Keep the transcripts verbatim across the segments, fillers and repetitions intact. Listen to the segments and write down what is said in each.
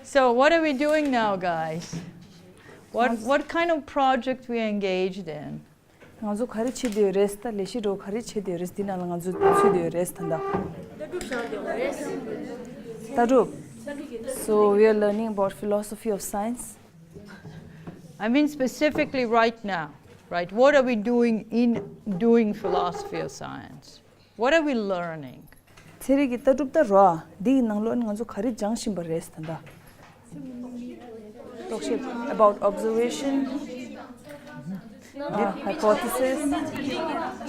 So what are we doing now, guys? What, what kind of project we engaged in? ང་ཚོ་ག་རེ་བྱེད་འདོད་རེད། ད་ལས་གཞི་འགྲོ་ག་རེ་བྱེད་འདོད་རེད། འདི་ནང་ལ་ང་ཚོ་ཚུད་འདོད་རེད་ད་ལྟ། ལྟ་གྲུབ། So we are learning about philosophy of science. I mean specifically right now, right? What are we doing in doing philosophy of science? What are we learning? ཚན་རིག་གི་ལྟ་གྲུབ་ད་རོ། འདི་ཡི་ནང་ལོགས་ནས་ང་ཚོ་ག་རེ་སྦྱང་བཞིན་པ་རེད་ད་ལྟ། རྟོག་ཞིབ། About observation, uh, hypothesis.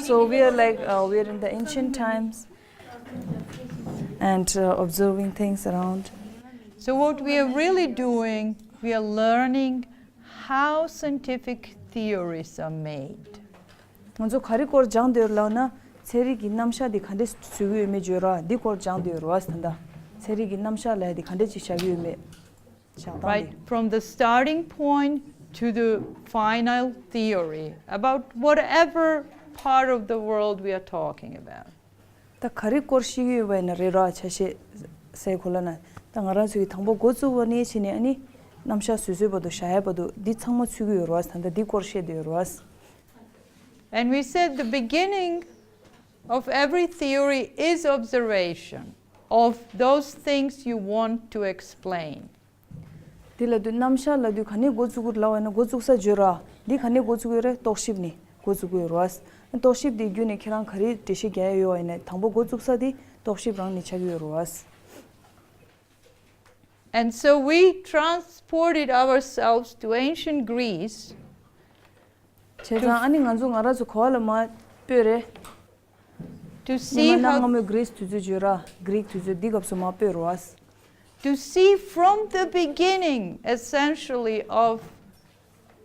So we are like, uh, we are in the ancient times and, uh, observing things around. So what we are really doing, we are learning how scientific theories are made. ང་ཚོ་ག་རེ་སྐོར་སྦྱང་འདོད་ལབ་ན། ཚན་རིག་གི་རྣམ་གཞག་འདི་ག་འདྲས་བཟོ་གི་ཡོད་མེད་བརྗོད་ར། འདི་སྐོར་སྦྱང་འདོད་རོ་ད་ལྟ། ཚན་རིག་གི་རྣམ་གཞག་ལབ་ཡ་འདི་ག་འདྲས་ཅིག་བཞག་གི་ཡོད་མེད་བཞག་སྟངས། Right, འདི། From the starting point to the final theory about whatever part of the world we are talking about. ད་ག་རེ་སྐོར་ཤེས་ཀྱི་ཡོད་པ་ཡིན་ན་རེད་ར། ཆ་ཤས་སའི་གོ་ལ་ན། ད་ང་རང་ཚོ་གི་དང་པོ་འགོ་བཙུགས་པ་ནས་བྱས་ནས་ཨ་ནི། རྣམ་གཞག་བཟོ་བཟོས་བར་དུ་བཞག་ཡ་བར་དུ་འདི་ཚང་མ་ཚུད་ཀྱི་ཡོད་རེད་བ། ད་ལྟ་འདི་སྐོར་བཤད་འདོད་ཡོད་རེད་བ། And we said the beginning of every theory is observation of those things you want to explain. འདི་ལབ་དུས་རྣམ་གཞག་ལབ་དུས་ག་ནས་འགོ་བཙུགས་ཀྱི་ལབ་པ་ཡིན་ན། འགོ་བཙུགས་ས་བརྗོད་ར། འདི་ག་ནས་འགོ་བཙུགས་ཀྱི་རེད། རྟོག་ཞིབ་ནས་འགོ་བཙུགས་ཀྱི་ཡོད་རེད་བ། རྟོག་ཞིབ་འདི་བརྒྱུད་ནས་ཁྱེད་རང་ག་རེ་འགྲེལ་བཤད་རྒྱག་ཡ་ཡོད་པ་ཡིན་ན། དང་པོ་འགོ་བཙུགས་ས་དེ་རྟོག་ཞིབ་རང་ནས་ཆགས་ཀྱི་ཡོད་རེད་བ། And so we transported ourselves to ancient Greece. བྱས་ཙང་ཨ་ནི་ང་ཚོ་ང་རང་ཚོ་ག་བ་ལ་མར་སྤོས་རེད། To see སྔོན་མ་གནའ་སྔ་མོའི་གྷི་རིས་དུས་ཚོད་བརྗོད་ར། གྷི་རིག་དུས་ཚོད་འདི་སྐབས་སུ་མར་སྤོས་རེད་བ། To see from the beginning, essentially, of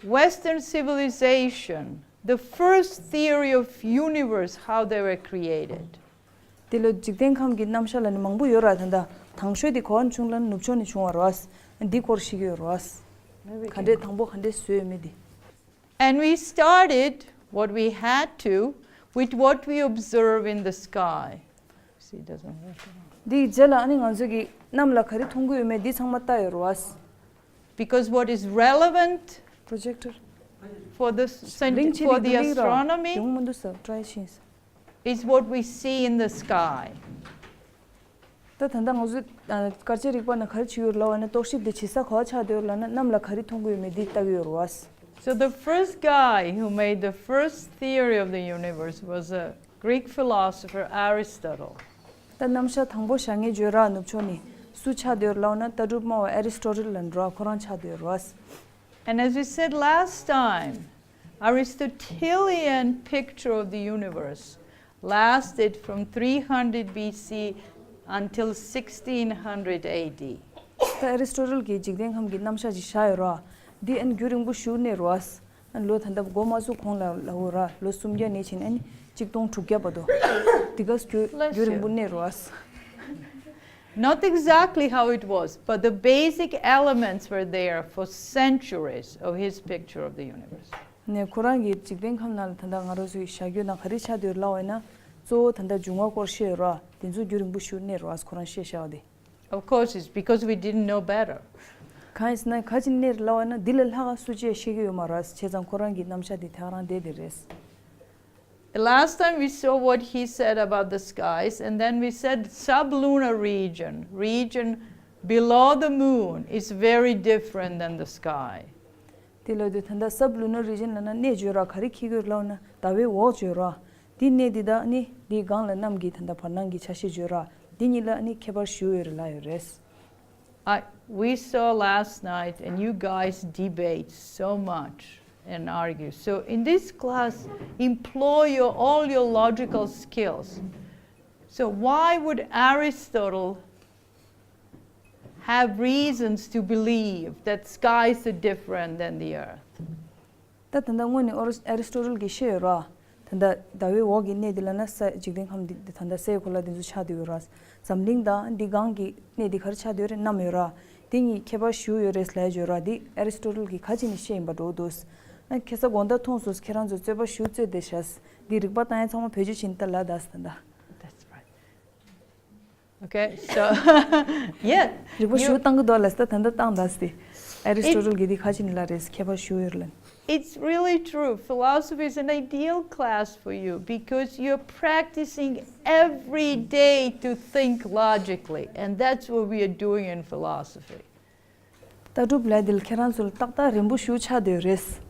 Western civilization, the first theory of universe, how they were created. དེ་ལ་འཇིག་རྟེན་ཁམས་ཀྱི་རྣམ་གཞག་ལ་ནི་མང་པོ་ཡོད་ར། ད་ལྟ་དང་ཤོས་དེ་ག་བ་ནས་བྱུང་ལབ་ན་ནུབ་ཕྱོགས་ནས་བྱུང་བ་རེད་བ། འདི་སྐོར་ཤེས་ཀྱི་ཡོད་རེད་བ། ག་འདྲས་དང་པོ་ག་འདྲས་བཟོས་ཡོད་མེད་དེ། And we started what we had to with what we observe in the sky. See, it doesn't work at all. འདིའི་རྗེས་ལ་ཨ་ནི་ང་ཚོ་གིས་གནམ་ལ་ག་རེ་མཐོང་གི་ཡོད་མེད་འདི་ཚང་མ་ལྟ་ཡོད་རེད་བ། Because what is relevant Projector. For the scient- རིང་ཆེ for རིང་the དུ་གླིང་ར། astronomy ཡོང་མི་འདུག་ས་try ཤིང་ས། Is what we see in the sky. ད་ད་ལྟ་ང་ཚོས་ཨ་སྐར་ཆའི་རིག་པ་ནང་ག་རེ་བྱེད་ཀྱི་ཡོད་ལབ་པ་ན། རྟོག་ཞིབ་དེ་བྱེད་ས་ག་བ་ཆགས་བསྡད་ཡོད་ལབ་ན། གནམ་ལ་ག་རེ་མཐོང་གི་ཡོད་མེད་འདི་ལྟ་གི་ཡོད་རེད་བ། So the first guy who made the first theory of the universe was a Greek philosopher, Aristotle. ད་རྣམ་གཞག་དང་པོ་བཞག་མཁན་བརྗོད་ར། ནུབ་ཕྱོགས་ནས་སུ་ཆགས་བསྡད་ཡོད་ལབ་ན། ལྟ་གྲུབ་སྨྲ་བ་ཨེ་རི་སི་ཊོ་ཊལ་ལབ་འགྲོ་བ་ཁོ་རང་ཆགས་བསྡད་ཡོད་རེད་བ། And as we said last time, Aristotelian picture of the universe lasted from three hundred B C until sixteen hundred A D. ད་ཨེ་རི་སི་ཊོ་ཊལ་གྱིས་འཇིག་རྟེན་ཁམས་ཀྱི་རྣམ་གཞག་ཅིག་བཞག་ཡོད་ར། འདི་ཨ་ནི་རྒྱུན་རིང་པོ་ཞིག་གནས་རེད་བ། ཨ་ནི་ལོ་ད་ལྟ་འགོ་མ་བཙུགས་གོང་ལ་ལབ་ཡོད་ར། ལོ་སུམ་བརྒྱ་ནས་བྱས་ནས་ཨ་ནི་གཅིག་སྟོང་དྲུག་བརྒྱ་བར་དུ། འདི་ག་རྒྱུན་Bless རྒྱུན་རིང་པོ you. གནས་རེད་བ། Not exactly how it was, but the basic elements were there for centuries of his picture of the universe. ནས་ཁོ་རང་གིས་འཇིག་རྟེན་ཁམས་ནང་ལ་ད་ལྟ་ང་རང་ཚོའི་བཞག་རྒྱུ་ནང་ག་རེ་ཆགས་བསྡད་ཡོད་ལབ་པ་ཡིན་ན། གཙོ་བོ་ད་ལྟ་འབྱུང་བ་སྐོར་བཤད་ཡོད་ར། དེ་ཚོ་རྒྱུན་རིང་པོ་ཞིག་གནས་རེད་བ། ཁོ་རང་བཤད་བཞག་པ་དེ། Of course, it's because we didn't know better. གང་ཡིན་ཟེར་ན་ག་ཅི་གནས་རེད་ལབ་པ་ཡིན་ན། འདི་ལས་ལྷག་ག་སུ་གཅིག་ཤེས་ཀྱི་ཡོད་མ་རེད། བྱས་ཙང་ཁོ་རང་གི་རྣམ་གཞག་དེ་དེ་ག་རང་བསྡད་དེ་རེད། The last time we saw what he said about the skies, and then we said sublunar region, region below the moon, is very different than the sky. དེ་ལབ་དུས་ད་ལྟ་སབ་ལུ་ནར་རི་ཇན་ལབ་ན་གནས་བརྗོད་ར། ག་རེ་འཁེལ་གྱི་ཡོད་ལབ་ན་ཟླ་བའི་འོག་བརྗོད་ར། འདི་གནས་འདི་དག་ནི་འདིའི་སྒང་ལ་གནམ་གྱི་ད་ལྟ་བར་སྣང་གི་ཆ་ཤས་བརྗོད་ར། འདི་གཉིས་ལ་ནི་ཁྱད་པར་ཞུ་ཡོད་རེད་ལབ་ཡོད་རེད། I, we saw last night, and you guys debate so much and argue. So in this class, employ your, all your logical skills. So why would Aristotle have reasons to believe that skies are different than the earth? ད་ད་ལྟ་སྔོན་ནས་ཨོ་རི་ཨེ་རི་སི་ཊོ་ཊལ་གྱིས་བཤད་ཡོད་ར། ད་ལྟ་ཟླ་བའི་འོག་གི་གནས་འདི་ལབ་ན་ས། འཇིག་རྟེན་ཁམས་འདི་ད་ལྟ་སའི་གོ་ལ་འདི་ཚོ་ཆགས་བསྡད་ཡོད་ར། འཛམ་གླིང་དང་འདི་སྒང་གི་གནས་འདི་ག་རེ་ཆགས་བསྡད་ཡོད་རེད། གནམ་ཡོད་ར། འདི་གཉིས་ཁྱད་པར་ཞེ་པོ་ཡོད་རེད་ལབ་ཡོད་ར། འདི་ཨེ་རི་སི་ཊོ་ཊལ་གྱིས་ག་ཅི་ནས་བཤད་ཡིན་པ་འདྲ་བོ་འདུག་ཨ་ཁ་སང་དགོང་དག་མཐོང་སོང་། ཁྱེད་རང་ཚོ་རྩོད་པ་ཞེ་པོ་རྩོད་བསྡད་ཤག་འདི་རིག་པ་བཏང་ཡ་ཚང་མ་བེད་སྤྱོད་བྱེད་ནས་ད་ལབ་ད་ཟེར་ད། That's right. Okay, so yeah, རིག་པ་ཞུ་བཏང་གི་འདུག་ལ་ད་ད་ལྟ་བཏང་ད་སྟེ། ཨེ་རི་སི་ཊོ་ཊལ་གྱིས་འདི་ཁ་ཅིག་ནི་ལ་རེད་ཁྱད་པར་ཞུ་ཡོད་ལན། It's really true. Philosophy is an ideal class for you because you're practicing every day to think logically, and that's what we are doing in philosophy. ལྟ་གྲུབ་ལས་འདི་ལ་ཁྱེད་རང་ཚོ་ལ་ཏག་ཏག་རན་པོ་ཞུ་ཆགས་བསྡད་ཡོད་རེད།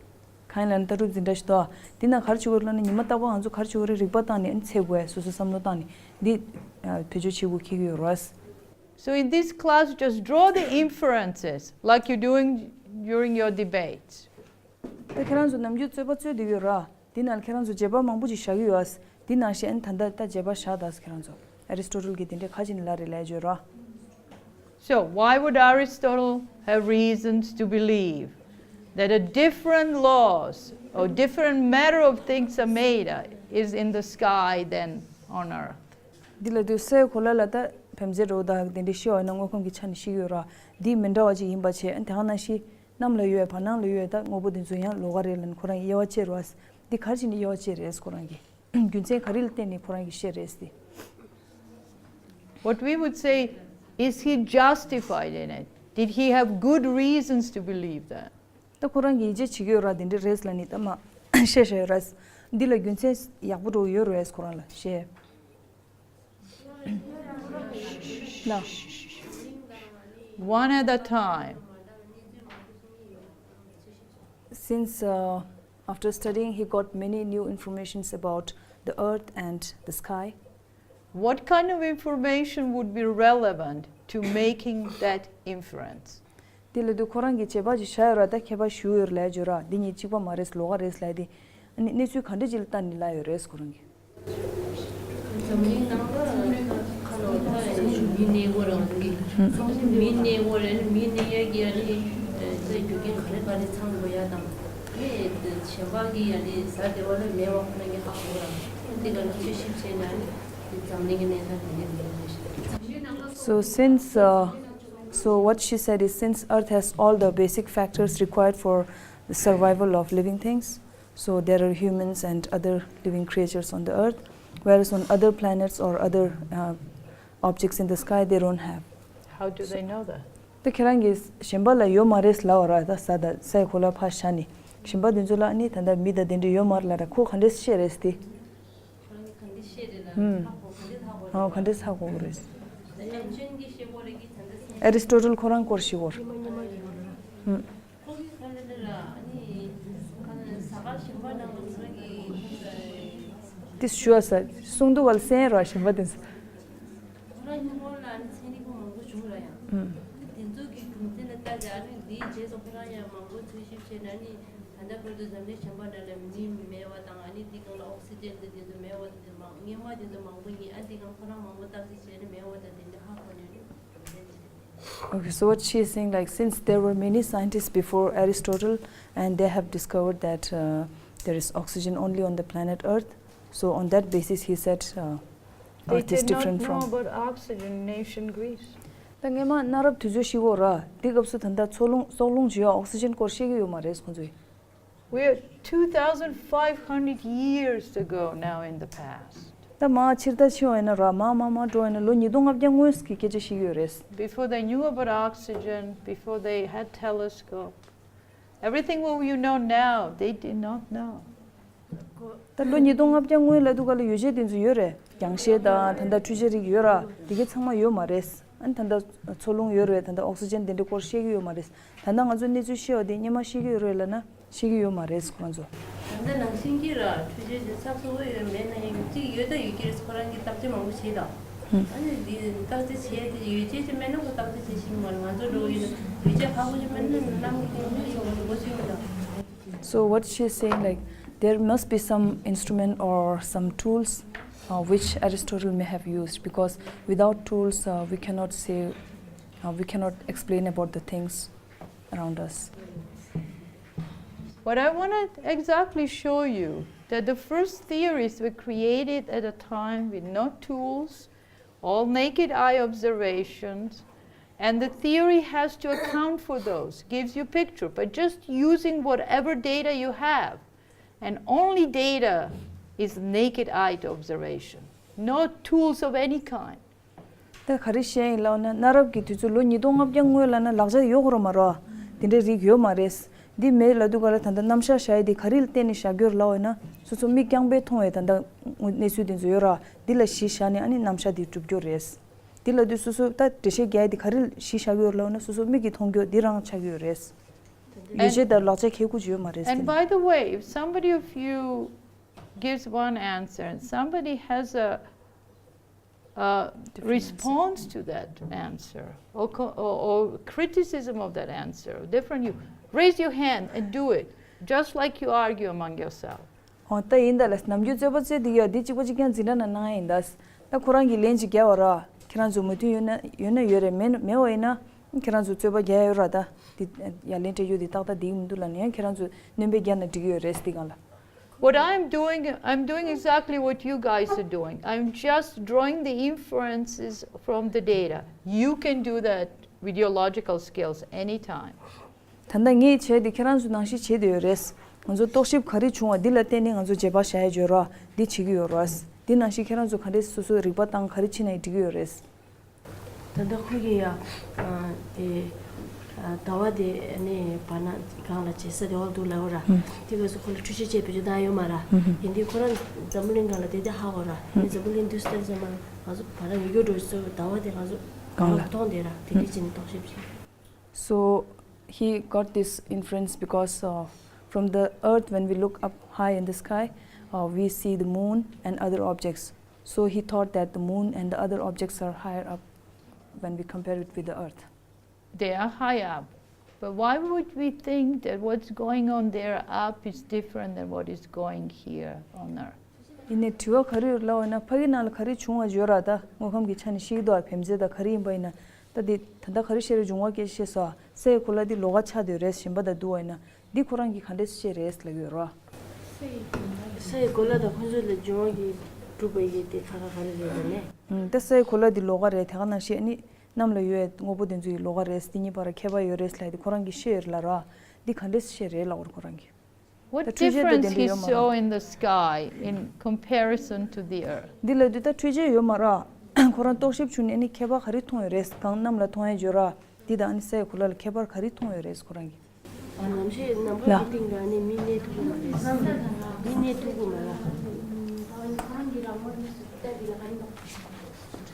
གང་ཡིན་ལ་ནི་ལྟ་གྲུབ་འཛིན་གྲྭ་ཞིག་འདུག་འདི་ན་ག་རེ་བྱེད་དགོས་ལབ་ན་ཉི་མ་རྟག་པར་ང་ཚོ་ག་རེ་བྱེད་དགོས་རེད། རིག་པ་བཏང་ནས་ཨ་ནི་འཚོལ་དགོས། སོ་སོའི་བསམ་བློ་བཏང་ནས་འདི་བེད་སྤྱོད་བྱེད་དགོས་ཁེལ་གྱི་ཡོད་རེད། So in this class, just draw the inferences like you're doing during your debates. ད་ཁྱེད་རང་ཚོ་ནམ་རྒྱུན་རྩོད་པ་རྩོད་བསྡད་ཀྱི་ཡོད་རེད། འདི་ནང་ལ་ཁྱེད་རང་ཚོ་བྱེད་པ་མང་པོ་ཅིག་བཞག་གི་ཡོད། འདི་ནང་བཞིན་ཨ་ནི་ད་ལྟ་ད་བྱེད་པ་བཞག་ད་ཁྱེད་རང་ཚོ་ཨེ་རི་སི་ཊོ་ཊལ་གྱིས་དེ་འདྲའི་ཁ་ཅིག་ནི་ལ་རེད་ལབ་ཡོད་རེད། So, why would Aristotle have reasons to believe that a different laws or different matter of things are made uh, is in the sky than on earth? འདི་ལ་དུས་སའི་གོ་ལ་ལ་ད་བེམ་རྫས་འགྲོ་ད་དེ་འདྲའི་ཤི་བ་ཡིན་ན་དངོས་ཁམས་ཀྱི་ཆ་ནས་ཤི་གི་ཡོད་ར། འདི་མི་འདྲ་བ་ཅིག་ཡིན་པ་བྱས་ཨ་ནི་དེ་ག་ནང་བཞིན་གནམ་ལ་ཡོད་བར་སྣང་ལ་ཡོད་ད་དངོས་པོ་འདི་ཚོ་ཡང་ལོགས་ཀ་རེད་ལ་ནི་ཁོ་རང་དབྱེ་བ་ཕྱེ་ར། འདི་ག་རེ་བྱས་ནས་དབྱེ་བ་ཕྱེ་རེད་ཁོ་རང་གིས། རྒྱུ་མཚན་ག་རེ་ལ་བརྟེན་ནས་ཁོ་རང་གིས་བཤད་རེད་ཟེར་ཏེ། What we would say, is he justified in it? Did he have good reasons to believe that? ད་ཁོ་རང་གིས་ཡིད་ཆེས་བྱེད་ཀྱི་ཡོད་ར་དེ་འདྲ་རེད་ལབ་ནས་ད་མ་བཤད་བཤད་ཡོད་ར། འདི་ལ་རྒྱུ་མཚན་ཡག་པོ་འགྲོ་ཡོད་རེད་ཁོ་རང་ལ་བཤད། One at a time. Since uh, after studying, he got many new informations about the earth and the sky. What kind of information would be relevant to making that inference? དེ་ལ་དུས་ཁོ་རང་གིས་བྱས་པ་ཅིག་བཞག་ཡོད་ར་ད་ཁྱད་པར་ཞུ་ཡོད་ལབ་ཡོད་ར། འདི་གཉིས་གཅིག་པ་མ་རེད་ལོགས་ཀ་རེད་ལབ་དེ། ཨ་ནི་གནས་ཚུལ་ག་འདྲ་ཅིག་ལ་ལྟ་ནས་ལབ་ཡོད་རེད་ཁོ་རང་གིས། འཛམ་གླིང་ནང་ལ་ཁ་ལོ་ད་མི་གནས་སྐོར་རང་གི་སོང་ཙང་མི་གནས་སྐོར་ཡ་ནི་མི་གནས་ཡ་གི་ཡ་ནི་ད་རྒྱུ་རྐྱེན་ག་རེ་ག་རེ་ཚང་དགོས་ཡ་དང་ནི་གཞན་པ་གི་ཡ་ནི་ཟ་བདེ་བ་ལ་མེད་བ་ཁོ་རང་གི་ཧ་གོ་ར་འདི་ག་ལ་འཚོལ་ཞིབ་བྱས་ན་ནི་འཛམ་གླིང་གི་གནས་སྟངས་དེ་འདྲ་འདི་འདྲ་ཞིག So since uh, so what she said is since Earth has all the basic factors required for the survival of living things, so there are humans and other living creatures on the earth, whereas on other planets or other uh, objects in the sky, they don't have. How do they know that? ད་ཁྱེད་རང་གིས་གཞན་པ་ལ་ཡོད་མ་རེད་ལབ་པ་ར། ད་ས་ད་སའི་གོ་ལ་ཕར་བཞག་ནས་གཞན་པ་དེ་ཚོ་ལ་ཨ་ནི་ད་ལྟ་མི་དང་དེ་འདྲ་ཡོད་མ་རེད་ལབ་ར་ཁོ་ག་འདྲས་ཤེས་རེད་ཟེར་ཏེ། ཧུམ། ཨོ་ག་འདྲས་ཧ་གོ་གི་རེད། ཨེ་རི་སི་ཊོ་ཊལ་ཁོ་རང་སྐོར་ཞིག་གོ། ཧུམ། ཁོ་གི་ཁ་ལ་ལ་ཨ་ནི་ཁ་ལ་ས་ཁ་ཞིམ་པ་ནང་ལ་ཁོ་རང་གི་ཏི་ཞུ་བ་ས་གསུང་འདུག་བ་ལ་སེན་ར་ཞིམ་པ་དེ་ས། ཁོ་རང་ཉིན་མོ་ལ་ཨ་ནི་ཚན་རིག་པ་མང་པོ་བྱུང་ར་ཡང་། ཨུམ། དེ་ཚོ་གི་རྒྱུ་མཚན་ལ་ལྟ་ཅི་ཨ་ནི་འདིའི་རྗེས་སུ་ཁོ་རང་ཡང་མང་པོ་འཚོལ་ཞིབ་བྱས་ན་ཨ་ནི་ད་ལྟ་བར་དུ་འཛམ་གླིང་གཞན་པ་འདྲ་ལ་མི་མེད་པ་དང་ཨ་ནི་འདི་སྒང་ལ་ཨོག་སི་ཇན་དེ་དེ་ཚོ་མེད་པ་དེ་ཚོ་མང་སྔོན་མ་དེ་ཚོ་མང་པོ་ཡིན་ཨ་འདི་སྒང་ཁོ་རང་མང་པོ་བརྟག་དཔྱད་བྱས་ནས་མེད་པ་དང་དེ་འདྲ་ཧ་གོ་ནས་ནི། Okay, so what she is saying, like, since there were many scientists before Aristotle and they have discovered that uh, there is oxygen only on the planet Earth, so on that basis he said uh, Earth is different from. They did not know about oxygen in ancient Greece. ད་སྔོན་མ་གནའ་རབས་དུས་ཚོད་ཤིག་གོ་ར། འདི་སྐབས་སུ་ད་ལྟ་འཚོ་རླུང་སྲོག་རླུང་ཅིག་ཡོད་ཨོག་སི་ཇན་སྐོར་ཤེས་ཀྱི་ཡོད་མ་རེད་ཁོང་ཚོས། We're two thousand five hundred years ago now in the past. ད་མ་ཕྱིར་ལྟ་ཕྱིན་པ་ཡིན་ན་ར་མ་མ་མ་འགྲོ་ཡིན་ན་ལོ་ཉིས་སྟོང་ལྔ་བརྒྱ་སྔོན་གྱི་སྐད་ཆ་ཤེས་ཀྱི་ཡོད་རེད། Before they knew about oxygen, before they had telescope, everything what you know now, they did not know. ད་ལོ་ཉིས་སྟོང་ལྔ་བརྒྱ་སྔོན་ལ་དུས་སྐབས་ལ་ཡོ་བྱད་དེ་ཚོ་ཡོད་རེད། རྒྱང་ཤེལ་དང་ད་ལྟ་འཕྲུལ་ཆས་རིགས་ཡོད་ར། དེ་གའི་ཚང་མ་ཡོད་མ་རེད། ཨ་ནི་ད་ལྟ་འཚོ་རླུང་ཡོད་རེད། ད་ལྟ་ཨོག་སི་ཇན་དེ་འདྲའི་སྐོར་ཤེས་ཀྱི་ཡོད་མ་རེད། ད་ལྟ་ང་ཚོ་གནས་ཚུལ་ཤེས་པ་དེ་སྔོན་མ་ཤེས་ཀྱི་ཡོད་རེད་ལབ་ན་ཤེས་ཀྱི་ཡོད་མ་རེད་ཁོ་རང་ཚོ། ད་ལྟ་ནང་བཞིན་གྱི་ར་འཕྲུལ་ཆས་ཅིག་ཚགས་ཚུད་པོ་ཡོད་མེད་ན་ཡང་གཅིག་ཡོད་ད་ཡོད་ཀྱི་རེད། ཁོ་རང་གིས་བརྟག་དཔྱད་མང་པོ་བྱས་དང་། ཨ་ནི་འདི་བརྟག་དཔྱད་བྱས་ཏེ་ཡོད་ཅེས་ཅིག་མེད་ན་ཁོ་བརྟག་དཔྱད་བྱེད་ཤེས་ཀྱི་མ་རེད། ང་ཚོ་འགྲོ་གི་ཡོད་ན་ཡོད་ཅེས་ཧ་གོ་ཅིག་མེད་ན་གནམ་གྱི་སྟེང་དུ་ཡོད་ཅེས་ཧ་གོ་ཅིག་མེད་ད། So what she is saying, like, there must be some instrument or some tools uh, which Aristotle may have used, because without tools uh, we cannot say, uh, we cannot explain about the things around us. But I want to exactly show you that the first theories were created at a time with no tools, all naked eye observations, and the theory has to account for those, gives you picture, but just using whatever data you have, and only data is naked eye observation, no tools of any kind. ད་ག་རེ་བཤད་ཡིན་ལབ་ན། གནའ་རབས་ཀྱི་དུས་ཚོད་ལོ་ཉིས་སྟོང་ལྔ་བརྒྱ་སྔོན་ལབ་ན་ལག་ཆ་ཡོད་ཁོ་ར་མ་རེད། དེ་འདྲའི་རིགས་ཡོད་མ་རེད། འདི་མེད་ལབ་དུས་ག་ལ། ད་ལྟ་རྣམ་གཞག་བཞག་ཡས་དེ་ག་རེ་ལ་བརྟེན་ནས་བཞག་རྒྱུ་རེད་ལབ་པ་ཡིན་ན། སོ་སོ་མིག་རྐྱང་པས་མཐོང་བའི་ད་ལྟ་གནས་ཚུལ་དེ་ཚོ་ཡོད་ར། འདི་ལ་གཞི་བཞག་ནས་ཨ་ནི་རྣམ་གཞག་འདི་གྲུབ་རྒྱུ་རེད། འདི་ལབ་དུས་སོ་སོ་ད་འགྲེལ་བཤད་རྒྱག་ཡས་དེ་ག་རེ་ལ་གཞི་བཞག་གི་ཡོད་ལབ་ན། སོ་སོ་མིག་གིས་མཐོང་རྒྱུ་འདི་རང་ཆགས་ཀྱི་ཡོད་རེད། ཡོ་བྱད་དང་ལག་ཆ་ཁྱད་ཁུར་ཅིག་ཡོད་མ་རེད། And by the way, if somebody of you gives one answer and somebody has a uh, response to that answer or, co- or, or criticism of that answer, different you, raise your hand and do it, just like you argue among yourself. ཨོ། ད་ཡིན་ད་ལ། ནམ་རྒྱུན་རྩོད་པ་རྩོད་དེ་ཡོད། འདི་གཅིག་པ་གཅིག་རྐྱང་འཛིན་གྲྭ་ནང་གནང་ཡ་ཡིན་ད། ད་ཁོ་རང་གིས་ལན་ཅིག་རྒྱབ་པ་ར། ཁྱེད་རང་ཚོ་མོས་མཐུན་ཡོད་ན་ཡོད་ན་ཡོད་རེད། མེད་མེད་པ་ཡིན་ན་ཁྱེད་རང་ཚོ་རྩོད་པ་རྒྱག་ཡ་ཡོད་ར། ད་འདི་ཡ་ལན་སྤྲད་རྒྱུ་འདི་ཏག་ཏག་འགྲིག་གི་མི་འདུག་ལབ་ན་ཡང་ཁྱེད་རང་ཚོ་སྣོན་པ་རྒྱག་ན་འགྲིག་གི་ཡོད་རེད། འདི་སྒང་ལ། What I'm doing, I'm doing exactly what you guys are doing. I'm just drawing the inferences from the data. You can do that with your logical skills anytime. ད་ལྟ་ངས་བྱས་དེ་ཁྱེད་རང་ཚོ་ནང་བཞིན་བྱེད་དེ་ཡོད་རེད། ང་ཚོ་རྟོག་ཞིབ་ག་རེ་བྱུང་བ་འདི་ལ་བརྟེན་ནས་ང་ཚོ་རྗེས་དཔག་བྱ་ཡ་ཡོད་ར། འདི་བྱེད་ཀྱི་ཡོད་ར། འདི་ནང་བཞིན་ཁྱེད་རང་ཚོ་ག་འདྲས་སོ་སོའི་རིག་པ་སྟེང་ག་རེ་བྱེད་ན་འགྲིག་གི་ཡོད་རེད། ད་ལྟ་ཁོ་གིས་ཡ། ཨ། དེ། ཨ། ཟླ་བ་དེ་ནས་བར་སྣང་སྒང་ལ་བྱེད་ས་དེ་འོག་འདུག་ལབ་ར། ཨུམ། དེ་སྐབས་སུ་ཁོ་ལ་འཕྲུལ་ཆས་བྱས་བེད་སྤྱོད་བཏང་ཡོད་མ་ར། ཨུམ། ཡིན་དུས་ཁོ་རང་འཛམ་བུ་གླིང་སྒང་ལ་བསྡད་དེ་ཧ་གོ་ར། ཨུམ། འཛམ་བུ་གླིང་འདུག་སེ་བལྟས་ཙང་མ་ང་ཚོ་བར་སྣང་ཡོད་རྒྱུ་འགྲོ་ཚོ་ཟླ་བ་དེ་ང་ཚོ་སྒང་ལ་མཐོང་བསྡད་ར། དེ་འདྲ་བྱས་ནས་རྟོག་ཞིབ་བྱས། So he got this inference because, uh, from the earth, when we look up high in the sky, uh, we see the moon and other objects. So he thought that the moon and the other objects are higher up when we compare it with the earth. They are high up. But why would we think that what's going on there up is different than what is going here on earth? ཡིན་ནའི་དྲི་བ་ག་རེ་ཡོད་ལབ་པ་ཡིན་ན། ཕ་གི་ནང་ལ་ག་རེ་བྱུང་བ་ཡོད་ར། ད་དངོས་ཁམས་ཀྱི་ཆ་ནས་ཤེས་ཀྱི་འདུག་ག་བེམ་རྫས་དང་ག་རེ་ཡིན་པ་ཡིན་ན། ད་དེ་ད་ལྟ་ག་རེ་བཤད་རེད། འབྱུང་བ་སྐད་ཆ་བཤད་སོང་། ས་ཡི་གོ་ལ་འདི་ལོགས་ཀ་ཆགས་བསྡད་རེད། གཞན་པ་དང་བསྡུར་བ་ཡིན་ན། འདི་ཁོ་རང་གིས་ག་འདྲས་བཤད་རེད་ལབ་ཀྱི་ཡོད་ར། ས་ཡི་གོ་ལ་དང་ཁོ་ཚོ་ལ་འབྱུང་བ་གིས་གྲུབ་པ་ཡི་དེ་ཁ་ཁ་ག་རེ་རེད་ལབ་ནས། ཨུམ། ད་ས་ཡི་གོ་ལ་འདི་ལོགས་ཀ་རེད། དེ་ག་ནང་བཞིན་ཨ་ནི་གནམ་ལ་ཡོད་དངོས་པོ་དེ་ཚོ་ཡི་ལོགས་ཀ་རེད། འདི་གཉིས་བར་ཁྱད་པར་ཡོད་རེད་ལབ་དེ་ཁོ་རང་གིས་བཤད་ཡོད་རེད་ལབ་ར། འདི་ག་འདྲས་བཤད་རེད་ལབ་པ་རེད་ཁོ་རང་གིས། What ད་འཕྲུལ་ཆས་དང་difference དེ་འདྲ་he ཡོད་མ་རེད། Saw in the sky in comparison to the earth? འདི་ལབ་དུས་ད་འཕྲུལ་ཆས་ཡོད་མ་རེད། ཁོ་རང་རྟོག་ཞིབ་བྱུང་ནས་ཨ་ནི་ཁྱད་པར་ག་རེ་མཐོང་ཡོད་རེད། གང་གནམ་ལ་མཐོང་ཡ་ཡོད་ར། འདི་དང་ཨ་ནི་ས་ཡི་གོ་ལ་ལ་ཁྱད་པར་ག་རེ་མཐོང་ཡོད་རེད་ཁོ་རང་གིས། ཨ། ནམ་ཞིག་ནམ་མཁའ་ལ། གི་སྟེང་ལ་ནི་མི་གནས་ཐུབ་ཀྱི་མ་རེད། མི་གནས་ཐུབ་ཀྱི་མ་རེད། ད་ཁོ་རང་གིས་རང་དབང་ནས་སུ་ལྟ་དེ་ལ་ག་རེ་འདུག་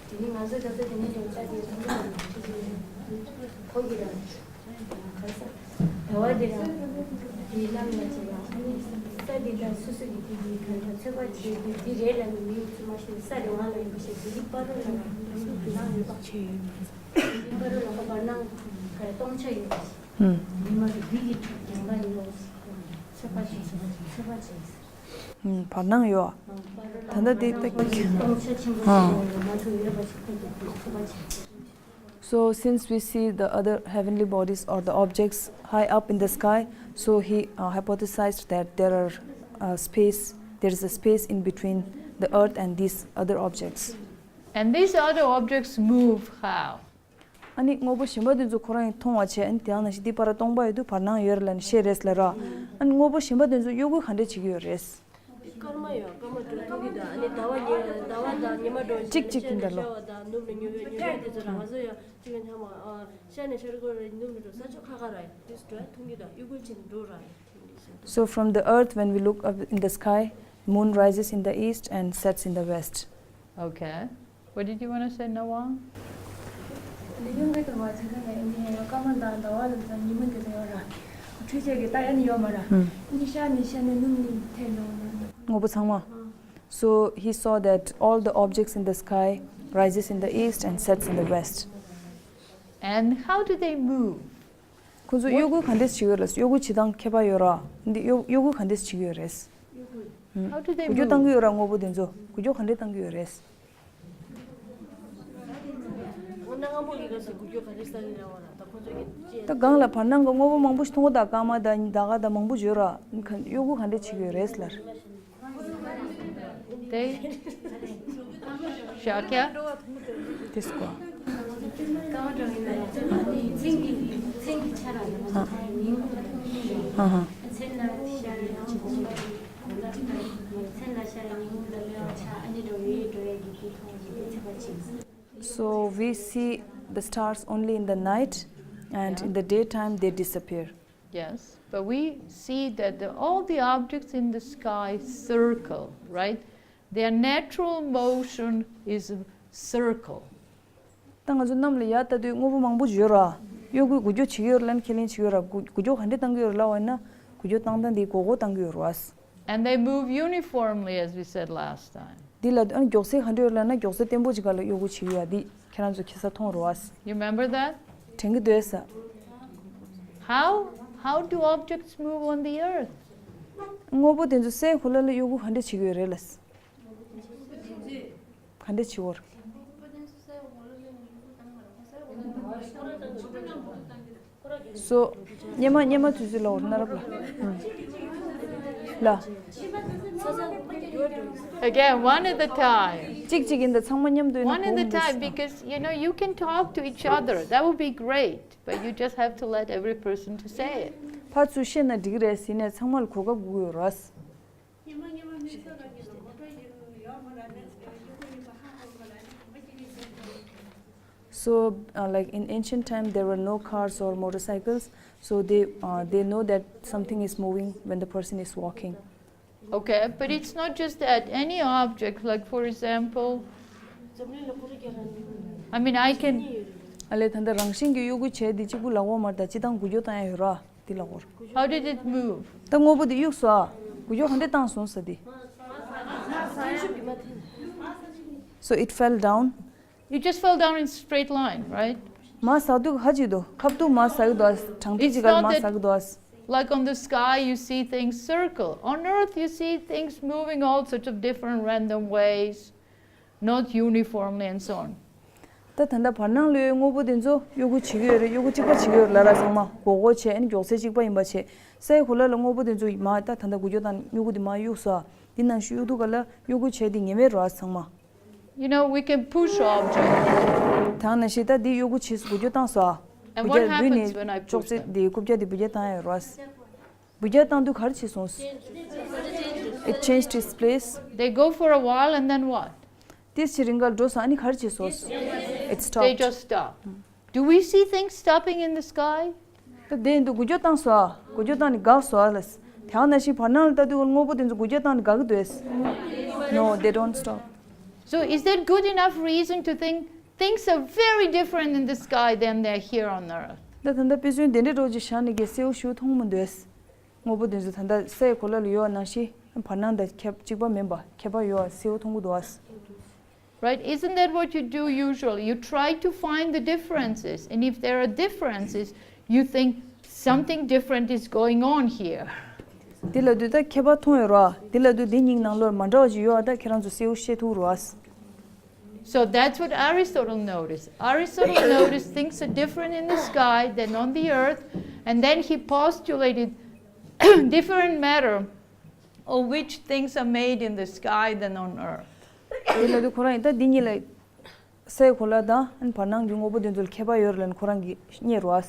དེ་ནི་ང་ཚོ་ད་ལྟ་དེ་ནས་ཀྱང་ལྟ་དེ་ཐུབ་ཀྱི་མ་རེད། ཁོ་གིས་རང་ག་རེ་ཟེར། ཟླ་བ་དེ་རང་དེའི་ལམ་ལ་བྱེད་ཡང་ཨ་ནི་ས་དེ་དང་སོ་སོ་གི་དེ་དེ་ག་འདྲ་ཚོད་དཔག་བྱེད་དེ་འདི་རེད་ལབ་ནས་མི་ཚོ་མ་ཤེས། ས་རེད་བ་ལ་ཡིན་པ་ཤེས། དེ་ནི་བར་རོ་ལ་བར་སྣང་ཡོད་པ། བར་རོ་ལ་བར་སྣང་ག་རེ་སྟོང་ཆ་ཡོད་པ། ཨུམ། ཉི་མ་རེ་འདི་གི་རྒྱང་ལ་ཡོད། ཚོད་དཔག་བྱས། ཚོད་དཔག་བྱས། ཨུམ། བར་སྣང་ཡོད། ད་ལྟ་འདི་ལྟ། སྟོང་ཆ་ཆེན་པོ་ཞིག་ཡོད་མ་ཐུབ་ཡོད་པ་ཞིག་ཁོ་ཚོས་ཚོད་དཔག་བྱས། So since we see the other heavenly bodies or the objects high up in the sky, so he, uh, hypothesized that there are, uh, space, there is a space in between the earth and these other objects. And these other objects move how? ཨ་ནི་དངོས་པོ་གཞན་པ་དེ་ཚོ་ཁོ་རང་གིས་མཐོང་བ་བྱས། ཨ་ནི་དེ་ཡང་ནང་བཞིན་འདི་བར་སྟོང་པ་ཡོད་དུས་བར་སྣང་ཡོད་རེད་ལབ་ནས་བཤད་རེད་ལབ་ར། ཨ་ནི་དངོས་པོ་གཞན་པ་དེ་ཚོ་གཡོ་འགུལ་ག་འདྲས་བྱེད་ཀྱི་ཡོད་རེད། སྐར་མ་ཡོད། སྐར་མ་འགྲོ་ཐུབ་ཀྱི་འདུག་ཨ་ནི་ཟླ་བ་ཉི་ཟླ་བ་དང་ཉི་མ་འགྲོ་གཅིག་གཅིག་ཤར་ནས་འདྲ་ལོ། ཤར་བ་དང་ནུབ་ནས་ཉི་འོད། ཉི་འོད་དེ་ཚོ་ར་ང་ཚོ་ཡང་གཅིག་ཡང་ཐ་མ། ཨ། ཤར་ནས་ཤར་སྒོ་ར་ནུབ་ནས་འགྲོ་ས་ཕྱོགས་ཁ་ཁ་ར་ཡིན་དུས་འགྲོ་ཐུབ་ཀྱི་འདུག་གཡོ་འགུལ་བྱས་ནས་འགྲོ་ར་ཡིན། So from the earth, when we look up in the sky, moon rises in the east and sets in the west. Okay. What did you want to say, Nawang? ལས་ཡུན་གྱི་དུ་བ་ཚེ་གང་ནས་ནི་སྐར་མ་དང་ཟླ་བ་དང་ཉི་མ་དེ་ཚོ་ཡོད་ར། འཕྲུལ་ཆས་ཀྱི་ལྟ་ཡ་ནི་ཡོད་མ་ར། ཧུམ། ནི་ཤར་ནས་ཤར་ནས་ནུབ་ནས་ཐལ་ཡོང་ན། དངོས་པོ་ཚང་མ། ཨ། So he saw that all the objects in the sky rises in the east and sets in the west. And how do they move? ཁོ་ཚོ་གཡོ་འགུལ་ག་འདྲས་བྱེད་ཀྱི་ཡོད་རེད། གཡོ་འགུལ་བྱེད་སྟངས་ཁྱད་པར་ཡོད་ར། འདི་གཡོ་གཡོ་འགུལ་ག་འདྲས་བྱེད་ཀྱི་ཡོད་རེད། How do they move? འགུལ་སྐྱོད་བཏང་གི་ཡོད་ར། དངོས་པོ་དེ་ཚོ་འགུལ་སྐྱོད་ག་འདྲས་བཏང་གི་ཡོད་རེད། ད་སྒང་ལ་བར་སྣང་གི་དངོས་པོ་མང་པོ་ཞིག་མཐོང་གི་འདུག་སྐར་མ་དང་ཟླ་བ་དང་མང་པོ་ཡོད་ར། གཡོ་འགུལ་ག་འདྲས་བྱེད་ཀྱི་ཡོད་རེད་ལབ། དེ་ཤཱཀྱ། དེ་སྐོར། ཧ་ཧ། So we see the stars only in the night, and in the daytime they disappear. Yes, but we see that the, all the objects in the sky circle, right? Their natural motion is a circle. ད་ང་ཚོ་གནམ་ལ་ཡར་ལྟ་དུས་དངོས་པོ་མང་པོ་ཡོད་ར། གཡོ་འགུལ་འགུལ་སྐྱོད་བྱེད་ཀྱི་ཡོད་ར་ལན་ཁས་ལེན་བྱེད་ཀྱི་ཡོད་ར། འགུལ་འགུལ་སྐྱོད་ག་འདྲས་བཏང་གི་ཡོད་ར་ལབ་པ་ཡིན་ན། འགུལ་སྐྱོད་བཏང་སྟངས་འདི་མགོ་སྐོར་བཏང་གི་ཡོད་ར། And they move uniformly, as we said last time. འདི་ལ་ཨ་ནི་མགྱོགས་ཚད་ག་འདྲས་ཡོད་ལབ་ན་མགྱོགས་ཚད་བརྟན་པོ་ཅིག་ག་ལ་གཡོ་འགུལ་བྱེད་ཀྱི་ཡོད་འདི་ཁྱེད་རང་ཚོ་ཁ་སང་མཐོང་ར། You remember that? དྲན་གྱི་འདུག་ས། How? How do objects move on the earth? དངོས་པོ་དེ་ཚོ་སའི་གོ་ལ་ལ་གཡོ་འགུལ་ག་འདྲས་བྱེད་ཀྱི་ཡོད་རེད་ལབ། ག་འདྲས་བྱེད་འོར། So སྙེ་མ་སྙེ་མ་དུས་ཚོད་ལ་འོར་གནའ་རབས་ལ། ལ། Again, one at a time. གཅིག་གཅིག་ཡིན་ད་ཚང་མ་མཉམ་དུ་ཡིན་ན་གོ་One at a མི་འདུག་ས། Time, because you know you can talk to each other. That would be great. But you just have to let every person to say it. ཕར་ཚུར་བཤད་ན་འགྲིག་གི་རེད་ཟེར་ནས་ཚང་མ་ལ་གོ་སྐབས་དགོས་ཀྱི་ཡོད་ར། So, uh, like in ancient time, there were no cars or motorcycles, so they uh, they know that something is moving when the person is walking. Okay, but it's not just that. Any object, like for example, I mean, I can. ཨ་ལས་ད་ལྟ་རང་བཞིན་གྱི་གཡོ་འགུལ་བྱས་ཏེ་གཅིག་པུ་ལ་འོ་མར་དང་སྤྱི་བཏང་འགུལ་སྐྱོད་བཏང་ཡ་ཡོད་ར་དེ་ལ་འོར། How did it move? ད་དངོས་པོ་དེ་གཡུགས་སོ་ཨ། འགུལ་སྐྱོད་ག་འདྲས་བཏང་སོང་ས་དེ། So it fell down. It just fell down in straight line, right? མར་ཟག་དུས་ཧ་ཅིག་འདུག་ཁ་ཐུག་མར་ཟག་གི་འདུག་ཨ། དྲང་ཐིག་ཅིག་ག་ལ་མར་ཟག་གི་འདུག་ཨ། Like on the sky, you see things circle. On earth, you see things moving all sorts of different random ways, not uniformly and so on. ད་ད་ལྟ་བར་སྣང་ལོའི་དངོས་པོ་དེ་ཚོ་གཡོ་འགུལ་བྱེད་ཀྱི་ཡོད་རེད། གཡོ་འགུལ་གཅིག་པ་བྱེད་ཀྱི་ཡོད་རེད་ལ་ར་ཚང་མ་མགོ་སྐོར་བྱས་ཨ་ནི་མགྱོགས་ཚད་གཅིག་པ་ཡིན་པ་བྱས། སའི་གོ་ལ་ལ་དངོས་པོ་དེ་ཚོ་མར་ད་ད་ལྟ་འགུལ་སྐྱོད་བཏང་གཡོ་འགུལ་དེ་མར་གཡུགས་སོ་ཨ། འདི་ནང་བཞིན་གཡུག་དུས་ག་ལ་གཡོ་འགུལ་བྱས་དེ་ངེས་མེད་རོ་ཨ་ཚང་མ། You know, we can push objects. དེ་ནང་བཞིན་ད་འདི་གཡོ་འགུལ་བྱས་འགུལ་སྐྱོད་བཏང་སོ་ཨ། And འགུལ་what སྐྱོད་འདི་happens ནས་when I ཅོག་push ཙེ་them? འདི་རྐུབ་བཀྱག་འདི་འགུལ་སྐྱོད་བཏང་ཡ་རོ་ཨ། འགུལ་སྐྱོད་བཏང་དུས་ག་རེ་བྱས་སོང་། It changed its place. They go for a while and then what? ཏིས་ཕྱི་རིང་གར་འགྲོ་སོང་ཨ་ནི་ག་རེ་བྱས་སོང་། It They stopped. Just stop. Do we see things stopping in the sky? ད་དེ་འདུག་འགུལ་སྐྱོད་བཏང་སོང་ཨ། འགུལ་སྐྱོད་བཏང་ནས་འགག་སོང་ཨ་ལ། དེ་ནང་བཞིན་བར་སྣང་ལ་ལྟ་དུས་དངོས་པོ་དེ་ཚོ་འགུལ་སྐྱོད་བཏང་ནས་འགག་གི་འདུག No, they don't stop. So is that good enough reason to think things are very different in the sky than they're here on earth? ད་ད་ལྟ་དཔེ་མཚོན་དེ་འདྲའི་རོགས་ཀྱི་ཞག་ནས་གལ་སྲིད་ཤུགས་མཐོང་མི་འདུག་དངོས་པོ་དེ་ཚོ་ད་ལྟ་སའི་གོ་ལ་ལ་ཡོད་ནང་བཞིན་བར་སྣང་དང་ཁྱད་གཅིག་པ་མིན་པ་ཁྱད་པར་ཡོད་གསལ་པོ་མཐོང་གི་འདུག་ཨ། Right? Isn't that what you do usually? You try to find the differences. And if there are differences, you think something different is going on here. འདི་ལ་དུས་ད་ཁྱད་པར་མཐོང་ཡོད་ར། འདི་ལ་དུས་འདི་གཉིས་ནང་ལོགས་མ་འདྲ་བ་ཅིག་ཡོད་ཨ། ད་ཁྱེད་རང་ཚོ་གསལ་པོ་ཤེས་ཐུབ་ར། So that's what Aristotle noticed. Aristotle noticed things are different in the sky than on the earth, and then he postulated different matter of which things are made in the sky than on earth. འདི་ལ་དུས་ཁོ་རང་ཡིན་ད་འདི་གཉིས་ལ། སའི་གོ་ལ་དང་བར་སྣང་གི་དངོས་པོ་དེ་ཚོ་ལ་ཁྱད་པར་ཡོད་རེད་ལབ་ཁོ་རང་གིས་རྙེད་རོ།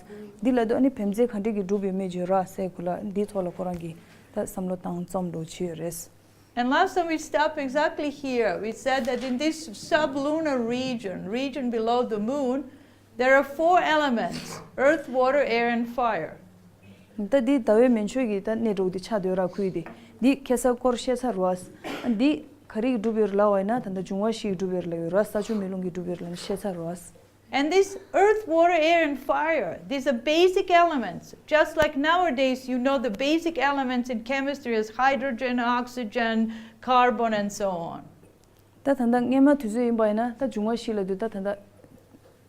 འདི་ལ་དུས་ཨ་ནི་བེམ་རྫས་ག་འདྲས་ཀྱིས་གྲུབ་ཡོད་མེད་བརྗོད་ར། སའི་གོ་ལ་འདིའི་ཐོག་ལ་ཁོ་རང་གིས་ད་བསམ་བློ་བཏང་རྩོམ་འགྲོ་བྱས་ཡོད་རེད། And last time we stopped exactly here. We said that in this sublunar region, region below the moon, there are four elements: earth, water, air, and fire. ད་འདི་ཟླ་བའི་མན་ཆོད་ཀྱི་ད་གནས་གྲོགས་འདི་ཆགས་སྡོད་ར་ཁུལ་འདི། འདི་ཁ་སང་སྐོར་བཤད་ཚར་རོ། འདི་ག་རེ་གིས་གྲུབ་ཡོད་རེད་ལབ་པ་ཡིན་ན་ད་ལྟ་འབྱུང་བ་བཞི་གིས་གྲུབ་ཡོད་རེད་ལབ་ཡོད་ར། ས་ཆུ་མེ་རླུང་གིས་གྲུབ་ཡོད་རེད་ལབ་བཤད་ཚར་རོ། And this earth, water, air, and fire, these are basic elements. Just like nowadays, you know the basic elements in chemistry is hydrogen, oxygen, carbon, and so on. ད་ད་ལྟ་སྔས་མ་དུས་ཚོད་ཡིན་པ་ཡིན་ན་ད་འབྱུང་བ་བཞི་ལབ་དུས་ད་ད་ལྟ་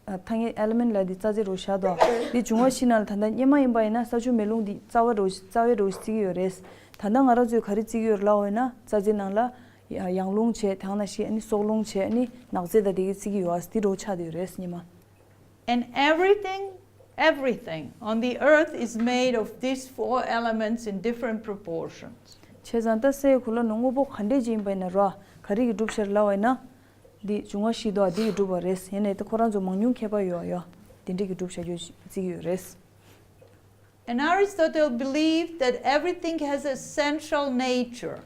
ཨ་ཐ་སྙད་element ལབ་དེ་རྩ་རྫས་རུ་བཞག་འདུག་འདི་འབྱུང་བ་བཞི་ནང་ལ་ད་ལྟ་སྔས་མ་ཡིན་པ་ཡིན་ན་ས་ཆུ་མེ་རླུང་འདི་རྩ་བ་རུ་རྩ་བའི་རུ་བརྩི་གི་ཡོད་རེད། ད་ལྟ་ང་རང་ཚོས་ག་རེ་བརྩི་གི་ཡོད་རེད་ལབ་པ་ཡིན་ན་རྩ་རྫས་ནང་ལ་ཡང་རླུང་བྱས་དེ་ནང་བཞིན་ཨ་ནི་སྲོག་རླུང་བྱས་ཨ་ནི་ནག་རྫས་དང་དེ་གི་བརྩི་གི་ཡོད་ཨ། འདི་རུ་ཆགས་བསྡད་ཡོད་རེད་སྔས་མ། And everything, everything on the earth is made of these four elements in different proportions. བྱས་ཙང་ད་སའི་གོ་ལ་ནང་དངོས་པོ་ག་འདྲས་ཅིག་ཡིན་པ་ཡིན་ན་ར་ག་རེ་གིས་གྲུབ་ཤག་ལབ་པ་ཡིན་ན། འདི་འབྱུང་བ་བཞི་དང་འདི་གིས་གྲུབ་པ་རེད། ཡིན་ནའི་ད་ཁོ་རང་ཚོ་མང་ཉུང་ཁྱད་པར་ཡོད་ཡ། འདི་འདྲས་ཀྱིས་གྲུབ་བཞག་རྒྱུ་བརྩི་གི་ཡོད་རེད། And Aristotle believed that everything has a central nature.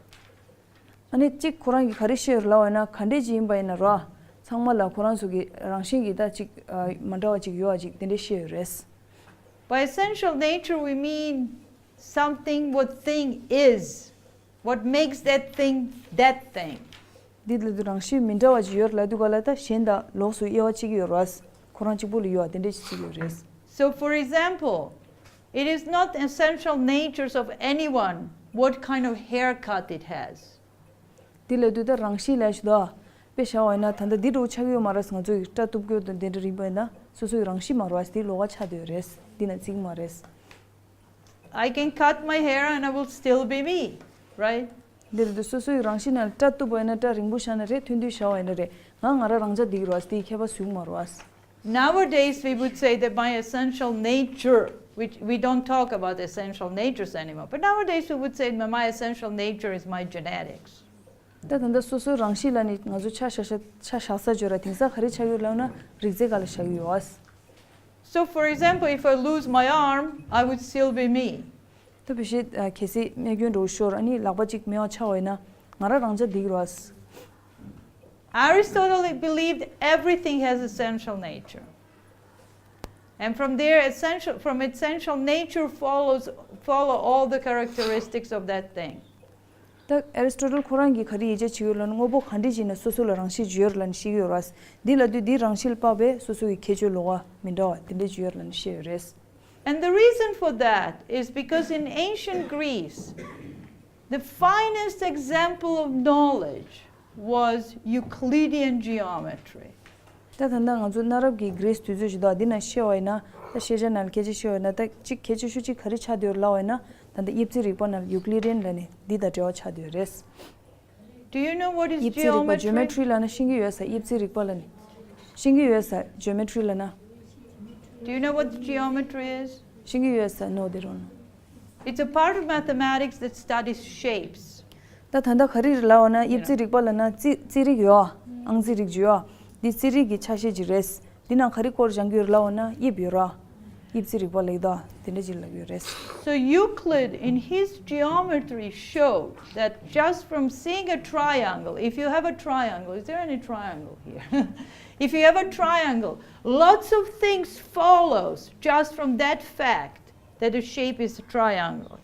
ཨ་ནི་གཅིག་ཁོ་རང་གིས་ག་རེ་བཤད་ཡོད་རེད་ལབ་པ་ཡིན་ན་ག་འདྲས་ཅིག་ཡིན་པ་ཡིན་ན་ར། རྩ་ ཚང་མ་ལ་ཁོ་རང་ཚོ་གི་རང་བཞིན་གྱི་ད་ཅིག་ཨ་མ་འདྲ་བ་ཅིག་ཡོད་པ་ཅིག་དེ་འདྲ་བཤད་ཡོད་རེད། By essential nature, we mean something what thing is, what makes that thing that thing. འདི་ལ་དུ་རང་བཞིན་མི་འདྲ་བ་ཅིག་ཡོད་ལ་དུ་ག་ལ་ད་གཞན་དང་ལོགས་སུ་དབྱེ་བ་གཅིག་ཡོད་རེད། ཁོ་རང་གཅིག་པུ་ལ་ཡོད་པ་དེ་འདྲ་ཅིག་ཡོད་རེད། So, for example, it is not essential natures of anyone what kind of haircut it has. འདི་ལ་དུས་ད་རང་བཞིན་ལས་ཞུ་དོ། དཔེ་བཞག་པ་ཡིན་ན་ད་ལྟ་འདི་འདྲ་བོ་ཆགས་ཡོད་མ་རེད། ང་ཚོ་ཡི་སྐྲ་གཏུབ་སྐྱོར་དང་དེ་འདྲ་རིམ་པ་ཡིན་ན་སོ་སོའི་རང་བཞིན་མ་རེད་པ། འདི་ལོགས་ཀ་ཆགས་བསྡད་ཡོད་རེད། འདི་ན་བརྩི་གི་མ་རེད། I can cut my hair and I will still be me, right? འདི་ལ་དུས་སོ་སོའི་རང་བཞིན་ན་སྐྲ་གཏུབ་པ་ཡིན་ན་སྐྲ་རིང་པོ་བཞག་ན་རེད། ཐུང་ཐུང་བཞག་པ་ཡིན་ན་རེད། ང་ང་རང་རང་ཅག་འདི་གི་རེད་པ། འདི་ཁྱད་པར་བཟོ་གི་མ་རེད་པ། Nowadays, we would say that my essential nature, which we don't talk about essential natures anymore, but nowadays we would say that my essential nature is my genetics. ད་ད་ལྟ་སོ་སོའི་རང་བཞིན་ལ་ནི་ང་ཚོ་ཆ་བཞག་ཆ་བཞག་ས་བརྗོད་ར། དེང་སང་ག་རེ་ཆགས་ཡོད་ལབ་ན་རིགས་རྫས་སྒང་ལ་བཞག་ཡོད་པ། So, for example, if I lose my arm, I would still be me. ད་བེད་སྤྱོད་ཨ་གལ་སྲིད་རྨས་སྐྱོན་འགྲོ་ཤོར། ཨ་ནི་ལག་པ་གཅིག་མེད་པ་ཆགས་པ་ཡིན་ན་ང་རང་རང་ཅག་འདི་གི་རེད་པ། Aristotle believed everything has essential nature. And from there, essential, from essential nature follows, follow all the characteristics of that thing. ད་ཨེ་རི་སི་ཊོ་ཊལ་ཁོ་རང་གིས་ག་རེ་ཡིད་ཆེས་བྱེད་ཀྱི་ཡོད་ལབ་ན། དངོས་པོ་ག་འདྲ་ཅིག་ཡིན་ན་སོ་སོ་ལ་རང་བཞིན་ཅིག་ཡོད་རེད་ལབ་ནས་བཤད་ཀྱི་ཡོད་རེད། འདི་ལ་དུས་འདིའི་རང་བཞིན་ལ་དཔག་པའི་སོ་སོ་གི་ཁྱད་ཆོས་ལོགས་ཀ་མི་འདྲ་བ་དེ་འདྲ་ཅིག་ཡོད་རེད་ལབ་ནས་བཤད་ཡོད་རེད། And the reason for that is because in ancient Greece, the finest example of knowledge was Euclidean geometry. ད་ད་ལྟ་ང་ཚོ་གནའ་རབས་ཀྱི་གྷི་རིས་དུས་ཚོད་ཞིག་འདུག་འདི་ན་བཤད་པ་ཡིན་ན། ད་ཤེས་བྱ་ནང་ལ་སྐད་ཆ་བཤད་པ་ཡིན་ན། ད་གཅིག་གལ་ཆེ་ཤོས་གཅིག་ག་རེ་ཆགས་བསྡད་ཡོད་ལབ་པ་ཡིན་ན། ད་ལྟ་དབྱིབས་རྩིས་རིག་པ་ནང་ལ་ཡུ་ཀླི་ཌིན་ལབ་ནས་འདི་དང་འབྲེལ་བ་ཆགས་བསྡད་ཡོད་རེད། Do you know what is geometry? དབྱིབས་རྩིས་རིག་པ་ཇི་ཨོ་མེ་ཊི་རི་ལབ་ན་ཤེས་ཀྱི་ཡོད་ས། དབྱིབས་རྩིས་རིག་པ་ལབ་ནས་ཤེས་ཀྱི་ཡོད་ས། ཇི་ཨོ་མེ་ཊི་རི་ལབ་ན། Do you know what geometry is? ཤེས་ཀྱི་ཡོད་ས། No, they don't know. It's a part of mathematics that studies shapes. ད་ད་ལྟ་ག་རེ་རེད་ལབ་པ་ན། དབྱིབས་རྩིས་རིག་པ་ལབ་ན་རྩིས་རྩིས་རིག་ཡོད། ཨང་རྩིས་རིག་ཅིག་ཡོད། འདི་རྩིས་རིག་གི་ཆ་ཤས་ཅིག་རེད། འདི་ནང་ག་རེ་སྐོར་སྦྱང་གི་ཡོད་ལབ་པ་ན་དབྱིབས་ཡོད་ར། དབྱིབས་རྩིས་རིག་པ་ལབ་ཡོད་ད། དེ་འདྲ་ཅིག་ལབ་ཡོད་རེད། So Euclid in his geometry showed that just from seeing a triangle, if you have a triangle, is there any triangle here? If you have a triangle, lots of things follows just from that fact that the shape is a triangle.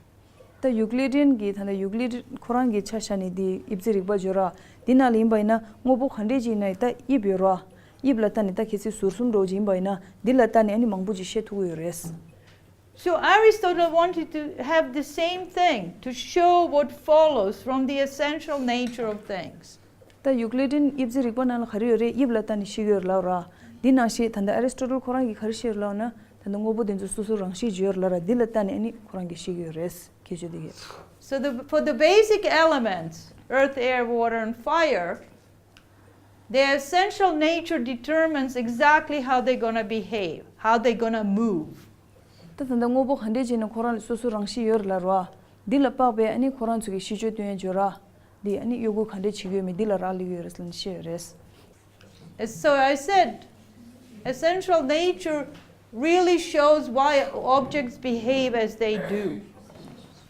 ད་ཡུ་ཀླི་ཌིན་གྱི་ད་ལྟ་ཡུ་ཀླི་ཌིན་ཁོ་རང་གི་ཆ་བཞག་ནས་འདི་དབྱིབས་རྩིས་རིག་པ་བརྗོད་ར། འདི་ནང་ལ་ཡིན་པ་ཡིན་ན་དངོས་པོ་ག་འདྲས་ཅིག་ཡིན་ན་ད་དབྱིབས་ཡོད་ར། དབྱིབས་ལ་ལྟ་ནས་ད་གལ་སྲིད་ཟུར་གསུམ་འདྲ་བོ་ཅིག་ཡིན་པ་ཡིན་ན་འདི་ལ་ལྟ་ནས་ཨ་ནི་མང་པོ་ཅིག་ཤེས་ཐུབ་ཀྱི་ཡོད་རེད། So Aristotle wanted to have the same thing to show what follows from the essential nature of things. ད་ཡུ་ཀླི་ཌིན་དབྱིབས་རྩིས་རིག་པ་ནང་ལ་ག་རེ་ཡོད་རེད། དབྱིབས་ལ་ལྟ་ནས་ཤེས་ཀྱི་ཡོད་རེད་ལབ་ར། འདི་ནང་བཞིན་ད་ལྟ་ཨ་རི་སི་ཊོ་ཊལ་ཁོ་རང་གིས་ག་རེ་བཤད་ཡོད་ལབ་ན། ད་ལྟ་དངོས་པོ་དེ་ཚོ་སོ་སོའི་རང་བཞིན་ཅིག་ཡོད་རེད་ལབ་ར། འདི་ལ་ལྟ་ནས་ཨ་ནི་ཁོ་རང་གིས་ཤེས་ཀྱི་ཡོད་རེད། ཁྱད་ཆོས་དེ་གས། So the, for the basic elements, earth, air, water, and fire, their essential nature determines exactly how they're gonna behave, how they're gonna move. ད་ད་ལྟ་དངོས་པོ་ག་འདྲས་ཅིག་ནི་ཁོ་རང་ལ་སོ་སོའི་རང་བཞིན་ཡོད་རེད་ལབ་ར། འདི་ལ་དཔག་པའི་ཨ་ནི་ཁོ་རང་ཚོ་གི་གཤིས་སྤྱོད་སྟོན་ཡ་བརྗོད་ར། འདི་ཨ་ནི་གཡོ་འགུལ་ག་འདྲས་བྱེད་ཀྱི་ཡོད་མེད་འདི་ལ་རག་ལས་ཀྱི་ཡོད་རེད་ལབ་ནས་བཤད་ཡོད་རེད། So I said, essential nature really shows why objects behave as they do.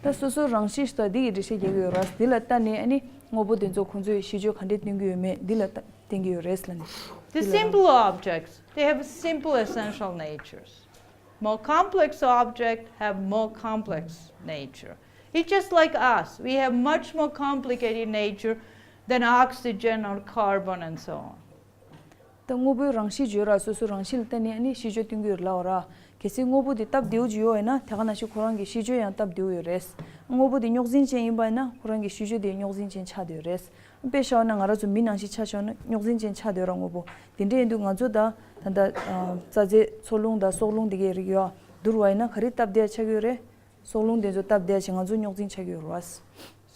ད་སོ་སོའི་རང་བཞིན་ཞིག་དང་འདི་གི་འགྲེལ་བཤད་རྒྱག་གི་ཡོད་རེད། འདི་ལ་ལྟ་ནས་ཨ་ནི་དངོས་པོ་དེ་ཚོ་ཁོང་ཚོའི་གཤིས་སྤྱོད་ག་འདྲས་སྟོན་གྱི་ཡོད་མེད་འདི་ལ་ལྟ་བསྟན་གྱི་ཡོད་རེད་ལབ་ནས། The འདི་ལ་simple objects, they have simple essential natures. More complex objects have more complex nature. It's just like us. We have much more complicated nature than oxygen or carbon and so on. ད་དངོས་པོའི་རང་གཤིས་བརྗོད་ར། སོ་སོའི་རང་གཤིས་ལ་བརྟེན་ནས་ཨ་ནི་གཤིས་སྤྱོད་སྟོན་གྱི་ཡོད་ལབ་ར། གལ་སྲིད་དངོས་པོ་དེ་སྟབས་བདེ་བོ་ཅིག་ཡོད་ཡིན་ན་དེ་ག་ནང་བཞིན་ཁོ་རང་གི་གཤིས་སྤྱོད་ཡང་སྟབས་བདེ་བོ་ཡོད་རེད། དངོས་པོ་དེ་རྙོག་འཛིང་ཅན་ཡིན་པ་ཡིན་ན་ཁོ་རང་གི་གཤིས་སྤྱོད་དེ་རྙོག་འཛིང་ཅན་ཆགས་བསྡད་ཡོད་རེད། དཔེ་བཞག་ན་ང་རང་ཚོ་མི་ནང་བཞིན་ཆ་བཞག་ན་རྙོག་འཛིང་ཅན་ཆགས་བསྡད་ཡོད་ར་དངོས་པོ། དེ་འདྲ་ཡིན་དུས་ང་ཚོ་ད་ད་ལྟ་རྩ་རྫས་འཚོ་རླུང་དང་སྲོག་རླུང་དེ་གའི་རིགས་ཡོད་བསྡུར་བ་ཡིན་ན་ག་རེ་སྟབས་བདེ་ཆགས་ཀྱི་ཡོད་རེད། སྲོག་རླུང་དེ་ཚོ་སྟབས་བདེ་ཞིག་ང་ཚོ་རྙོག་འཛིང་ཆགས་ཀྱི་ཡོད་རེད།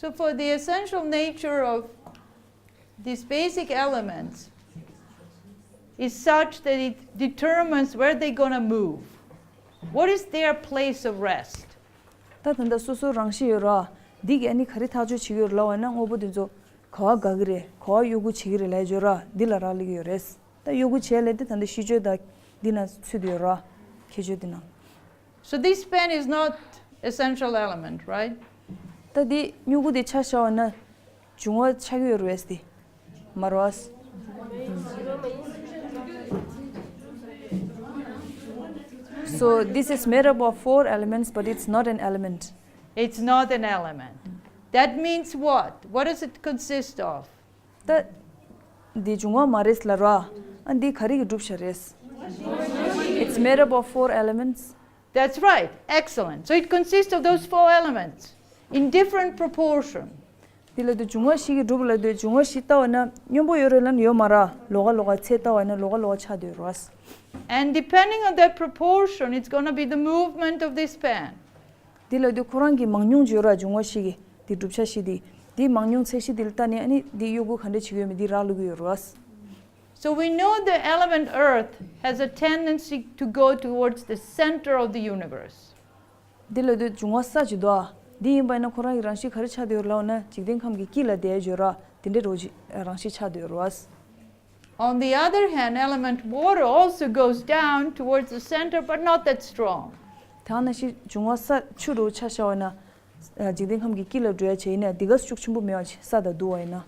So for the essential nature of these basic elements is such that it determines where they're gonna move. What is their place of rest? ད་ད་ལྟ་སོ་སོའི་རང་གཤིས་ཡོད་ར། འདི་གི་ཨ་ནི་ག་རེ་ཐག་གཅོད་བྱེད་ཀྱི་ཡོད་རེད་ལབ་པ་ན་དངོས་པོ་དེ་ཚོ་ག་བ་དགའ་གི་རེད། ག་བ་གཡོ་འགུལ་བྱེད་ཀྱི་རེད་ལབ་ཡ་བརྗོད་ར། འདི་ལ་རག་ལས་ཀྱི་ཡོད་རེད། ད་གཡོ་འགུལ་བྱེད་ཡ་ལས་དེ་ད་ལྟ་གཤིས་སྤྱོད་དང་འདི་ནང་ཚུད་དུ་ཡོད་ར། ཁྱད་ཆོས་འདི་ནང་། So this pen is not essential element, right? ད་འདི་སྨྱུ་གུ་འདི་ཆ་བཞག་པ་ན་འབྱུང་བ་ཆགས་ཀྱི་ཡོད་རེད་པས་འདི། མ་རེད་པས། So this is made up of four elements, but it's not an element. It's not an element. That means what? What does it consist of? ད་འདི་འབྱུང་བ་མ་རེད་ལབ་ར། ཨ་འདི་ག་རེ་གི་གྲུབ་ཆ་རེད། It's made up of four elements. That's right. Excellent. So it consists of those four elements in different proportion. འདི་ལབ་དུས་འབྱུང་བ་བཞི་གི་གྲུབ་ལབ་དུས་འབྱུང་བ་བཞི་ལྟ་བ་ན་སྙོམས་པོ་ཡོད་རེད་ལབ་ན་ཡོད་མ་རེད། ལོགས་ཀ་ལོགས་ཀ་ཚད་ལྟ་བ་ན་ལོགས་ཀ་ལོགས་ཀ་ཆགས་བསྡད་ཡོད་རེད། And depending on that proportion, it's going to be the movement of this pan. འདི་ལབ་དུས་ཁོ་རང་གི་མང་ཉུང་བརྗོད་ར། འབྱུང་བ་བཞི་གི་འདི་གྲུབ་ཆ་བཞི་འདི། འདི་མང་ཉུང་ཚད་གཞི་འདི་ལ་ལྟ་ནས་ཨ་ནི་འདི་གཡོ་འགུལ་ག་འདྲ་བྱེད་ཀྱི་ཡོད་མེད་འདི་རག་ལུས་ཀྱི་ཡོད་རེད། So we know the element earth has a tendency to go towards the center of the universe. འདི་ལབ་དུས་འབྱུང་བ་ས་ཅིག་འདུག་ཨ། འདི་ཡིན་པ་ཡིན་ན་ཁོ་རང་གི་རང་བཞིན་ག་རེ་ཆགས་བསྡད་ཡོད་རེད་ལབ་ན་འཇིག་རྟེན་ཁམས་ཀྱི་དཀྱིལ་ལ་བསྡད་ཡོད་ར། དེ་འདྲའི་རོ་ཅིག་རང་བཞིན་ཆགས་བསྡད་ཡོད་རེད། On the other hand, element water also goes down towards the center, but not that strong. དེ་ནང་བཞིན་འབྱུང་བ་ས་ཆུ་རུ་ཆ་བཞག་པ་ན། འཇིག་རྟེན་ཁམས་ཀྱི་དཀྱིལ་ལ་འགྲོ་ཡ་བྱས་ཡིན་ན་འདི་ག་ཤུགས་ཆེན་པོ་མེད་པ་ཅིག་ས་དང་བསྡུར་བ་ཡིན་ན།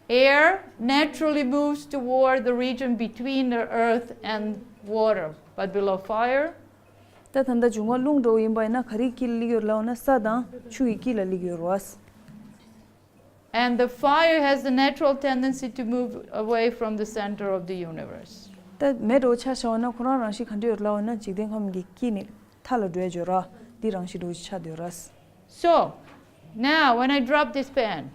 Air naturally moves toward the region between the earth and water, but below fire, ད་ད་ལྟ་འབྱུང་བ་རླུང་འདྲ་བོ་ཡིན་པ་ཡིན་ན་ག་རེའི་དཀྱིལ་ལ་སླེབས་ཡོད་ལབ་ན་ས་དང་ཆུ་ཡི་དཀྱིལ་ལ་སླེབས་ཡོད་རེད། And the fire has the natural tendency to move away from the center of the universe. ད་མེ་འདྲ་བོ་ཆ་བཞག་པ་ན་ཁོ་རང་རང་བཞིན་ག་འདྲ་ཡོད་ལབ་ན་འཇིག་རྟེན་ཁམས་ཀྱི་དཀྱིལ་ནས་མཐའ་ལ་འགྲོ་ཡ་ཡོད་ར། འདི་རང་བཞིན་འདྲ་བོ་ཅིག་ཆགས་བསྡད་ཡོད་རེད། So, now when I drop this pan,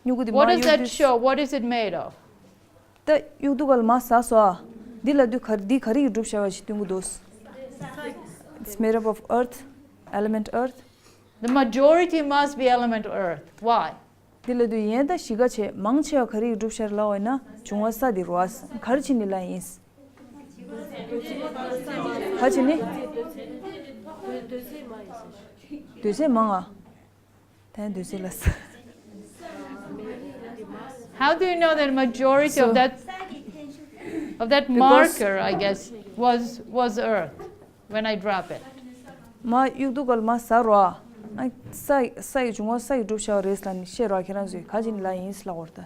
སྨྱུ་གུ་འདི་what མར་does གཡུག་that དུས། show? What is it made of? ད་གཡུག་དུས་ག་ལ་མར་ཟགས་སོང་ཨ། འདི་ལབ་དུས་ག་འདི་ག་རེ་གི་གྲུབ་ཆ་བ་ཞིག་སྟོན་གྱི་འདུག It's made up of earth, element earth. The majority must be element earth. Why? འདི་ལབ་དུས་ཡིན་ད་གཞིས་ཀ་ཆེ་མང་ཆེ་བ་ག་རེ་གི་གྲུབ་ཆ་རེད་ལབ་པ་ཡིན་ན་འབྱུང་བ་ས་འདི་རེད་བ། ག་རེ་བྱས་ནས་ལབ་ཡིན། ག་རེ་བྱས་ནས། འདོད་ཚད་མང་ཨ། ད་འདོད་ཚད་ལ་ས། How do you know that majority So- of that of that Because- marker, I guess, was was earth when I drop it? མར་གཡུག་དུས་ག་ལ་མར་ཟགས་རོ་ཨ། ཨ་ས་ས་ཡི་འབྱུང་བ་ས་ཡི་གྲུབ་ཆ་རེད་ལབ་ནས་བཤད་རོ་ཨ། ཁྱེད་རང་ཚོས་ག་རེ་བྱས་ནས་ལབ་ཡིན་ལབ་དགོས་རེད་ད།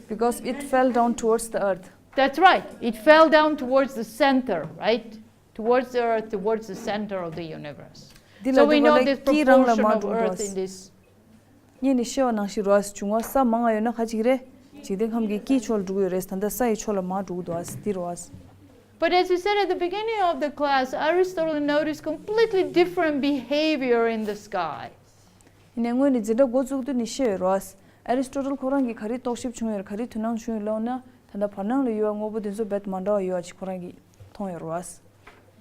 Because it fell down towards the earth. That's right. It fell down towards the center, right? Towards the earth, towards the center of the universe. འདི་ལ་So we འདི་know བ་ལ་this དཀྱིལ་རང་ལ་proportion མར་of འགྲོ་earth འདུག in this. ངས་ནི་བཤད་པ་ནང་བཞིན་རོ་ཨ། འབྱུང་བ་ས་མང་ང་ཡོད་ན་ག་ཅིག་རེད། འཇིག་རྟེན་ཁམས་ཀྱི་དཀྱིལ་ཕྱོགས་ལ་འགྲོ་གི་ཡོད་རེད། ད་ལྟ་ས་ཡི་ཕྱོགས་ལ་མར་འགྲོ་གི་འདུག་ཨ། འདི་རོ་ཨ། But as you said at the beginning of the class, Aristotle noticed completely different behavior in the sky. ཡིན་ནའི་སྔོན་ནས་འཛིན་གྲྭ་འགོ་བཙུགས་དུས་ནས་བཤད་ཡོད་རེད་བ། ཨེ་རི་སི་ཊོ་ཊལ་ཁོ་རང་གིས་ག་རེ་རྟོག་ཞིབ་བྱུང་ཡོད་རེད། ག་རེ་དོ་སྣང་བྱུང་ཡོད་ལབ་ན། ད་ལྟ་བར་སྣང་ལ་ཡོད་པ་དངོས་པོ་དེ་ཚོ་རྦད་མ་འདྲ་བ་ཡོད་པ་ཅིག་ཁོ་རང་གིས་མཐོང་ཡོད་རེད་བ།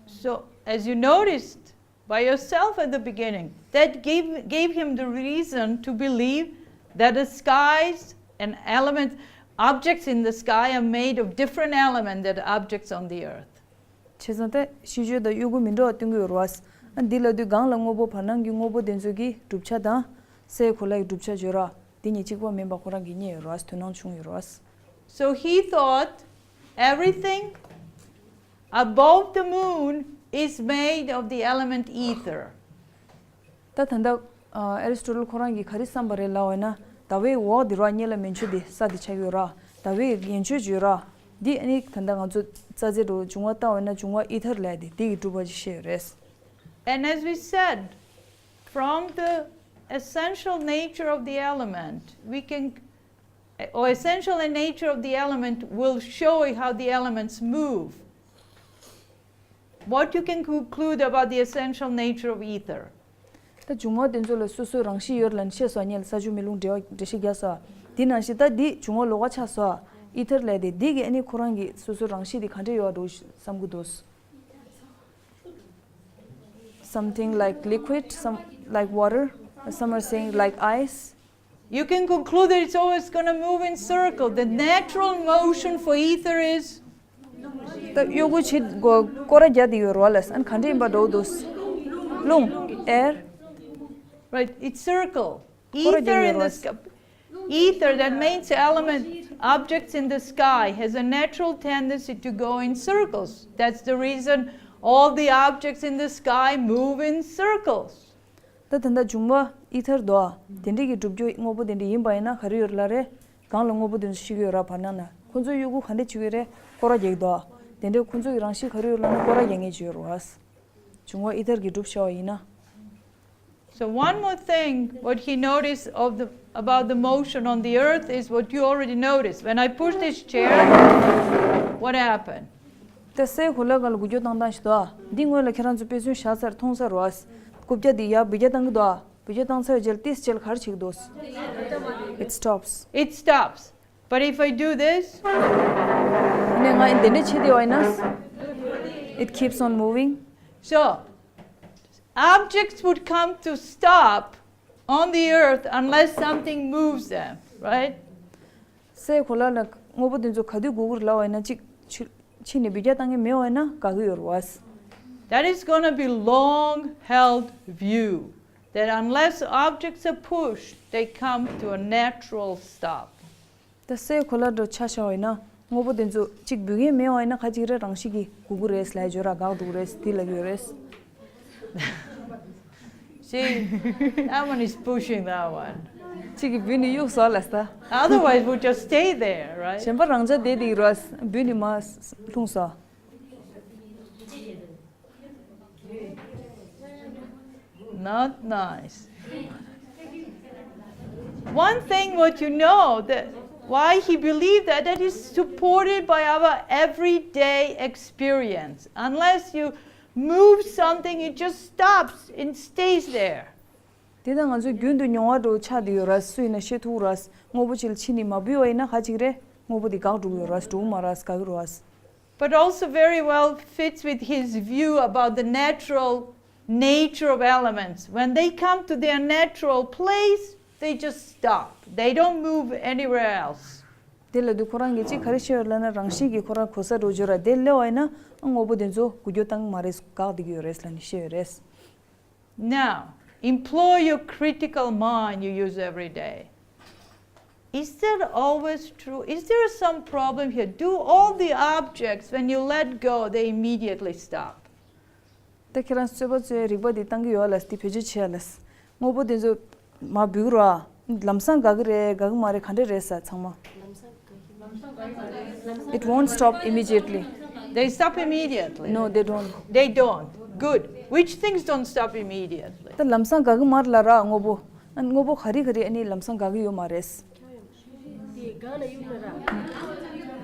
So, as you noticed by yourself at the beginning, that gave, gave him the reason to believe that the skies and elements, objects in the sky are made of different elements than objects on the earth. བྱས་ཙང་ད་ཤེས་བྱ་དང་གཡོ་འགུལ་མི་འདྲ་བ་སྟོན་གྱི་ཡོད་རེད་བ། ཨ་འདི་ལབ་དུས་སྒང་ལ་དངོས་པོ་བར་སྣང་གི་དངོས་པོ་དེ་ཚོ་གི་གྲུབ་ཆ་དང་། སའི་གོ་ལའི་གྲུབ་ཆ་བརྗོད་ར། འདི་གཉིས་གཅིག་པ་མིན་པ་ཁོ་རང་གིས་རྙེད་ཡོད་རེད་བ། དོ་སྣང་བྱུང་ཡོད་རེད་བ། So he thought everything above the moon is made of the element ether. ད་ད་ལྟ་ཨེ་རི་སི་ཊོ་ཊལ་ཁོ་རང་གིས་ག་རེ་བསམ་པ་རེད་ལབ་པ་ཡིན་ན། ཟླ་བའི་འོག་འདི་ར་གཉིས་ལ་མན་ཆད་དེ་ས་དེ་ཆགས་ཡོད་ར། ཟླ་བའི་ཡན་ཆད་བརྗོད་ར། འདི་ཨ་ནི་ད་ལྟ་ང་ཚོ་རྩ་རྫས་འདྲ་བོ་འབྱུང་བ་ལྟ་བ་ཡིན་ན་འབྱུང་བ་ཨི་ཐར་ལབ་དེ་འདི་གིས་གྲུབ་པ་ཅིག་བཤད་ཡོད་རེད། And as we said, from the essential nature of the element, we can, or essential nature of the element will show how the elements move. What you can conclude about the essential nature of ether? ད་འབྱུང་བ་དེ་ཚོ་ལ་སོ་སོའི་རང་བཞིན་ཡོད་ལབ་ནས་བཤད་སོང་། ཉེ་ལ་ས་ཆུ་མེ་རླུང་འདྲ་བ་འགྲེལ་བཤད་རྒྱག་སོང་། དེ་ནང་བཞིན་ད་འདི་འབྱུང་བ་ལོགས་ཀ་ཆགས་སོང་། ཨི་ཐར་ལབ་དེ་འདི་གི་ཨ་ནི་ཁོ་རང་གི་སོ་སོའི་རང་བཞིན་དེ་ག་འདྲ་ཡོད་འགྲོ་བསམ་གྱི་འདུག Something like liquid, some like water, some are saying like ice. You can conclude that it's always going to move in circle. The natural motion for ether is ད་གཡོ་འགུལ་བྱེད་དགོས་སྐོར་ར་རྒྱག་དེ་ཡོད་རོ་ལས། ཨ་ནི་ག་འདྲ་ཡིན་པ་འགྲོ་འདུག་རླུང་air. Right, it's circle. Correct, Ether in the Ross. sky. Ether, that means element, objects in the sky, has a natural tendency to go in circles. That's the reason all the objects in the sky move in circles. ད་ད་ལྟ་འབྱུང་བ་ཨི་ཐར་དོ། དེ་འདྲ་གི་གྲུབ་རྒྱུ་དངོས་པོ་དེ་འདྲ་ཡིན་པ་ཡིན་ན་ག་རེ་ཡོད་ལ་རེད། སྒང་ལ་དངོས་པོ་དེ་ཚོ་ཤི་གི་ཡོད་ར། བར་སྣང་ན་ ཁོ་ཚོའི་གཡོ་འགུལ་ག་འདྲས་བྱེད་ཀྱི་རེད། སྐོར་ར་རྒྱག་གི་འདུག་དེ་འདྲའི་ཁོ་ཚོ་གི་རང་གཤིས་ག་རེ་ཡོད་ལབ་ན་སྐོར་ར་རྒྱག་མཁན་ཅིག་ཡོད་རེད་བ། འབྱུང་བ་ཨི་ཐར་གྱི་གྲུབ་བྱ་བ་ཡིན་ན། So one more thing, what he noticed of the, about the motion on the earth is what you already noticed. When I push this chair, what happened? ད་སའི་གོ་ལ་སྒང་ལ་འགུལ་སྐྱོད་བཏང་སྟངས་ཤིག་འདུག་འདི་སྔོན་ལ་ཁྱེད་རང་ཚོ་དཔེ་མཚོན་བཞག་ཚར་མཐོང་ཚར་རོ། རྐུབ་བཀྱག་འདི་ཡར་འབུད་རྒྱག་བཏང་གི་འདུག་འབུད་རྒྱག་བཏང་ཚར་རྗེས་ལ་ཏིས་རྗེས་ལ་ག་རེ་བྱེད་ཀྱི་འདུག It stops. It stops. But if I do this, ནས་ང་འདི་འདྲ་བྱེད་བསྡད་པ་ཡིན་ན། It keeps on moving. So, objects would come to stop on the earth unless something moves them, right? སའི་གོ་ལ་ལ་དངོས་པོ་དེ་ཚོ་ག་དུས་འགུལ་གྱི་རེད་ལབ་པ་ཡིན་ན། གཅིག་ཕྱི་ཕྱི་ནས་འབུད་རྒྱག་བཏང་མཁན་མེད་པ་ཡིན་ན་འགག་གི་ཡོད་རེད་བ། That is gonna be long held view, that unless objects are pushed, they come to a natural stop. ད་སའི་གོ་ལ་འདྲ་ཆ་བཞག་པ་ཡིན་ན། དངོས་པོ་དེ་ཚོ་གཅིག་འབུད་མཁན་མེད་པ་ཡིན་ན་ག་ཅིག་རེད། རང་བཞིན་གྱིས་འགུལ་གྱི་རེད་ལབ་ཡ་བརྗོད་ར། འགག་འགྲོ་གི་རེད། དེ་ལབ་ཀྱི་ཡོད་རེད། See, that one is pushing that one. གཅིག་གིས་འབུད་ནས་གཡུག་སོང་ལབ་ས། Otherwise, we'll just stay there, right? གཞན་པ་རང་འཇགས་བསྡད་དེ་ཡོད་རེད་བ། འབུད་ནས་མར་ལྷུང་སོང་། Not nice. One thing what you know that why he believed that, that is supported by our everyday experience. Unless you move something, it just stops and stays there. དེ་ད་ང་ཚོའི་རྒྱུན་དུ་མྱོང་བ་འདྲ་ཆགས་བསྡད་ཡོད་རེད། སུ་ཡིན་ན་ཤེས་ཐུབ་རེད། དངོས་པོ་ཅིག་ལ་ཕྱི་ནས་མ་འབུད་པ་ཡིན་ན་ག་ཅིག་རེད། དངོས་པོ་དེ་འགག་འགྲོ་གི་ཡོད་རེད། འགྲོ་གི་མ་རེད། འགག་གི་རེད་བ། But also very well fits with his view about the natural nature of elements. When they come to their natural place, they just stop. They don't move anywhere else. དེ་ལ་དུས་ཁོ་རང་གིས་ཅིག་ག་རེ་བཤད་ཡོད་ལབ་ན། རང་བཞིན་གྱིས་ཁོ་རང་གོ་ས་འགྲོ་རྒྱུ་ར། དེ་སླེབས་པ་ཡིན་ན་དངོས་པོ་དེ་ཚོ་འགུལ་སྐྱོད་བཏང་གི་མ་རེད། འགག་བསྡད་ཀྱི་ཡོད་རེད་ལབ་ནས་བཤད་ཡོད་རེད། Now, employ your critical mind you use every day. Is that always true? Is there some problem here? Do all the objects, when you let go, they immediately stop? ད་ཁྱེད་རང་རྩོད་པ་རྩོད་ཡའི་རིག་པ་འདི་བཏང་གི་ཡོད་ལ། འདི་བེད་སྤྱོད་བྱེད་ཡ་ལ། དངོས་པོ་དེ་ཚོ་མར་འབུད་རོགས། ལམ་སང་འགག་གི་རེད། འགག་གི་མ་རེད། ག་འདྲ་རེད་ཟེར་ཚང་མ། It won't stop immediately. They stop immediately. No, they don't. They don't. Good. Which things don't stop immediately? ད་ལམ་སང་འགག་གི་མ་རེད་ལབ་ར། དངོས་པོ། ཨ་ནི་དངོས་པོ་ག་རེ་ག་རེ་ཨ་ནི་ལམ་སང་འགག་གི་ཡོད་མ་རེད།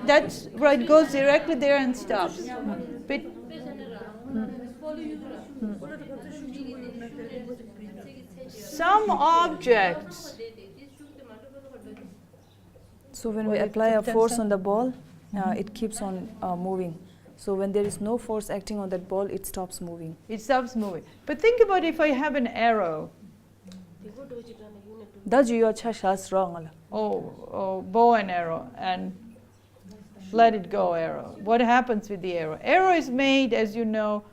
That's right, goes directly there and stops. But some objects. So when we apply a force on the ball, uh, it keeps on uh, moving. So when there is no force acting on that ball, it stops moving. It stops moving. But think about if I have an arrow. ད་ཇུ་ཡོ་ཆ་ཤ་སི་རོ་ང་ལ། Oh, oh, bow and arrow and let it go arrow. What happens with the arrow? Arrow is made, as you know,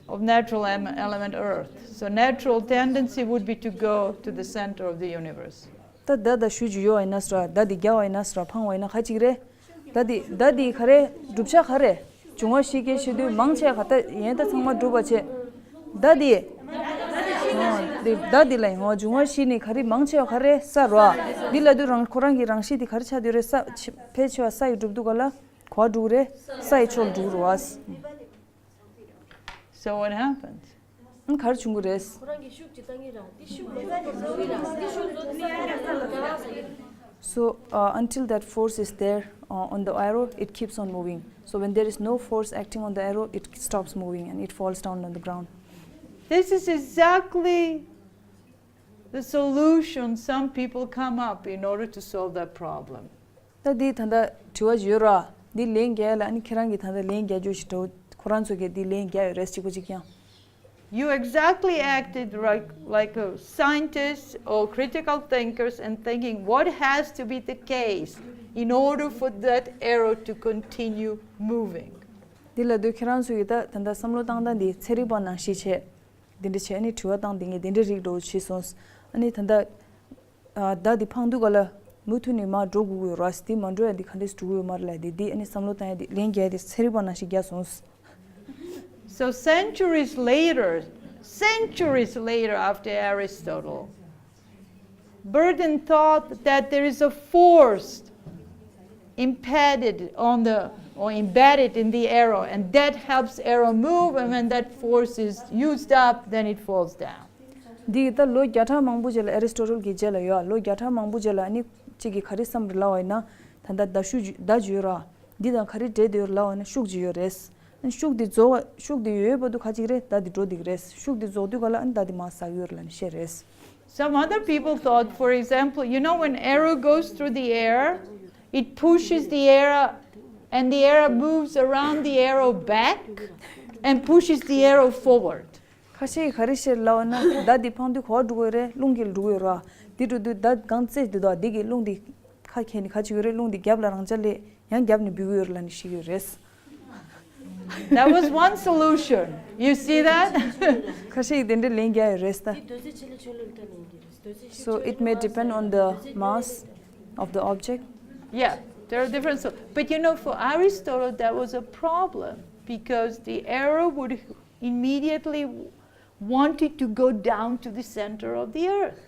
of natural em- element earth. So natural tendency would be to go to the center of the universe. ད་ད་ད་ཞུ་ཇུ་ཡོ་ཡིན་ན་སི་ར། ད་འདི་རྒྱག་པ་ཡིན་ན་སི་ར། འཕང་བ་ཡིན་ན་ག་ཅིག་རེད། ད་འདི་ད་འདི་ག་རེ་གྲུབ་ཆ་ག་རེ། འབྱུང་བ་བཞི་སྐྱེ་བཞི་འདུས་མང་ཆེ་ག་ད་ཡན་ད་ཚང་མ་གྲུབ་པ་བྱེད། ད་འདི། འོ་འདི་ད་འདི་ལ་ཡིན། འོ་འབྱུང་བ་བཞི་ནི་ག་རེ་མང་ཆེ་བ་ག་རེ་ས་རོ། འདི་ལ་དུས་རང་ཁོ་རང་གི་རང་གཤིས་འདི་ག་རེ་ཆགས་འདུག་རེད། ས་ཕལ་ཆེ་བ་ས་ཡི་གྲུབ་འདུག་ག་ལ། གོ་བ་འགྲོ་གི་རེད། ས་ཡི་ཕྱོགས་འགྲོ་གི་རེད་བ། So what happens? ཨང་གར་བྱུང་གི་རེད། ཁོ་རང་གི་ཤུགས་ཀྱིས་བཏང་གི་ར། འདི་ཤུགས་མ་གཏོགས་འགྲོ་གི་ར། འདི་ཤུགས་གཏོང་གི་ར། So uh, until that force is there uh, on the arrow, it keeps on moving. So when there is no force acting on the arrow, it stops moving and it falls down on the ground. This is exactly the solution some people come up in order to solve that problem. ད་འདི་ད་ལྟ་དྲི་བ་ཡོད་ར། འདི་ལན་རྒྱག་ཡ་ལ་ཨ་ནི་ཁྱེད་རང་གིས་ད་ལྟ་ལན་རྒྱག་རྒྱུ་ཞིག་འགྲོ། ཁོ་རང་ཚོ་གིས་འདི་ལན་རྒྱག་ཡོད་རེད། གཅིག་པ་གཅིག་རྐྱང་། You exactly acted like, like a scientist or critical thinkers and thinking what has to be the case in order for that arrow to continue moving. འདི་ལ་དུས་ཁྱེད་རང་ཚོ་གིས་ད་ད་ལྟ་བསམ་བློ་བཏང་སྟངས་འདི་ཚན་རིག་པ་ནང་བཞིན་བྱས། འདི་འདྲ་བྱས་ཨ་ནི་དྲི་བ་བཏང་འདི་ངས་འདི་འདྲ་རིགས་འགྲོ་བྱས་སོང་། ཨ་ནི་ད་ལྟ་ཨ་མདའ་འདི་འཕང་དུས་ག་ལ་མུ་མཐུད་ནས་མར་འགྲོ་དགོས་ཀྱི་ཡོད་རེད། འདི་མ་འགྲོ་ཡ་འདི་ག་འདྲས་འགྲོ་གི་ཡོད་མ་རེད་ལབ། འདི་འདི་ཨ་ནི་བསམ་བློ་བཏང་ཡ་འདི་ལན་རྒྱག་ཡ་འདི་ཚན་རིག་པ་ནང་བཞིན་རྒྱག་སོང་། So centuries later, centuries later after Aristotle, Burden thought that there is a force impeded on the or embedded in the arrow, and that helps arrow move, and when that force is used up, then it falls down. འདི་ད་ལོ་བརྒྱ་ཕྲག་མང་པོ་རྗེས་ལ། ཨེ་རི་སི་ཊོ་ཊལ་གྱི་རྗེས་ལ་ཡོད། ལོ་བརྒྱ་ཕྲག་མང་པོ་རྗེས་ལ་ཨ་ནི་གཅིག་གིས་ག་རེ་བསམ་རེད་ལབ་པ་ཡིན་ན། ད་ལྟ་མདའ་ཤུགས་ཅིག་མདའ་ཅིག་ཡོད་ར། འདི་དང་ག་རེ་འབྲེལ་བསྡད་ཡོད་རེད་ལབ་པ་ཡིན་ན་ཤུགས་ཅིག་ཡོད་རེད། ཤུགས་འདི་རྫོགས། ཤུགས་འདི་ཡོད་བར་དུ་ག་ཅིག་རེད། མདའ་འདི་འགྲོ་བསྡད་ཀྱི་རེད། ཤུགས་འདི་རྫོགས་དུས་ག་ལ་ཨ་ནི་མདའ་འདི་མར་ཟག་གི་ཡོད་རེད་ལབ་ནས་བཤད་རེད། Some other people thought, for example, you know, when arrow goes through the air, it pushes the arrow, and the arrow moves around the arrow back and pushes the arrow forward. ཁ་ཤས་ཀྱིས་ག་རེ་བཤད་ལབ་པ་ན། མདའ་འདི་འཕང་དུས་ག་པར་འགྲོ་གི་ཡོད་རེད། རླུང་གིས་འགྲོ་གི་ཡོད་ར། འདི་འགྲོ་དུས་མདའ་གང་བཙལ་དེ་དོ་འདི་གིས་རླུང་འདི་ཁ་འཁྱེར་ནས་ག་ཅིག་ཡོད་རེད། རླུང་འདི་རྒྱབ་ལ་རང་འཇགས་སླེབས། ཡང་རྒྱབ་ནས་འབུད་གི་ཡོད་རེད་ལབ་ནས་བཤད་ཀྱི་ཡོད་རེད། That was one solution. You see that? ཁ་ཤས་ཀྱིས་དེ་འདྲའི་ལན་རྒྱག་ཡོད་རེད་ད། So it may depend on the mass of the object. Yeah, there are different. So, but you know, for Aristotle, that was a problem because the arrow would immediately wanted to go down to the center of the earth,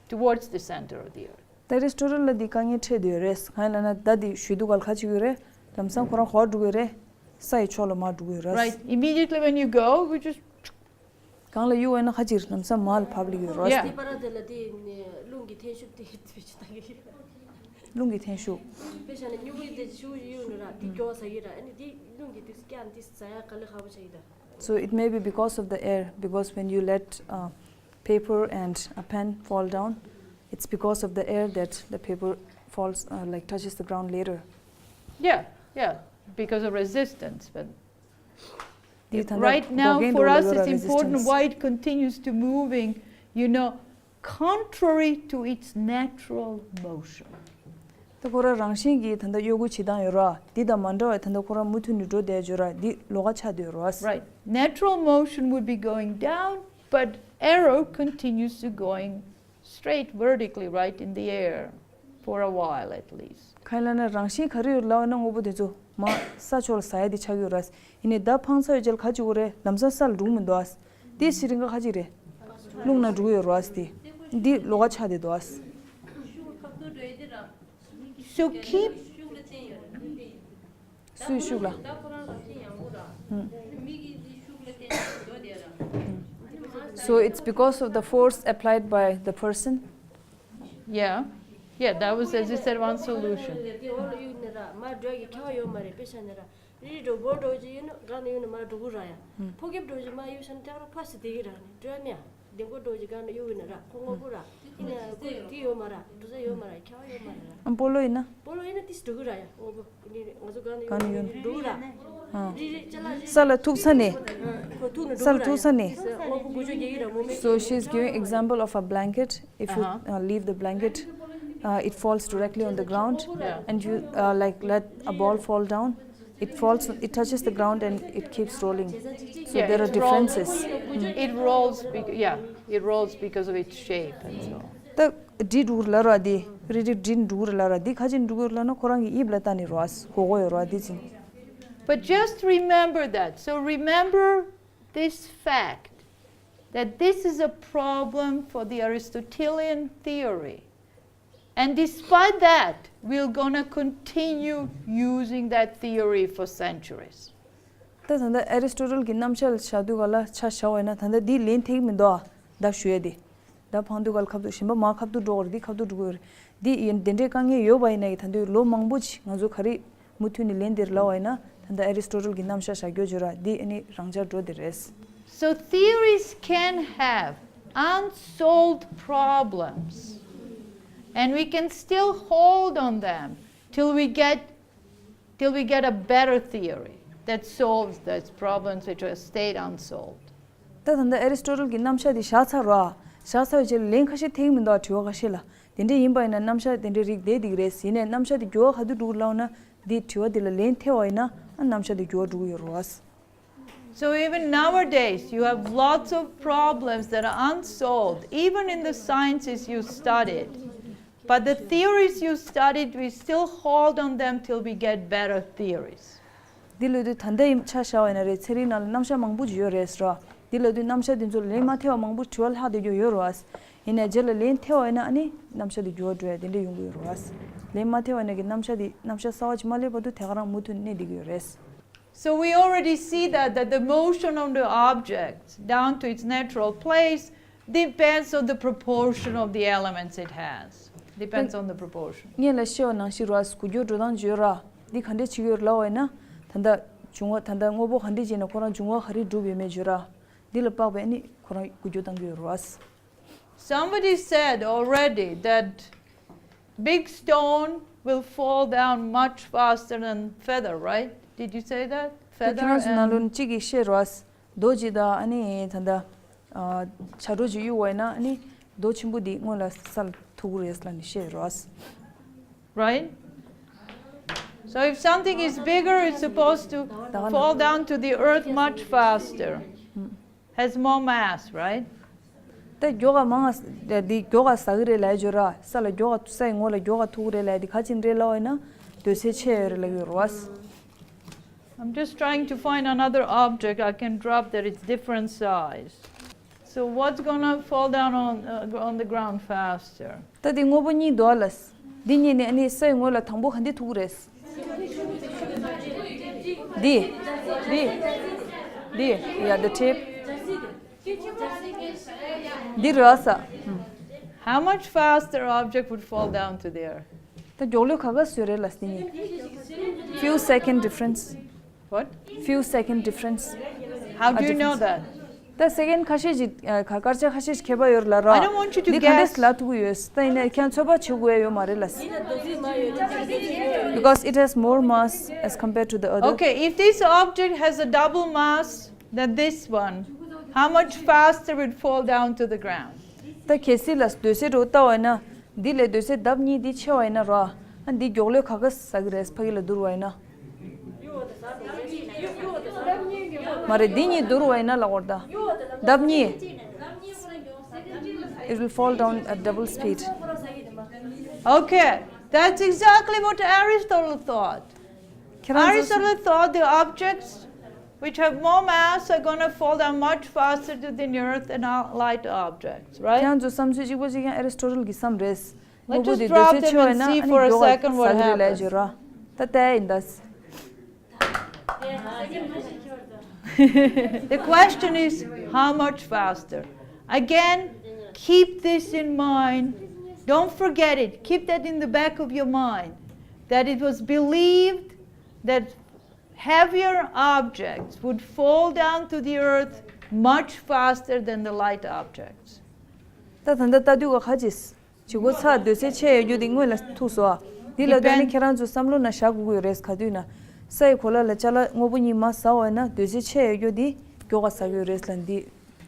towards the center of the earth. ད་ཨེ་རི་སི་ཊོ་ཊལ་ལ་འདི་དཀའ་ངལ་འཕྲད་བསྡད་ཡོད་རེད། གང་ཡིན་ལབ་ན་མདའ་འདི་གཞུས་དུས་ག་ལ་ག་ཅིག་ཡོད་རེད། ལམ་སང་ཁོ་རང་ག་པར་འགྲོ་གི་ཡོད་རེད། ས་ཡི་ཕྱོགས་ལ་མར་འགྲོ་གི་ཡོད་རེད། Right. Immediately when you go, you just གང་ལ་གཡུག་པ་ཡིན་ན་ག་ཅིག་ལམ་སང་མར་ལ་ཕབ་ལ་ཡོད་རེད། Yeah. དེ་པར་དེ་ལ་དེ་རླུང་གི་འཐེན་ཤུགས་དེ་དཔེ་ཆ་ལྟ་གི་ཡོད། རླུང་གི་འཐེན་ཤུགས། དཔེ་བཞག་ན་སྨྱུ་གུ་དེ་ཤུགས་གཡུག་ན་ར་དེ་མགྱོགས་ཟ་གི་ར། ཨ་ནི་དེ་རླུང་གི་དུས་སུ་ཀྱང་དེ་ཟ་ཡ་དཀའ་ལས་ཁག་པོ་ཆགས་ཀྱི་ད། So it may be because of the air, because when you let, uh, paper and a pen fall down, it's because of the air that the paper falls, uh, like, touches the ground later. Yeah, yeah, because of resistance. But right now, for us, it's important why it continues to moving, you know, contrary to its natural motion. ད་ཁོ་རང་རང་བཞིན་གྱིས་ད་ལྟ་གཡོ་འགུལ་བྱེད་སྟངས་ཡོད་ར། འདི་དང་མ་འདྲ་བའི་ད་ལྟ་ཁོ་རང་མུ་མཐུད་ནས་འགྲོ་བསྡད་ཡོད་ར། འདི་ལོགས་ཀ་ཆགས་བསྡད་ཡོད་ར། Right. Natural motion would be going down, but arrow continues to going straight vertically, right in the air for a while at least. གང་ཡིན་ལབ་ན་རང་བཞིན་ག་རེ་ཡོད་ལབ་ན་དངོས་པོ་དེ་ཚོ་མར་ས་ཕྱོགས་ལ་ཟག་ཡ་དེ་ཆགས་ཡོད་ར། ཡིན་ནའི་མདའ་འཕངས་ཚར་བའི་རྗེས་ལ་ག་ཅིག་ཡོད་རེད། ལམ་སང་ས་ལ་འགྲོ་གི་མི་འདུག་ཨ། དེ་ཕྱིར་རིང་ག་ག་ཅིག་རེད། རླུང་ནང་འགྲོ་གི་ཡོད་ར་དེ། འདི་ལོགས་ཀ་ཆགས་བསྡད་འདུག་ཨ། So keep སུའི་ཤུགས་ལ། ཨུམ། So it's because of the force applied by the person. Yeah. Yeah, that was, as you said, one solution. དེ་འོག་ལ་གཡུག་ནི་ར་མར་འགྲོ་གི་ཁྱབ་ཡོད་མ་རེད། དཔེ་བཞག་ནི་ར་རི་རི་འགྲོ་འབོར་འགྲོ་ཅིག་ཡོད་ན་སྒང་ནས་ཡོད་ན་མར་འགྲོ་གི་ར་ཡ། ཨུམ། ཕོ་རྒྱབ་འགྲོ་ཅིག་མར་གཡུག་ཤ་ན་ཏག་ར་ཕ་སི་དེ་གི་ར་ནི་འགྲོ་ཡ་མེད་ཡ། དེ་འགོ་འགྲོ་ཅིག་སྒང་ནས་གཡུག་ཡོད་ན་ར་ཁོ་དངོས་པོ་ར། ཡིན་ན་ཁོ་དེ་ཡོད་མ་ར་འགྲོ་ས་ཡོད་མ་ར་ཁྱབ་ཡོད་མ་ར་ར། ཨ་སྤོ་ལོ་ཡིན་ན། སྤོ་ལོ་ཡིན་ན་ཏིས་འགྲོ་གི་ར་ཡ་དངོས་པོ། གང་ཡོད། ས་ལ་ཐུག་ས་ནས། ས་ལ་ཐུག་ས་ནས། So she's giving example of a blanket. If you, uh, leave the blanket, uh, it falls directly on the ground, and you, uh, like, let a ball fall down, it falls, it touches the ground and it keeps rolling. So there are differences. It rolls, bec- yeah, it rolls because of its shape and so on. ད་འདྲིལ་འགྲོ་གི་རེད་ལབ་ར་དེ། རི་རི་འདྲིལ་འགྲོ་གི་རེད་ལབ་ར་དེ་ག་ཅིག་འགྲོ་གི་རེད་ལབ་ན་ཁོ་རང་གི་དབྱིབས་ལ་ལྟ་ནས་རེད་བ། གོ་གོ་ཡོད་རེད་བ་དེ་ཅིག But just remember that. So remember this fact, that this is a problem for the Aristotelian theory. And despite that, we're gonna continue using that theory for centuries. ད་ད་ལྟ་ཨེ་རི་སི་ཊོ་ཊལ་གྱི་རྣམ་གཞག་ལ་བཞག་དུས་ག་ལ་ཆ་བཞག་པ་ཡིན་ན་ད་ལྟ་འདི་ལན་ཐེག་མི་འདུག་ཨ། མདའ་གཞུ་ཡ་དེ། མདའ་འཕང་དུས་ག་ལ་ཁ་ཐུག་གཞན་པ་མར་ཁ་ཐུག་འགྲོ་གི་རེད། འདི་ཁ་ཐུག་འགྲོ་གི་རེད། འདི་ཡིན་དེ་འདྲའི་དཀའ་ངལ་ཡོད་པ་ཡིན་ན་ཡི་ད་དུང་ལོ་མང་པོ་ཅིག་ང་ཚོ་ག་རེ་མུ་མཐུད་ནས་ལན་འདིར་ལབ་པ་ཡིན་ན་ད་ལྟ་ཨེ་རི་སི་ཊོ་ཊལ་གྱི་རྣམ་གཞག་བཞག་རྒྱུ་བརྗོད་ར་འདི་ཨ་ནི་རང་འཇགས་འགྲོ་དེ་རེད། So theories can have unsolved problems, and we can still hold on them till we get till we get a better theory that solves those problems which are stayed unsolved. ད་ད་ལྟ་ཨེ་རི་སི་ཊོ་ཊལ་གྱི་རྣམ་གཞག་འདི་བཞག་ཚར་རོ། བཞག་ཚར་བའི་རྗེས་ལ་ལན་ཁ་ཤས་ཐེག་མི་འདུག་དྲི་བ་ཁ་ཤས་ལ། དེ་འདྲ་ཡིན་པ་ཡིན་ན་རྣམ་གཞག་དེ་འདྲའི་རིགས་བསྡད་བསྡད་ཀྱི་རེད། ཡིན་ནའི་རྣམ་གཞག་དེ་འགྱུར་བ་ག་དུས་འགྲོ་གི་ལབ་ན་འདི་དྲི་བ་འདི་ལ་ལན་ཐེབས་པ་ཡིན་ན་ཨ་རྣམ་གཞག་དེ་འགྱུར་བ་འགྲོ་གི་ཡོད་རེད་བ། So even nowadays, you have lots of problems that are unsolved, even in the sciences you studied. But the theories you studied, we still hold on them till we get better theories. འདི་ལོས་དུས་ད་ལྟ་ཡིན་ཆ་བཞག་པ་ཡིན་ན་རེད། ཚན་རིག་ནང་ལ་རྣམ་གཞག་མང་པོ་ཅིག་ཡོད་རེད་ཟེར་བ། འདི་ལབ་དུས་རྣམ་གཞག་འདི་ཚོ་ལན་མ་ཐེབས་པ་མང་པོ་དྲི་བ་ལྷག་བསྡད་རྒྱུ་ཡོད་རེད་བ། ཡིན་ནའི་རྗེས་ལ་ལན་ཐེབས་པ་ཡིན་ན་ཨ་ནི་རྣམ་གཞག་འདི་འགྱུར་བ་འགྲོ་ཡ་དེ་འདྲ་ཡོང་གི་ཡོད་རེད་བ། ལན་མ་ཐེབས་པ་ཡིན་ན་གི་རྣམ་གཞག་འདི་རྣམ་གཞག་གསར་པ་ཅིག་མ་སླེབས་བར་དུ་དེ་ག་རང་མུ་མཐུད་གནས་བསྡད་ཀྱི་ཡོད་རེད། So we already see that, that the motion of the object down to its natural place depends on the proportion of the elements it has. Depends on the proportion. སྔོན་ལ་བཤད་པ་ནང་བཞིན་ར་འགུལ་སྐྱོད་འགྲོ་སྟངས་བརྗོད་ར། འདི་ག་འདྲས་བྱེད་ཀྱི་ཡོད་རེད་ལབ་པ་ཡིན་ན། ད་ལྟ་འབྱུང་བ་ད་ལྟ་དངོས་པོ་ག་འདྲས་བྱས་ན་ཁོ་རང་འབྱུང་བ་ག་རེ་གྲུབ་ཡོད་མེད་བརྗོད་ར། འདི་ལ་དཔག་པའི་ནི་ཁོ་རང་འགུལ་སྐྱོད་གཏང་གི་ཡོད་རེད་བ། Somebody said already that big stone will fall down much faster than feather, right? Did you say that? ད་ཁྱེད་རང་ཚོ་ནང་ལོགས་ནས་གཅིག་གིས་བཤད་རེད་བ། རྡོ་གཅིག་དང་ཨ་ནི་ད་ལྟ་ཨ་བྱ་སྒྲོ་གཅིག་གཡུག་པ་ཡིན་ན་ཨ་ནི་རྡོ་ཆེན་པོ་འདི་སྔོན་ལ་ས་ལ་ཐུག་གི་རེད་ལབ་ནས་བཤད་རེད་བ། Right? So if something is bigger, it's supposed to fall down to the earth much faster. Has more mass, right? ད་མགྱོགས་པ་མང་ང་འདི་མགྱོགས་པ་ཟ་གི་རེད་ལབ་ཡ་བརྗོད་ར། ས་ལ་མགྱོགས་པ་སའི་ངོས་ལ་མགྱོགས་པ་ཐུག་གི་རེད་ལབ་ཡ་འདི་ག་ཅིག་རེད་ལབ་པ་ཡིན་ན་འདོད་སྲེད་ཆེ་ཡོད་རེད་ལབ་ཡོད་རེད་བ། I'm just trying to find another object I can drop that is different size. So what's gonna fall down on, uh, on the ground faster? ད་འདི་དངོས་པོ་གཉིས་འདུག་ལ། འདི་གཉིས་ནས་ཨ་ནི་སའི་ངོས་ལ་དང་པོ་ག་འདི་ཐུག་རེད། འདི། འདི། འདི། Yeah, the tip. འདི་རེད་ས། How much faster object would fall down to the earth? ད་མགྱོགས་ལོས་ག་ག་བཟོས་རེད་ལ་འདི་གཉིས། Few second difference. What? Few second difference. How do you know that? ད་སེ་ཀེན་ཁ་ཤས་ཅིག་ཨ་ཁ་སྐར་ཆ་ཁ་ཤས་ཅིག་ཁྱད་པར་ཡོད་ལ་ར། I don't want you to guess. འདི་ག་འདྲས་ལ་ཐུག་གི་ཡོད། ད་ཡིན་ནའི་ཁྱེད་ཚོད་དཔག་བྱེད་དགོས་ཡ་ཡོད་མ་རེད་ལ། Because it has more mass as compared to the other. Okay, if this object has a double mass than this one, how much faster it fall down to the ground? ད་གལ་སྲིད་ལ་འདོད་སྲེད་འགྲོ་ལྟ་བ་ཡིན་ན། འདི་ལས་འདོད་སྲེད་ལྡབ་གཉིས་འདི་ཆེ་བ་ཡིན་ན་ར། ཨ་འདི་མགྱོགས་ལོས་ག་ག་ཟ་གི་རེད་ཕ་གི་ལ་བསྡུར་བ་ཡིན་ན། མ་རེད། འདི་གཉིས་བསྡུར་བ་ཡིན་ན་ལབ་དགོས་རེད་ད། ལྡབ་གཉིས། It will fall down at double speed. Okay, that's exactly what Aristotle thought. ཁྱེད་རང་ཚོ། Aristotle thought the objects which have more mass are gonna fall down much faster to the earth than our light objects, right? ཁྱེད་རང་ཚོ་བསམ་ཚུལ་གཅིག་པ་གཅིག་རྐྱང་Aristotle གི་བསམ་རེད། Let's just drop them and see for a second what happens. དངོས་པོ་འདི་འདོད་སྲེད་ཆེ་བ་ཡིན་ན་ཨ་ནི་མགྱོགས་པ་ཟ་གི་རེད་ལབ་བརྗོད་ར། ད་ལྟ་ཡིན་ད། The question is, how much faster? Again, keep this in mind. Don't forget it. Keep that in the back of your mind. That it was believed that heavier objects would fall down to the earth much faster than the light objects. ད་ད་ལྟ་ལྟ་དུས་ག་ཁ་ཅིག་བྱེད་སྒོ་ཚ་འདོད་སྲེད་ཆེ་ཡོད་རྒྱུ་དེ་སྔོན་ལ་ཐུག་སོང་། འདི་ལ་ད་ནི་ཁྱེད་རང་ཚོ་བསམ་བློ་ན་བཞག་དགོས་ཀྱི་ཡོད་རེད། ག་དུས་ན་སའི་གོ་ལ་ལ་ཅ་ལག་དངོས་པོ་གཉིས་མ་ཟ་བ་ཡིན་ན་འདོད་སྲེད་ཆེ་ཡོད་རྒྱུ་དེ་མགྱོགས་པ་ཟ་གི་ཡོད་རེད་ལ་འདི་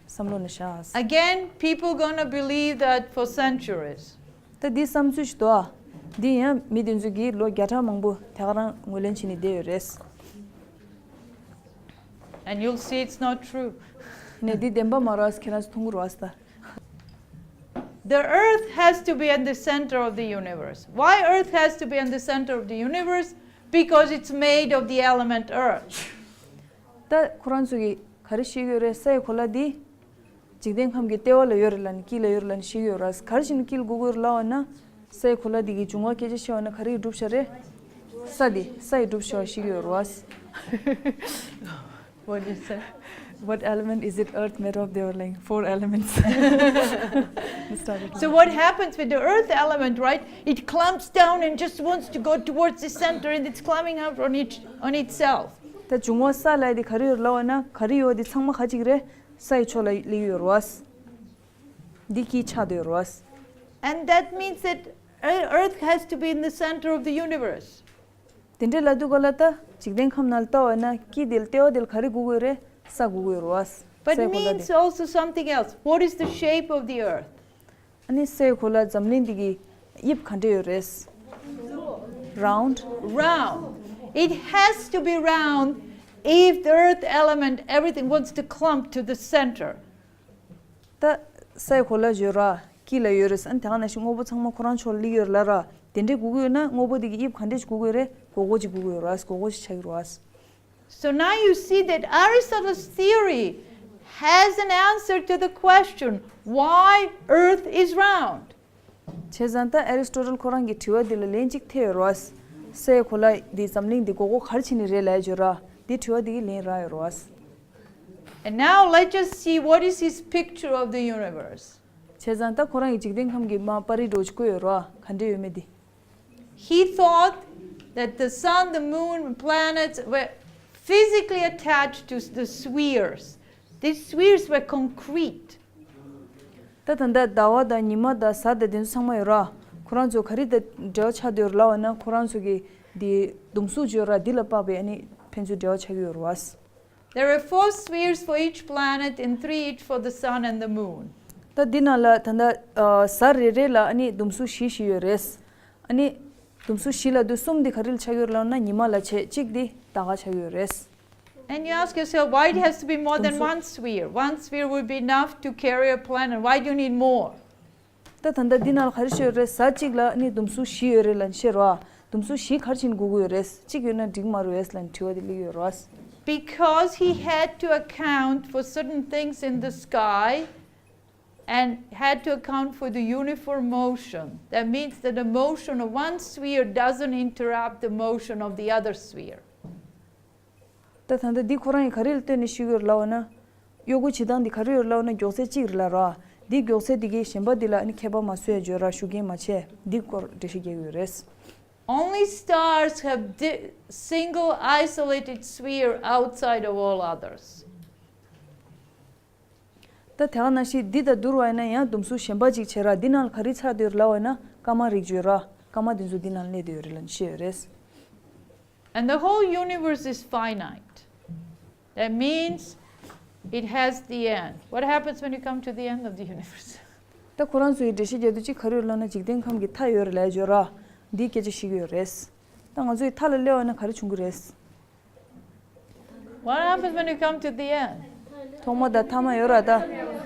བསམ་བློ་ན་བཞག། Again, people gonna believe that for centuries. ད་འདི་བསམ་ཚུལ་ཞིག་འདུག་ཨ། འདི་ཡང་མི་དེ་ཚོ་གིས་ལོ་བརྒྱ་ཕྲག་མང་པོ་དེ་ག་རང་ངོས་ལེན་བྱས་ནས་བསྡད་ཡོད་རེད། And you'll see it's not true. ནས་འདི་བདེན་པ་མ་རེད་ཁྱེད་རང་ཚོ་མཐོང་གི་རེད་ད། The earth has to be at the center of the universe. Why earth has to be at the center of the universe? Because it's made of the element earth. ད་ཁོ་རང་ཚོ་གིས་ག་རེ་བཤད་ཀྱི་ཡོད་རེད། སའི་གོ་ལ་འདི་འཇིག་རྟེན་ཁམས་ཀྱི་ལྟེ་བ་ལ་ཡོད་རེད་ལབ་ནས་དཀྱིལ་ལ་ཡོད་རེད་ལབ་ནས་བཤད་ཀྱི་ཡོད་རེད། ག་རེ་བྱས་ནས་དཀྱིལ་དགོས་ཀྱི་ཡོད་རེད་ལབ་པ་ན། སའི་གོ་ལ་འདི་གི་འབྱུང་བ་སྐད་ཆ་བཤད་པ་ན་ག་རེ་གིས་གྲུབ་བཞག་རེད། ས་འདི་ས་ཡིས་གྲུབ་བཞག་བཤད་ཀྱི་ཡོད་རེད་བ། What is that? What element is it earth made of? There were like four elements. Let's start it. So what happens with the earth element, right? It clumps down and just wants to go towards the center and it's climbing out on it, on itself. ད་འབྱུང་བ་ས་ལ་འདི་ག་རེ་ཡོད་ལབ་པ་ན་ག་རེ་ཡོད་འདི་ཚང་མ་ག་ཅིག་རེད། སའི་ཕྱོགས་ལ་སླེབས་ཡོད་རེད་བ། འདི་དཀྱིལ་ཆགས་བསྡད་ཡོད་རེད་བ། And that means that ear- earth has to be in the center of the universe. དེ་འདྲའི་ལབ་དུས་ག་ལ་ད་འཇིག་རྟེན་ཁམས་ནང་ལ་ལྟ་བ་ན་དཀྱིལ་དེ་ལ་ལྟེ་བ་དེ་ལ་ག་རེ་དགོས་ཀྱི་རེད། ས་དགོས་ཀྱི་རེད་བ། But it means also something else. What is the shape of the earth? ཨ་ནི་སའི་གོ་ལ་འཛམ་གླིང་འདི་གི་དབྱིབས་ག་འདྲ་ཡོད་རེད། Round. Round. It has to be round if the earth element, everything wants to clump to the center. ད་སའི་གོ་ལ་ཡོད་ར། དཀྱིལ་ལ་ཡོད་རེད། ཨ་ནི་དེ་ག་ནང་བཞིན་དངོས་པོ་ཚང་མ་ཁོ་རང་ཕྱོགས་ལ་སླེབས་ཡོད་ལ་ར། དེ་འདྲའི་དགོས་ཀྱི་ཡོད་ན་དངོས་པོ་དེ་གི་དབྱིབས་ག་འདྲ་ཞིག་དགོས་ཀྱི་རེད། སྒོར་སྒོར་ཅིག་དགོས་ཀྱི་ཡོད་ར། སྒོར་སྒོར་ཅིག་ཆགས་ཀྱི་རེད་བ། So now you see that Aristotle's theory has an answer to the question why Earth is round. བྱས་ཙང་ད་ཨེ་རི་སི་ཊོ་ཊལ་ཁོ་རང་གི་དྲི་བ་འདི་ལ་ལན་གཅིག་ཐེབས་ཡོད་རེད་བ། སའི་གོ་ལ་འདི་འཛམ་གླིང་འདི་སྒོར་སྒོར་ག་རེ་བྱས་ནས་རེད་ལབ་ཡ་ཅིག་ཡོད་རེད་བ། འདི་དྲི་བ་འདི་གི་ལན་རག་ཡོད་རེད་བ། And now let's just see what is his picture of the universe. བྱས་ཙང་ད་ཁོ་རང་གི་འཇིག་རྟེན་ཁམས་ཀྱི་མ་པར་རིས་འདྲ་བོ་ཅིག་བཀོད་ཡོད་རེད་བ། ག་འདྲ་ཡོད་མེད་འདི། He thought that the sun, the moon, and planets were physically attached to the spheres. These spheres were concrete. ད་ད་ལྟ་ཟླ་བ་དང་ཉི་མ་དང་གཟའ་དང་དེ་ཚོ་ཚང་མ་ཡོད་ར། ཁོ་རང་ཚོ་ག་རེ་དང་འབྲེལ་བ་ཆགས་བསྡད་ཡོད་རེད་ལབ་པ་ན། ཁོ་རང་ཚོ་གི་འདི་ཟླུམ་གཟུགས་ཅིག་ཡོད་ར། འདི་ལ་དཔག་པའི་ཨ་ནི་ཕན་ཚུན་འབྲེལ་བ་ཆགས་ཀྱི་ཡོད་རེད་བ། There were four spheres for each planet and three each for the sun and the moon. ད་འདི་ནང་ལ་ད་ལྟ་ཨ་གཟའ་རེ་རེ་ལ་ཨ་ནི་ཟླུམ་གཟུགས་བཞི་བཞི་ཡོད་རེད། ཨ་ནི་ཟླུམ་གཟུགས་བཞི་ལབ་དུས་གསུམ་འདི་ག་རེ་ལ་ཆགས་ཀྱི་ཡོད་རེད་ལབ་ན་ཉི་མ་ལ་བྱས། གཅིག་འདི་ཟླ་བ་ཆགས་ཀྱི་ཡོད་རེད། And you ask yourself, why it has to be more than one sphere? One sphere would be enough to carry a planet. Why do you need more? ད་ད་ལྟ་འདི་ནང་ལ་ག་རེ་བཤད་ཡོད་རེད། གཟའ་གཅིག་ལ་ནི་ཟླུམ་གཟུགས་བཞི་ཡོད་རེད་ལབ་བཤད་རོ། ཟླུམ་གཟུགས་བཞི་ག་རེ་བྱས་ནས་དགོས་ཀྱི་ཡོད་རེད། གཅིག་ཡོད་ན་འགྲིག་མ་རེད་ལབ་དྲི་བ་དེ་སླེབས་ཡོད་རོ། Because he had to account for certain things in the sky and had to account for the uniform motion. That means that the motion of one sphere doesn't interrupt the motion of the other sphere. ད་ད་ལྟ་འདི་ཁོ་རང་གིས་ག་རེ་ལ་ལྟོས་ནས་ཤེས་ཀྱི་ཡོད་རེད་ལབ་པ་ན། གཡོ་འགུལ་བྱེད་སྟངས་འདི་ག་རེ་ཡོད་རེད་ལབ་པ་ན་མགྱོགས་ཚད་གཅིག་རེད་ལབ་ར། འདི་མགྱོགས་ཚད་འདི་གིས་གཞན་པ་འདི་ལ་ཨ་ནི་ཁྱད་པར་མ་བཟོ་ཡ་བརྗོད་ར། ཤུགས་རྐྱེན་མ་བྱས། འདི་སྐོར་འགྲེལ་བཤད་རྒྱག་གི་ཡོད་རེད། Only stars have di- single isolated sphere outside of all others. ད་དེ་ག་ནང་བཞིན་འདི་དང་བསྡུར་བ་ཡིན་ན་ཡང་ཟླུམ་གཟུགས་གཞན་པ་ཅིག་བྱས་ར། འདི་ནང་ལ་ག་རེ་ཆགས་བསྡད་ཡོད་རེད་ལབ་པ་ན་སྐར་མ་རིགས་བརྗོད་ར། སྐར་མ་འདི་ཚོ་འདི་ནང་ལ་གནས་བསྡད་ཡོད་རེད་ལབ་བཤད་ཡོད་རེད། And the whole universe is finite. That means it has the end. What happens when you come to the end of the universe? ད་ཁོ་རང་ཚོ་ཡིས་འགྲེལ་བཤད་རྒྱག་དུས་གཅིག་ག་རེ་ཡོད་ལབ་ན་འཇིག་རྟེན་ཁམས་ཀྱི་མཐའ་ཡོད་རེད་ལབ་བརྗོད་ར། འདིའི་སྐད་ཆ་བཤད་ཀྱི་ཡོད་རེད། ད་ང་ཚོ་ཡི་མཐའ་ལ་སླེབས་པ་ཡིན་ན་ག་རེ་བྱུང་གི་རེད། What happens when you come to the end? ཐོག་མ་དང་མཐའ་མ་ཡོད་ར། ད་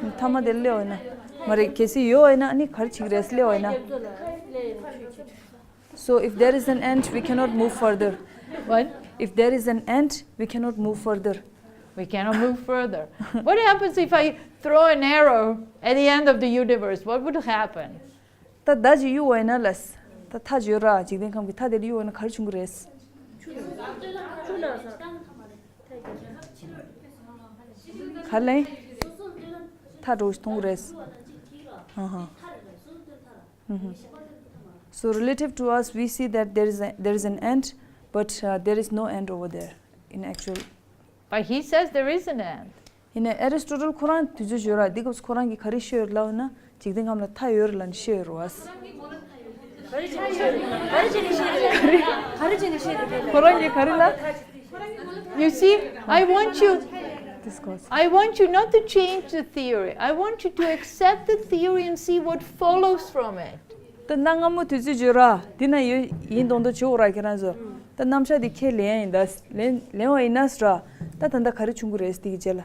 མཐའ་མ་དེ་སླེབས་པ་ཡིན་ན། མ་རེད། གལ་སྲིད་ཡོད་པ་ཡིན་ན་ཨ་ནི་ག་རེ་བྱེད་ཀྱི་རེད། སླེབས་པ་ཡིན་ན། So if there is an end, we cannot move further. What? If there is an end, we cannot move further. We cannot move further. What happens if I throw an arrow at the end of the universe? What would happen? ད་མདའ་ཅིག་གཡུག་པ་ཡིན་ན་ལབ། ད་མཐའ་ཅིག་ཡོད་ར། འཇིག་རྟེན་ཁམས་ཀྱི་མཐའ་དེ་ལ་གཡུག་པ་ཡིན་ན་ག་རེ་བྱུང་གི་རེད། ག་ལེན། མཐའ་འདྲ་བོ་ཞིག་མཐོང་གི་རེད། ཧ་ཧ། So relative to us, we see that there is a, there is an end, but uh, there is no end over there in actual. But he says there is an end. ཡིན་ནའི་ཨེ་རི་སི་ཊོ་ཊལ་ཁོ་རང་དུས་ཚོད་བརྗོད་ར། འདི་སྐབས་སུ་ཁོ་རང་གིས་ག་རེ་བཤད་ཡོད་ལབ་ན་འཇིག་རྟེན་ཁམས་ལ་མཐའ་ཡོད་རེད་ལབ་ནས་བཤད་ཡོད་རེད་བ། ཁོ་རང་གིས་ག་རེ་ལབ། You see, I want you, This goes. I want you not to change the theory. I want you to accept the theory and see what follows from it. ད་གནའ་སྔ་མོ་དུས་ཚོད་བརྗོད་ར། འདི་ན་ཡོད་ཡིན་མདོག་མདོག་བྱེད་འོ་ར་ཁྱེད་རང་ཚོ། ད་རྣམ་གཞག་འདི་ཁས་ལེན་ཡིན་ད། ལེན་ལེན་བ་ཡིན་ན་ཟེར་ར། ད་ད་ལྟ་ག་རེ་བྱུང་གི་རེད་འདི་གི་རྗེས་ལ།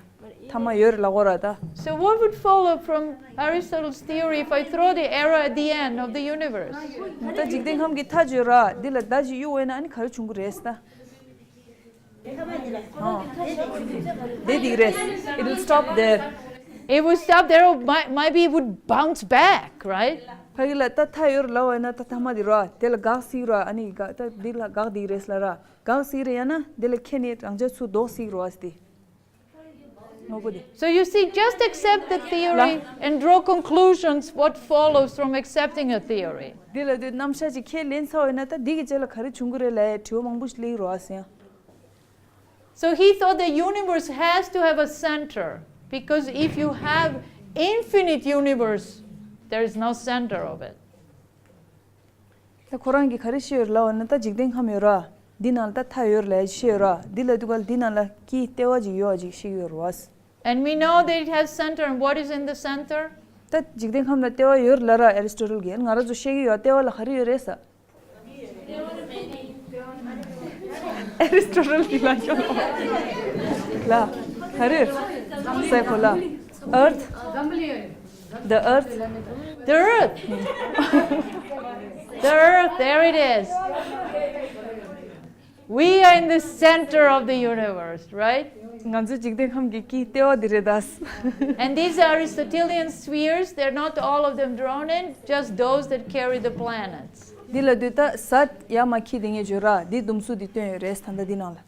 མཐའ་མ་ཡོད་རེད་ལབ་དགོས་ར་ད། So what would follow from Aristotle's theory if I throw the arrow at the end of the universe? ད་འཇིག་རྟེན་ཁམས་ཀྱི་མཐའ་བརྗོད་ར། འདི་ལ་མདའ་ཅིག་གཡུག་འོ་ན་ཨ་ནི་ག་རེ་བྱུང་གི་རེད་ད། ཨ། དེ་འདི་གི་རེད། It will stop there. It would stop there, or might, maybe it would bounce back, right? ཕ་གི་ལ་ད་མཐའ་ཡོད་རེད་ལབ་པ་ཡིན་ན་ད་མཐའ་མ་འདི་ར། དེ་ལ་འགག་སྲིད་ར། ཨ་ནི་འགག་ད་འདི་ལ་འགག་འདི་གི་རེད་ལབ་ར། འགག་སྲིད་རེད། ཡང་ན་འདི་ལ་ཁྱེད་ནི་རང་ཅག་ཚུར་ལྡོག་སྲིད་ར་བ་སྟེ། ངོ་བོ་དེ། So you see, just accept the theory and draw conclusions what follows from accepting a theory. འདི་ལ་དེ་རྣམ་གཞག་ཅིག་ཁས་ལེན་ཚར་བ་ཡིན་ན་ད་འདི་གི་རྗེས་ལ་ག་རེ་བྱུང་གི་རེད་ལབ་དྲི་བ་མང་པོ་ཞིག་སླེབས་རོགས་ཟེར། So he thought the universe has to have a center, because if you have infinite universe, there is no center of it. ད་ཁོ་རང་གིས་ག་རེ་བཤད་ཡོད་རེད་ལབ་པ་ན་ད་འཇིག་རྟེན་ཁམས་ཡོད་ར། འདི་ནང་ལ་ད་མཐའ་ཡོད་རེད་ལབ་བཤད་ཡོད་ར། འདི་ལ་དུས་ག་ལ་འདི་ནང་ལ་དཀྱིལ་ལྟེ་བ་ཅིག་ཡོད་པ་ཅིག་བཤད་ཡོད་རེད་བ། And we know that it has center, and what is in the center? ད་འཇིག་རྟེན་ཁམས་ལ་ལྟེ་བ་ཡོད་རེད་ལབ་ར། ཨེ་རི་སི་ཊོ་ཊལ་གིས། ང་རང་ཚོ་ཤེས་ཀྱི་ཡོད། ལྟེ་བ་ལ་ག་རེ་ཡོད་རེད་ཟེར། ཨེ་རི་སི་ཊོ་ཊལ་གྱིས་ལབ་ཤོག་ལ། ག་རེ། སའི་གོ་ལ། Earth. The earth. The earth. The earth. There it is. We are in the center of the universe, right? ང་ཚོ་འཇིག་རྟེན་ཁམས་ཀྱི་དཀྱིལ་ལྟེ་བ་འདི་རེད་ད། And these Aristotelian spheres, they're not all of them drawn in, just those that carry the planets. འདི་ལ་དུས་ད་ཟ་ཡ་མ་ཁྱི་དེ་ངས་བརྗོད་ར་འདི་ཟླུམ་གཟུགས་འདི་སྟོན་ཡོད་རེད་ད་ལྟ་འདི་ནང་ལ།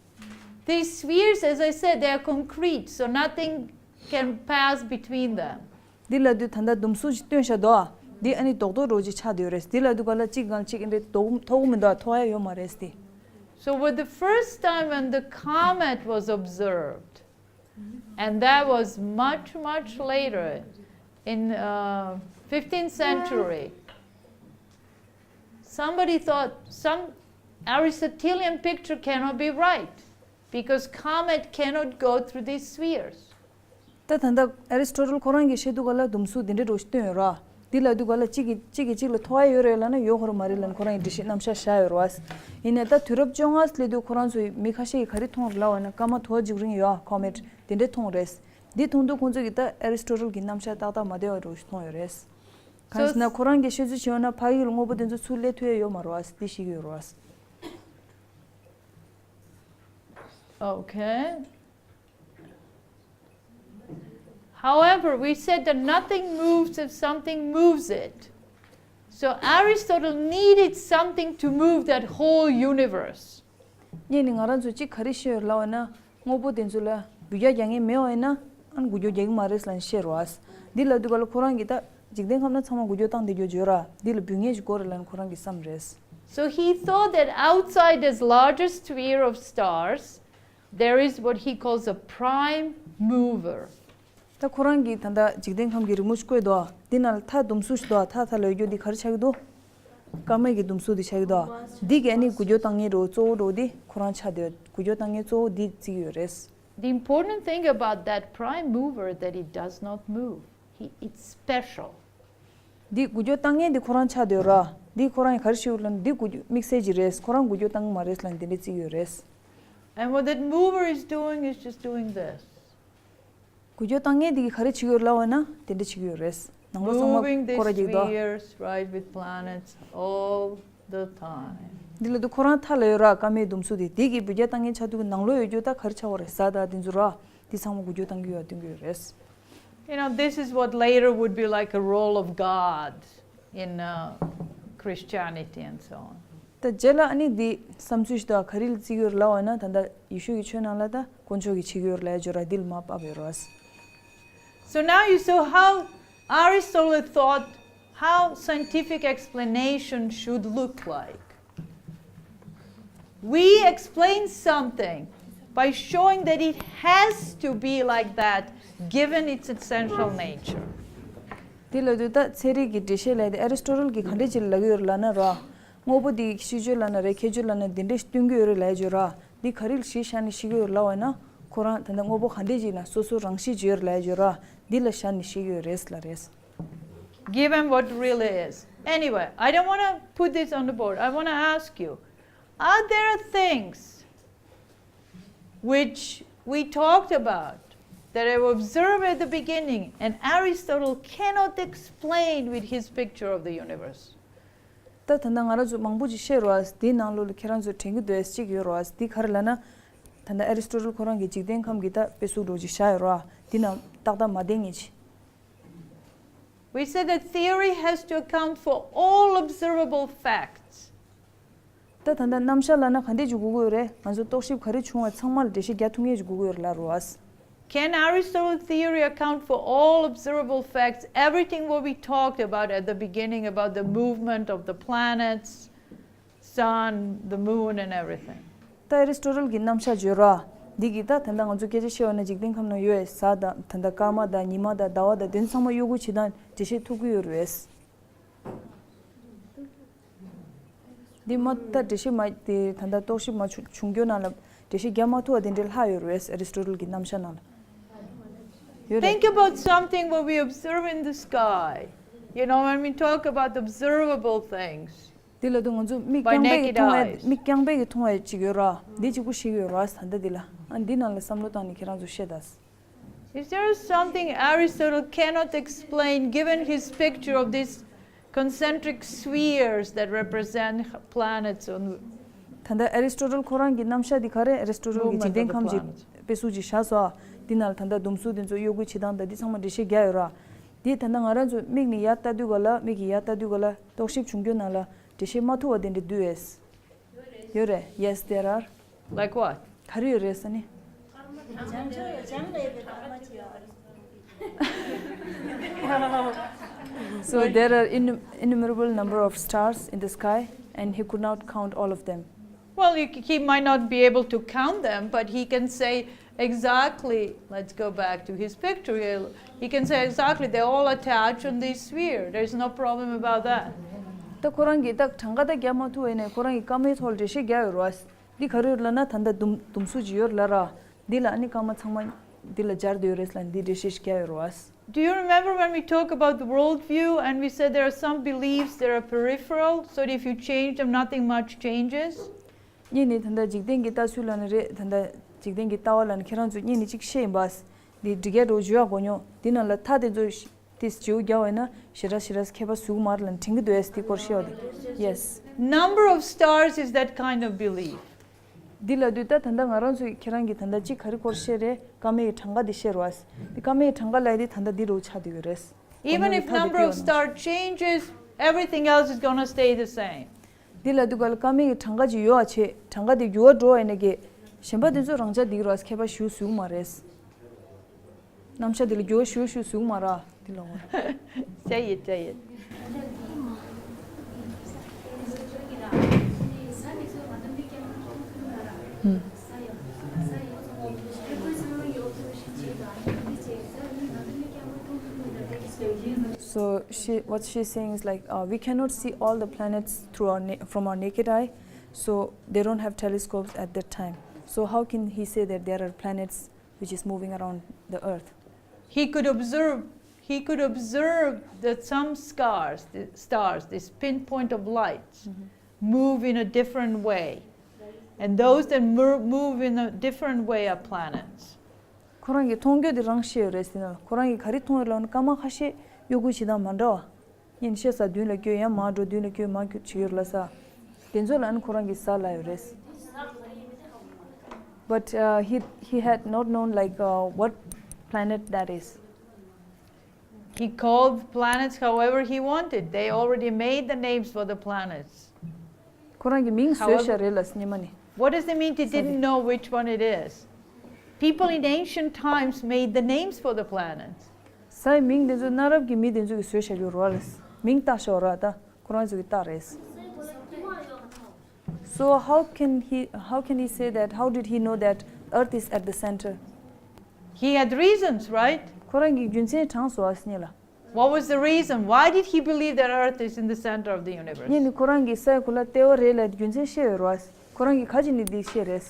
These spheres, as I said, they are concrete, so nothing can pass between them. འདི་ལ་དུས་ད་ལྟ་ཟླུམ་གཟུགས་ཅིག་སྟོན་བཞག་འདུག་འདི་ཨ་ནི་རྡོག་རྡོག་རོ་ཅིག་ཆགས་བསྡད་ཡོད་རེད། འདི་ལ་དུས་ག་ལ་གཅིག་གང་གཅིག་འདྲེ་ཐོག་གོ་མི་འདུག་ཐོག་ཡ་ཡོད་མ་རེད་འདི། So, with the first time when the comet was observed, and that was much, much later, in uh, fifteenth century, somebody thought some Aristotelian picture cannot be right because comet cannot go through these spheres. ད་ད་ལྟ་ཨེ་རི་སི་ཊོ་ཊལ་ཁོ་རང་གིས་བཤད་དུས་ག་ལ་ཟླུམ་གཟུགས་འདི་འདྲའི་རོ་ཞིག་སྟོན་ཡོད་ར། འདི་ལ་དུས་ག་ལ་གཅིག་གིས་གཅིག་གིས་གཅིག་ལ་ཐོག་ཡ་ཡོད་རེད་ལབ་ན་ཡོད་ཁོ་རང་མ་རེད་ལབ་ནས་ཁོ་རང་གིས་འགྲེལ་བཤད་རྣམ་གཞག་བཞག་ཡོད་ར་བ། ཡིན་ནའི་ད་དུས་རབས་བཅོ་ལྔ་སླེབས་དུས་ཁོ་རང་ཚོའི་མི་ཁ་ཤས་ཀྱིས་ག་རེ་མཐོང་རེད་ལབ་པ་ན་སྐར་མ་དུ་བ་འཇུག་རིང་ཡོད་ཨ་ཁོ་མེཊ་འདི་འདྲའི་མཐོང་རེད། འདི་མཐོང་དུས་ཁོང་ཚོ་གིས་ད་ཨེ་རི་སི་ཊོ་ཊལ་གྱི་རྣམ་གཞག་ཏག་ཏག་མ་བདེ་བ་འདྲ་བོ་ཞིག་མཐོང་ཡོད་རེད། གང་ཞེ་ན་ཁོ་རང་གིས་བཤད་ཚུལ་བྱས་ཡོད་ན་ཕ་ཡུལ་དངོས་པོ་དེ་ཚོ་ཚུར་སླེབས་ཐུབ་ཡ་ཡོད་མ་རེད་བ་འདི་ཤེས་ཀྱི་ཡོད་རེད་བ། Okay. However, we said that nothing moves if something moves it. So Aristotle needed something to move that whole universe. ངས་ནི་ང་རང་ཚོ་གཅིག་ག་རེ་ཤེས་ཡོད་ལབ་པ་ན་དངོས་པོ་དེ་ཚོ་ལ་འགུལ་སྐྱོད་རྒྱག་མཁན་མེད་པ་ཡིན་ན་ཨ་ནི་འགུལ་སྐྱོད་རྒྱག་གི་མ་རེད་ལབ་ནས་བཤད་རོགས། འདི་ལབ་དུས་ག་ལ་ཁོ་རང་གིས་ད་འཇིག་རྟེན་ཁམས་ན་ཚང་མ་འགུལ་སྐྱོད་བཏང་བསྡད་རྒྱུ་བརྗོད་ར་འདི་ལ་འབུལ་ངེས་ཤིག་དགོས་རེད་ལབ་ནས་ཁོ་རང་གིས་བསམ་རེད། So he thought that outside this larger sphere of stars, there is what he calls a prime mover. ད་ཁོ་རང་གིས་ད་ལྟ་འཇིག་རྟེན་ཁམས་ཀྱི་རི་མོ་ཞིག་བཀོད་འདུག་འདི་ནང་ལ་མཐའ་ཟླུམ་གཟུགས་ཤིག་འདུག་མཐའ་མཐའ་ལ་ཡོད་རྒྱུ་འདི་ག་རེ་ཆགས་ཀྱི་འདུག་སྐར་མ་གི་ཟླུམ་གཟུགས་འདི་ཆགས་ཀྱི་འདུག་འདི་གས་ནི་འགུལ་སྐྱོད་བཏང་མཁན་རོ་གཙོ་བོ་རོ་འདི་ཁོ་རང་ཆགས་འདུག་འགུལ་སྐྱོད་བཏང་མཁན་གཙོ་བོ་འདི་བརྩི་གི་ཡོད་རེད། The important thing about that prime mover that it does not move. He, it's special. འདི་འགུལ་སྐྱོད་བཏང་མཁན་འདི་ཁོ་རང་ཆགས་འདུག་ར། འདི་ཁོ་རང་གིས་ག་རེ་ཞུ་ལབ་ན་འདི་འགུལ་སྐྱོད་དམིགས་བསལ་གྱི་རེད། ཁོ་རང་འགུལ་སྐྱོད་བཏང་གི་མ་རེད་ལབ་འདི་འདྲ་བརྩི་གི་ཡོད་རེད། And what that mover is doing is just doing this. འགུལ་སྐྱོད་བཏང་མཁན་འདི་གིས་ག་རེ་བྱེད་ཀྱི་ཡོད་ལབ་པ་ན་དེ་འདྲ་བྱེད་ཀྱི་ཡོད་རེད། ནང་ལོགས་ཚང་མ་Moving these སྐོར་ར་རྒྱག་གི་འདུག spheres, right, with planets all the time. འདི་ལ་དུ་ཁོ་རང་མཐའ་ལ་ཡོད་ར་སྐར་མའི་ཟླུམ་གཟུགས་དེ་འདི་གིས་འགུལ་སྐྱོད་བཏང་མཁན་ཆགས་དུས་ཀྱི་ནང་ལོགས་ཡོད་རྒྱུ་ད་ག་རེ་ཆགས་པ་རེད། གཟའ་ཟླ་འདི་ཚོ་ར་འདི་ཚང་མ་འགུལ་སྐྱོད་བཏང་གི་ཡོད་སྟོན་གྱི་ཡོད་རེད། You know, this is what later would be like a role of God in uh, Christianity and so on. ད་རྗེས་ལ་ཨ་ནི་འདི་བསམ་ཚུལ་ཞིག་དང་ག་རེ་ལ་བརྩི་གི་ཡོད་རེད་ལབ་པ་ན་ད་ལྟ་ཡེ་ཤུ་གི་ཆོས་ནང་ལ་ད་དཀོན་མཆོག་གིས་བྱེད་ཀྱི་ཡོད་རེད་ལབ་ཡ་ཅིག་ཡོད་ར་འདི་ལ་མར་ཕབ་ཡོད་རེད། So now you saw how Aristotle thought how scientific explanation should look like. We explain something by showing that it has to be like that given its essential nature. དེ་ལ་དུས་ད་ཚན་རིག་གི་འགྲེལ་བཤད་ལས་དེ་ཨ་རི་སི་ཊོ་ཊལ་གིས་ག་འདྲས་ཅིག་ལབ་ཀྱི་ཡོད་རེད་ལབ་ན་ར། དངོས་པོ་འདི་གཤིས་སྤྱོད་ལབ་ན་རེད་ཁྱད་ཆོས་ལབ་ན་འདི་འདྲས་ཤིག་སྟོན་གྱི་ཡོད་རེད་ལབ་ཡ་ཅིག་ཡོད་ར། འདི་ག་རེ་ལ་གཞི་བཞག་ནས་བཤད་ཀྱི་ཡོད་རེད་ལབ་པ་ན་ཁོ་རང་ད་ལྟ་དངོས་པོ་ག་འདྲས་ཅིག་ཡིན་ན་སོ་སོ་རང་གཤིས་ཅིག་ཡོད་རེད་ལབ་ཡ་ཅིག་ཡོད་ར། འདི་ལ་བཞག་ནས་བཤད་ཀྱི་ཡོད་རེད་ལབ་རེད། Given what really is. Anyway, I don't want to put this on the board. I want to ask you, are there things which we talked about that I observed at the beginning and Aristotle cannot explain with his picture of the universe? ད་ད་ལྟ་ང་རང་ཚོ་མང་པོ་ཅིག་བཤད་རོགས། འདིའི་ནང་ལོགས་ལ་ཁྱེད་རང་ཚོ་དྲན་གྱི་འདུག་ཅིག་ཡོད་རོགས། འདི་ག་རེ་ལབ་ན། ད་ལྟ་ཨེ་རི་སི་ཊོ་ཊལ་ཁོ་རང་གིས་འཇིག་རྟེན་ཁམས་ཀྱི་ད་དཔེ་གཟུགས་འདྲ་ཅིག་བཞག་ཡོད་རོགས། འདི་ནང་ཏག་ཏག་མ་བསྡད་ངེས་ཅིག We said that theory has to account for all observable facts. ད་ད་ལྟ་རྣམ་གཞག་ལབ་ན་ག་འདྲས་ཅིག་དགོས་ཀྱི་ཡོད་རེད། ང་ཚོ་རྟོག་ཞིབ་ག་རེ་བྱུང་བ་ཚང་མ་ལ་འགྲེལ་བཤད་རྒྱག་ཐུབ་ངེས་ཅིག་དགོས་ཀྱི་ཡོད་རེད་ལབ་རོགས། Can Aristotle's theory account for all observable facts, everything what we talked about at the beginning about the movement of the planets, sun, the moon, and everything? ད་ཨེ་རི་སི་ཊོ་ཊལ་གྱི་རྣམ་གཞག་བརྗོད་ར། འདི་གིས་ད་ད་ལྟ་ང་ཚོ་སྐད་ཆ་བཤད་པ་ན་འཇིག་རྟེན་ཁམས་ནང་ཡོད་པའི་གཟའ་དང་ད་ལྟ་སྐར་མ་དང་ཉི་མ་དང་ཟླ་བ་དང་དེ་ཚོ་ཚང་མ་གཡོ་འགུལ་བྱེད་སྟངས་འགྲེལ་བཤད་ཐུབ་ཀྱི་ཡོད་རེད། འདི་མ་ད་འགྲེལ་བཤད་མ་དེ་ད་ལྟ་རྟོག་ཞིབ་མ་བྱུང་བྱུང་རྒྱུ་ནང་ལ་འགྲེལ་བཤད་རྒྱག་མ་ཐུབ་པ་དེ་འདྲའི་ལྷག་ཡོད་རེད། ཨེ་རི་སི་ཊོ་ཊལ་གྱི་རྣམ་གཞག་ནང་ལ་ཡོད་རེད། Think about something what we observe in the sky. You know, when we talk about observable things. འདི་ལ་དུ་ང་ཚོ་མིག་By རྐྱང་པས་ཀྱིས་naked མཐོང་བའི་eyes. མིག་རྐྱང་པས་ཀྱིས་མཐོང་བའི་ཅིག་ཡོད་ར། འདི་གཅིག་པུ་ཞིག་ཡོད་ར། ད་ལྟ་འདི་ལ་ཨ་འདི་ནང་ལ་བསམ་བློ་བཏང་ནས་ཁྱེད་རང་ཚོ་བཤད་དང་། Is there something Aristotle cannot explain given his picture of these concentric spheres that represent planets on ད་ལྟ་ཨེ་རི་སི་ཊོ་ཊལ་ཁོ་རང་གི་རྣམ་གཞག་འདི་ག་རེ། ཨེ་རི་སི་ཊོ་ཊལ་གི་འཇིག་རྟེན་ཁམས་ཀྱི་དཔེ་གཟུགས་ཅིག་བཞག་སོང་། འདི་ནང་ལ་ད་ལྟ་ཟླུམ་གཟུགས་འདི་ཚོ་གཡོ་འགུལ་བྱེད་སྟངས་དང་འདི་ཚང་མ་འགྲེལ་བཤད་རྒྱག་ཡོད་ར། འདི་ད་ལྟ་ང་རང་ཚོ་མིག་ནས་ཡར་ལྟ་དུས་ག་ལ། མིག་གིས་ཡར་ལྟ་དུས་ག་ལ་རྟོག་ཞིབ་བྱུང་རྒྱུ་ནང་ལ་འགྲེལ་བཤད་མ་ཐུབ་པ་དེ་འདྲ་འདུག་ཨེ། ཡོད་རེད། Yes, there are. Like what? ག་རེ་ཡོད་རེད་ཟེར་ནི། So there are in- innumerable number of stars in the sky, and he could not count all of them. Well, he, he might not be able to count them, but he can say exactly, let's go back to his picture. He'll- He can say exactly, they all attach on this sphere. There's no problem about that. ད་ཁོ་རང་གིས་ད་གྲངས་ཀ་ད་རྒྱག་མ་ཐུབ་པ་ཡིན་ནའི་ཁོ་རང་གིས་སྐར་མའི་ཐོག་ལ་འགྲེལ་བཤད་རྒྱག་ཡོད་རེད་བ། འདི་ག་རེ་ཡོད་ལབ་ན་ད་ལྟ་ཟླུམ་ཟླུམ་གཟུགས་ཅིག་ཡོད་ལབ་ར། འདི་ལ་ཨ་ནི་སྐར་མ་ཚང་མ་འདི་ལ་སྦྱར་བསྡད་ཡོད་རེད་ལབ་འདི་འགྲེལ་བཤད་ཞིག་རྒྱག་ཡོད་རེད་བ། Do you remember when we talk about the worldview and we said there are some beliefs that are peripheral, so that if you change them, nothing much changes? གཉིས་ནི་ད་ལྟ་འཇིག་རྟེན་གྱི་ལྟ་ཚུལ་ལབ་ན་རེད། ད་ལྟ་འཇིག་རྟེན་གྱི་ལྟ་བ་ལབ་ན་ཁྱེད་རང་ཚོ་གཉིས་ནི་གཅིག་བཤད་ཡིན་པ། འདི་འགྲིག་གས་འགྲོ་བརྗོད་ཡག་གོ་མྱོང་འདི་ནང་ལ་མཐའ་དེ་ཚོ་ཏིས་བྱིའུ་རྒྱག་པ་ཡིན་ན་ཞེ་དྲག་ཞེ་དྲག་ཁྱད་པར་ཟུག་མར་ལ་དྲན་གྱི་འདུག་ཨེ། དེ་སྐོར་བཤད་པ་དེ། Yes. Number of stars is that kind of belief. འདི་ལབ་དུས་ད་ད་ལྟ་ང་རང་ཚོས་ཁྱེད་རང་གིས་ད་ལྟ་གཅིག་ག་རེ་སྐོར་བཤད་རེད། སྐར་མའི་གྲངས་ཀ་དེ་བཤད་རོགས། འདི་སྐར་མའི་གྲངས་ཀ་ལབ་དེ་ད་ལྟ་འདི་རུ་ཆགས་བསྡད་ཡོད་རེད། Even if number of star changes, everything else is gonna stay the same. འདི་ལབ་དུས་ག་ལ་སྐར་མའི་གྲངས་ཀ་ཅིག་ཡོད་པ་བྱས་གྲངས་ཀ་དེ་འགྱུར་བ་འགྲོ་བ་ཡིན་ན་གི་གཞན་པ་དེ་ཚོ་རང་ཆ་འདི་རོགས་ཁྱད་པར་ཞུ་ཟུག་མ་རེད། རྣམ་གཞག་འདི་ལ་འགྱུར་བ་ཞུ་ཞུ་ཟུག་མ་ར། འདི་ལ་འོ། Say it, say it. So she, what she's saying is like, uh, we cannot see all the planets through our na- from our naked eye, so they don't have telescopes at that time. So how can he say that there are planets which is moving around the earth? He could observe, he could observe that some stars, the stars, this pinpoint of light, move in a different way. And those that mo- move in a different way are planets. ཁོ་རང་གིས་མཐོང་རྒྱུ་དེ་རང་བཤད་ཡོད་རེད་ཟེར་ན། ཁོ་རང་གིས་ག་རེ་མཐོང་ཡོད་ལབ་ན་སྐར་མ་ཁ་ཤས་གཡོ་འགུལ་བྱེད་སྟངས་མ་འདྲ་བ། གཉིད་ཤེས་ས་མདུན་ལ་བསྐྱོད་ཡང་མར་འགྲོ་མདུན་ལ་བསྐྱོད་མར་བསྐྱོད་བྱེད་ཡོད་ལ་ས། དེ་ཚོ་ལ་ཨ་ནི་ཁོ་རང་གིས་ས་ལབ་ཡོད་རེད། But uh, he, he had not known like uh, what planet that is. He called planets however he wanted. They already made the names for the planets. ཁོ་རང་གི་མིང་བཟོས་ཤག་རེད་ལ་སྙེ་མ་ནི། What does it mean he didn't know which one it is? People in ancient times made the names for the planets. སའི་མིང་དེ་ཚོ་གནའ་རབས་ཀྱི་མི་དེ་ཚོ་གིས་བཟོས་བཞག་ཡོད་རེད་བ། མིང་བཏགས་བཞག་ར་ད་ཁོ་རང་ཚོ་གིས་བཏགས་རེད། So how can he, how can he say that? How did he know that Earth is at the center? He had reasons, right? ཁོ་རང་གིས་རྒྱུ་མཚན་དྲངས་སོང་ཨ་སྙེ་ལ། What was the reason? Why did he believe that Earth is in the center of the universe? ངས་ནི་ཁོ་རང་གི་སའི་གུ་ལ་ལྟེ་བ་རེད་ལབ་རྒྱུ་མཚན་བཤད་ཡོད་རེད་བ། ཁོ་རང་གིས་ག་ཅི་ནི་འདི་བཤད་རེད།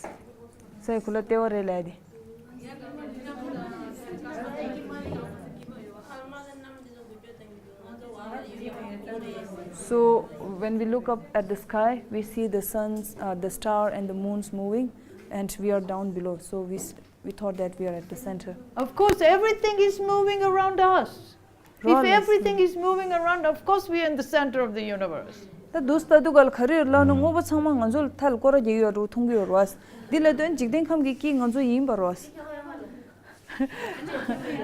སའི་གུ་ལ་ལྟེ་བ་རེད་ལབ་དེ། So when we look up at the sky, we see the suns, uh, the star and the moons moving, and we are down below. So we s- we thought that we are at the center. Of course, everything is moving around us. If everything is moving around, of course we are in the center of the universe. ད་དུས་ད་དུས་ག་ལ་ག་རེ་ཡོད་ལབ་ན་དངོས་པོ་ཚང་མ་ང་ཚོ་ལ་མཐའ་ལ་སྐོར་ར་རྒྱག་གི་ཡོད་རེད་མཐོང་གི་ཡོད་རེད་བ། འདི་ལ་དོན་འཇིག་རྟེན་ཁམས་ཀྱི་དཀྱིལ་ང་ཚོ་ཡིན་པ་རེད་བ།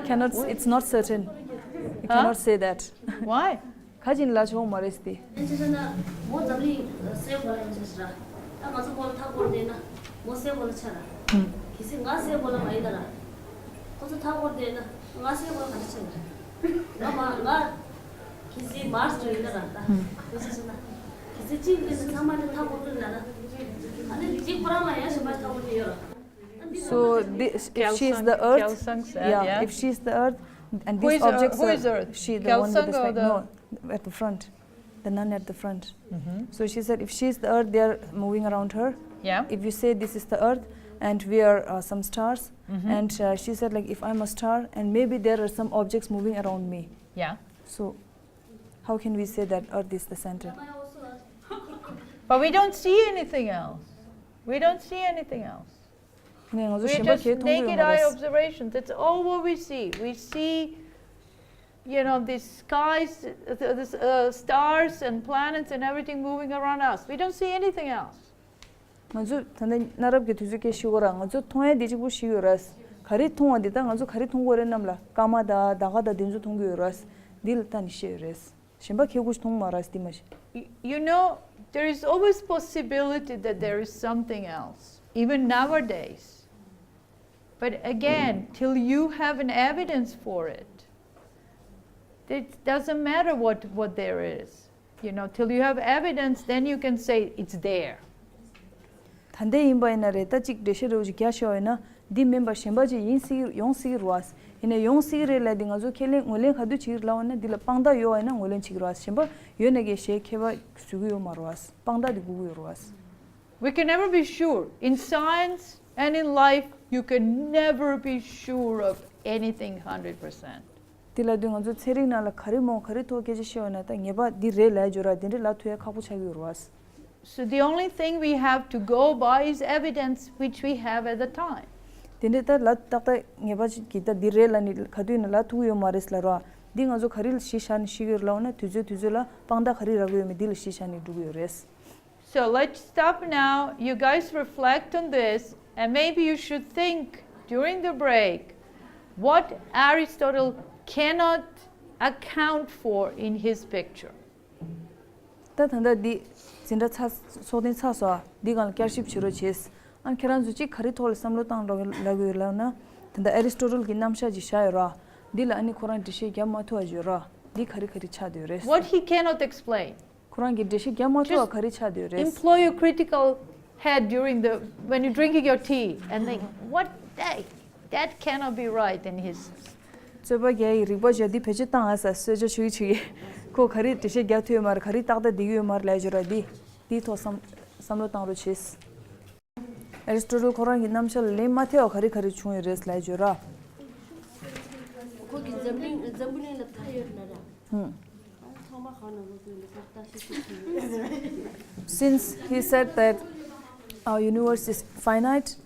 Cannot, it's not certain. You cannot say that. Why? ག་ཅིག་ལ་ཆོག་མ་རེད་སྟེ། དེ་ཅི་ཟེར་ན། མོ་འཛམ་གླིང་སའི་གོ་ལ་ཡིན་ཟེར་ར། ད་ང་ཚོ་གོ་ལ་མཐའ་བསྐོར་བསྡད་ན་མོ་སའི་གོ་ལ་ཆགས་ར། གལ་སྲིད་ང་སའི་གོ་ལ་མ་ཡིན་ན་ར། ཁོ་ཚོ་མཐའ་བསྐོར་བསྡད་ན་ང་སའི་གོ་ལ་ག་འདྲ་ཆགས་ཡོད་ར། ང་མ་ང་གལ་སྲིད་མར་སི་ཡིན་ན་ར་ད། དེ་ཅི་ཟེར་ན། གལ་སྲིད་གཅིག་འདི་ཚང་མ་ནི་མཐའ་བསྐོར་དུས་ན་ར། ཨ་ནི་གཅིག་ཁོ་རང་ལ་ཡང་གཞན་པ་མཐའ་བསྐོར་དུ་ཡོད་ར། So the, if she is the earth, yeah, if she is the earth, and these objects are, she, the one with the spec, no, at the front, the nun at the front. So she said, if she is the earth, they are moving around her. Yeah. If you say this is the earth, and we are uh, some stars, and uh, she said, like, if I'm a star, and maybe there are some objects moving around me. Yeah. So how can we say that earth is the center? But we don't see anything else. We don't see anything else. ནས་ང་ཚོ་We're གཞན་པ་just གས་མཐོང་གི་ཡོད་མ་naked eye རེད། Observations. That's all what we see. We see, you know, the skies, the, the uh, stars and planets and everything moving around us. We don't see anything else. ང་ཚོ་ད་ལྟ་གནའ་རབས་ཀྱི་དུས་ཚོད་སྐད་ཤེས་གོ་ར། ང་ཚོ་མཐོང་ཡ་དེ་གཅིག་པུ་ཤེས་ཡོད་ར། ག་རེ་མཐོང་བ་འདི་ད་ང་ཚོ་ག་རེ་མཐོང་གོ་རེད། གནམ་ལ་སྐར་མ་དང་ཟླ་བ་དང་དེ་ཚོ་མཐོང་གི་ཡོད་ར། འདི་ལ་ལྟ་ནས་བཤད་ཡོད་རེད། གཞན་པ་ཁྱད་གུ་ཞིག་མཐོང་མ་ར་སྟི་མ་ཤེས། Y- You know, there is always possibility that there is something else, even nowadays. But again, till you have an evidence for it, it doesn't matter what, what there is. You know, till you have evidence, then you can say it's there. ད་ལྟ་ཡིན་པ་ཡིན་ན་རེད། ད་གཅིག་འགྲེལ་བཤད་རེ་བ་ཅིག་རྒྱག་ཤེས་པ་ཡིན་ན། འདི་མིན་པ་གཞན་པ་ཅིག་ཡིན་སྲིད་ཡོང་སྲིད་རེད་བ། ཡིན་ན་ཡོང་སྲིད་རེད་ལབ་དེ་ང་ཚོ་ཁས་ལེན་ངོས་ལེན་ག་དུས་བྱེད་ཀྱི་རེད་ལབ་པ་ན། འདི་ལ་དཔང་རྟགས་ཡོད་པ་ཡིན་ན་ངོས་ལེན་བྱེད་ཀྱི་རེད་བ། གཞན་པ་ཡོད་ན་གས་ཞེས་ཁྱད་པར་བཟོ་གི་ཡོད་མ་རེད་བ། དཔང་རྟགས་དེ་དགོས་ཀྱི་ཡོད་རེད་བ། We can never be sure. In science and in life, you can never be sure of anything hundred percent. དེ་ལ་དུས་ང་ཚོ་ཚན་རིག་ནང་ལ་ག་རེ་མོ་ག་རེ་ཐོག་སྐད་ཆ་བཤད་པ་ན་ད་ངེས་པ་འདི་རེད་ལབ་ཡ་ཅིག་ཡོད་ར། དེ་འདྲ་ལབ་ཐུབ་ཡ་ཁག་པོ་ཆགས་ཀྱི་ཡོད་རེད་བ། So the only thing we have to go by is evidence which we have at the time. དེ་འདྲ་ད་ལབ་ཏག་ཏག་ངེས་པ་ཅིག་གིས་ད་འདི་རེད་ལབ་ནས་ག་དུས་ཡིན་ན་ལབ་ཐུབ་ཀྱི་ཡོད་མ་རེད་ལབ་ར། འདི་ང་ཚོ་ག་རེ་ལ་གཞི་བཞག་ནས་བཤད་ཀྱི་ཡོད་རེད་ལབ་པ་ན། དུས་ཚོད་དུས་ཚོད་ལ་དཔང་རྟགས་ག་རེ་རག་གི་ཡོད་མེད་འདི་ལ་གཞི་བཞག་ནས་འགྲོ་གི་ཡོད་རེད། So let's stop now. You guys reflect on this, and maybe you should think during the break, what Aristotle cannot account for in his picture. ད་ད་ལྟ་འདི་འཛིན་གྲྭ་ཚར། ཚོགས་ཐེངས་ཚར་སོང་། འདི་སྒང་ལ་བསྐྱར་ཞིབ་བྱེད་རོགས་བྱེད། ཨ་ཁྱེད་རང་ཚོ་གཅིག་ག་རེ་ཐོག་ལ་བསམ་བློ་བཏང་རོགས་ལབ་ཀྱི་ཡོད་ལབ་ན། ད་ལྟ་ཨེ་རི་སི་ཊོ་ཊལ་གྱི་རྣམ་གཞག་ཅིག་བཞག་ཡོད་ར། འདི་ལ་ཨ་ནི་ཁོ་རང་འགྲེལ་བཤད་རྒྱབ་མ་ཐུབ་པ་ཅིག་ཡོད་ར། འདི་ག་རེ་ག་རེ་ཆགས་བསྡད་ཡོད་རེད། What he cannot explain. ཁོ་རང་གིས་འགྲེལ་བཤད་རྒྱབ་མ་ཐུབ་པ་ག་རེ་ཆགས་བསྡད་ཡོད་རེད། Employ your critical head during the, when you're drinking your tea and think, what the, that cannot be right in his. རྩོད་པ་རྒྱག་ཡི་རིག་པ་བྱ་འདི་བེད་སྤྱོད་བཏང་ཨ་ས་གསོལ་ཇ་ཆུ་ཡི་ཆུ་ཡི། ཁོ་ག་རེ་འགྲེལ་བཤད་རྒྱག་ཐུབ་ཡོད་མ་རེད། ག་རེ་ཏག་ཏག་འདི་ཡོད་མ་རེད་ལབ་ཡོད་ར། འདི་འདིའི་ཐོག་བསམ་བསམ་བློ་བཏང་རོགས་བྱེད། ཨེ་རི་སི་ཊོ་ཊལ་ཁོ་རང་གི་རྣམ་གཞག་ལ་ལན་མ་ཐེབས་པ་ག་རེ་ག་རེ་བྱུང་ཡོད་རེད་ལབ་ཡོད་ར། ཁོ་གི་འཛམ་གླིང་འཛམ་བུ་གླིང་ལ་མཐའ་ཡོད་ལ་ར། ཧུམ། ཚང་མ་ཧ་ན་ལོ་ཀུན་ལ་ལྟ་ཤེས་ཤེས་ཀྱི་ཡོད། Since he said that our universe is finite,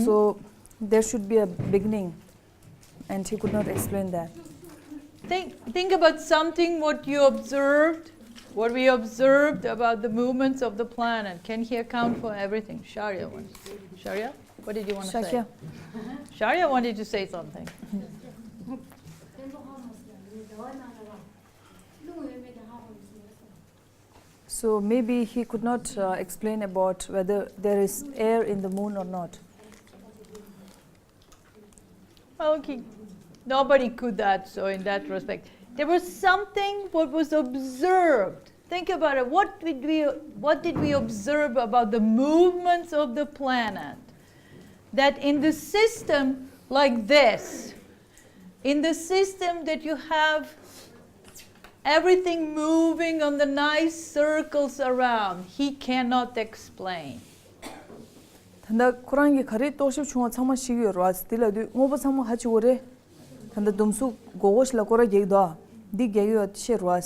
so there should be a beginning, and he could not explain that. Think, think about something what you observed, what we observed about the movements of the planet. Can he account for everything? Sharia wants. Sharia, what did you want to say? Shakya. Sharia wanted to say something. So maybe he could not uh, explain about whether there is air in the moon or not. Okay. Nobody could that, so in that respect. There was something what was observed. Think about it. What did we, what did we observe about the movements of the planet? That in the system like this, in the system that you have everything moving on the nice circles around, he cannot explain. ད་ལྟ་ཁོ་རང་གིས་ག་རེ་རྟོག་ཞིབ་བྱུང་བ་ཚང་མ་ཤེས་ཀྱི་ཡོད་རེད་བ། དེ་ལ་དུས་དངོས་པོ་ཚང་མ་ཧ་ཅི་གོ་རེད། ད་ལྟ་ཟླུམ་གཟུགས་སྒོར་སྒོར་ཞིག་ལ་སྐོར་ར་རྒྱག་གི་འདུག་འདི་རྒྱག་གི་ཡོད་ཤེས་རེད་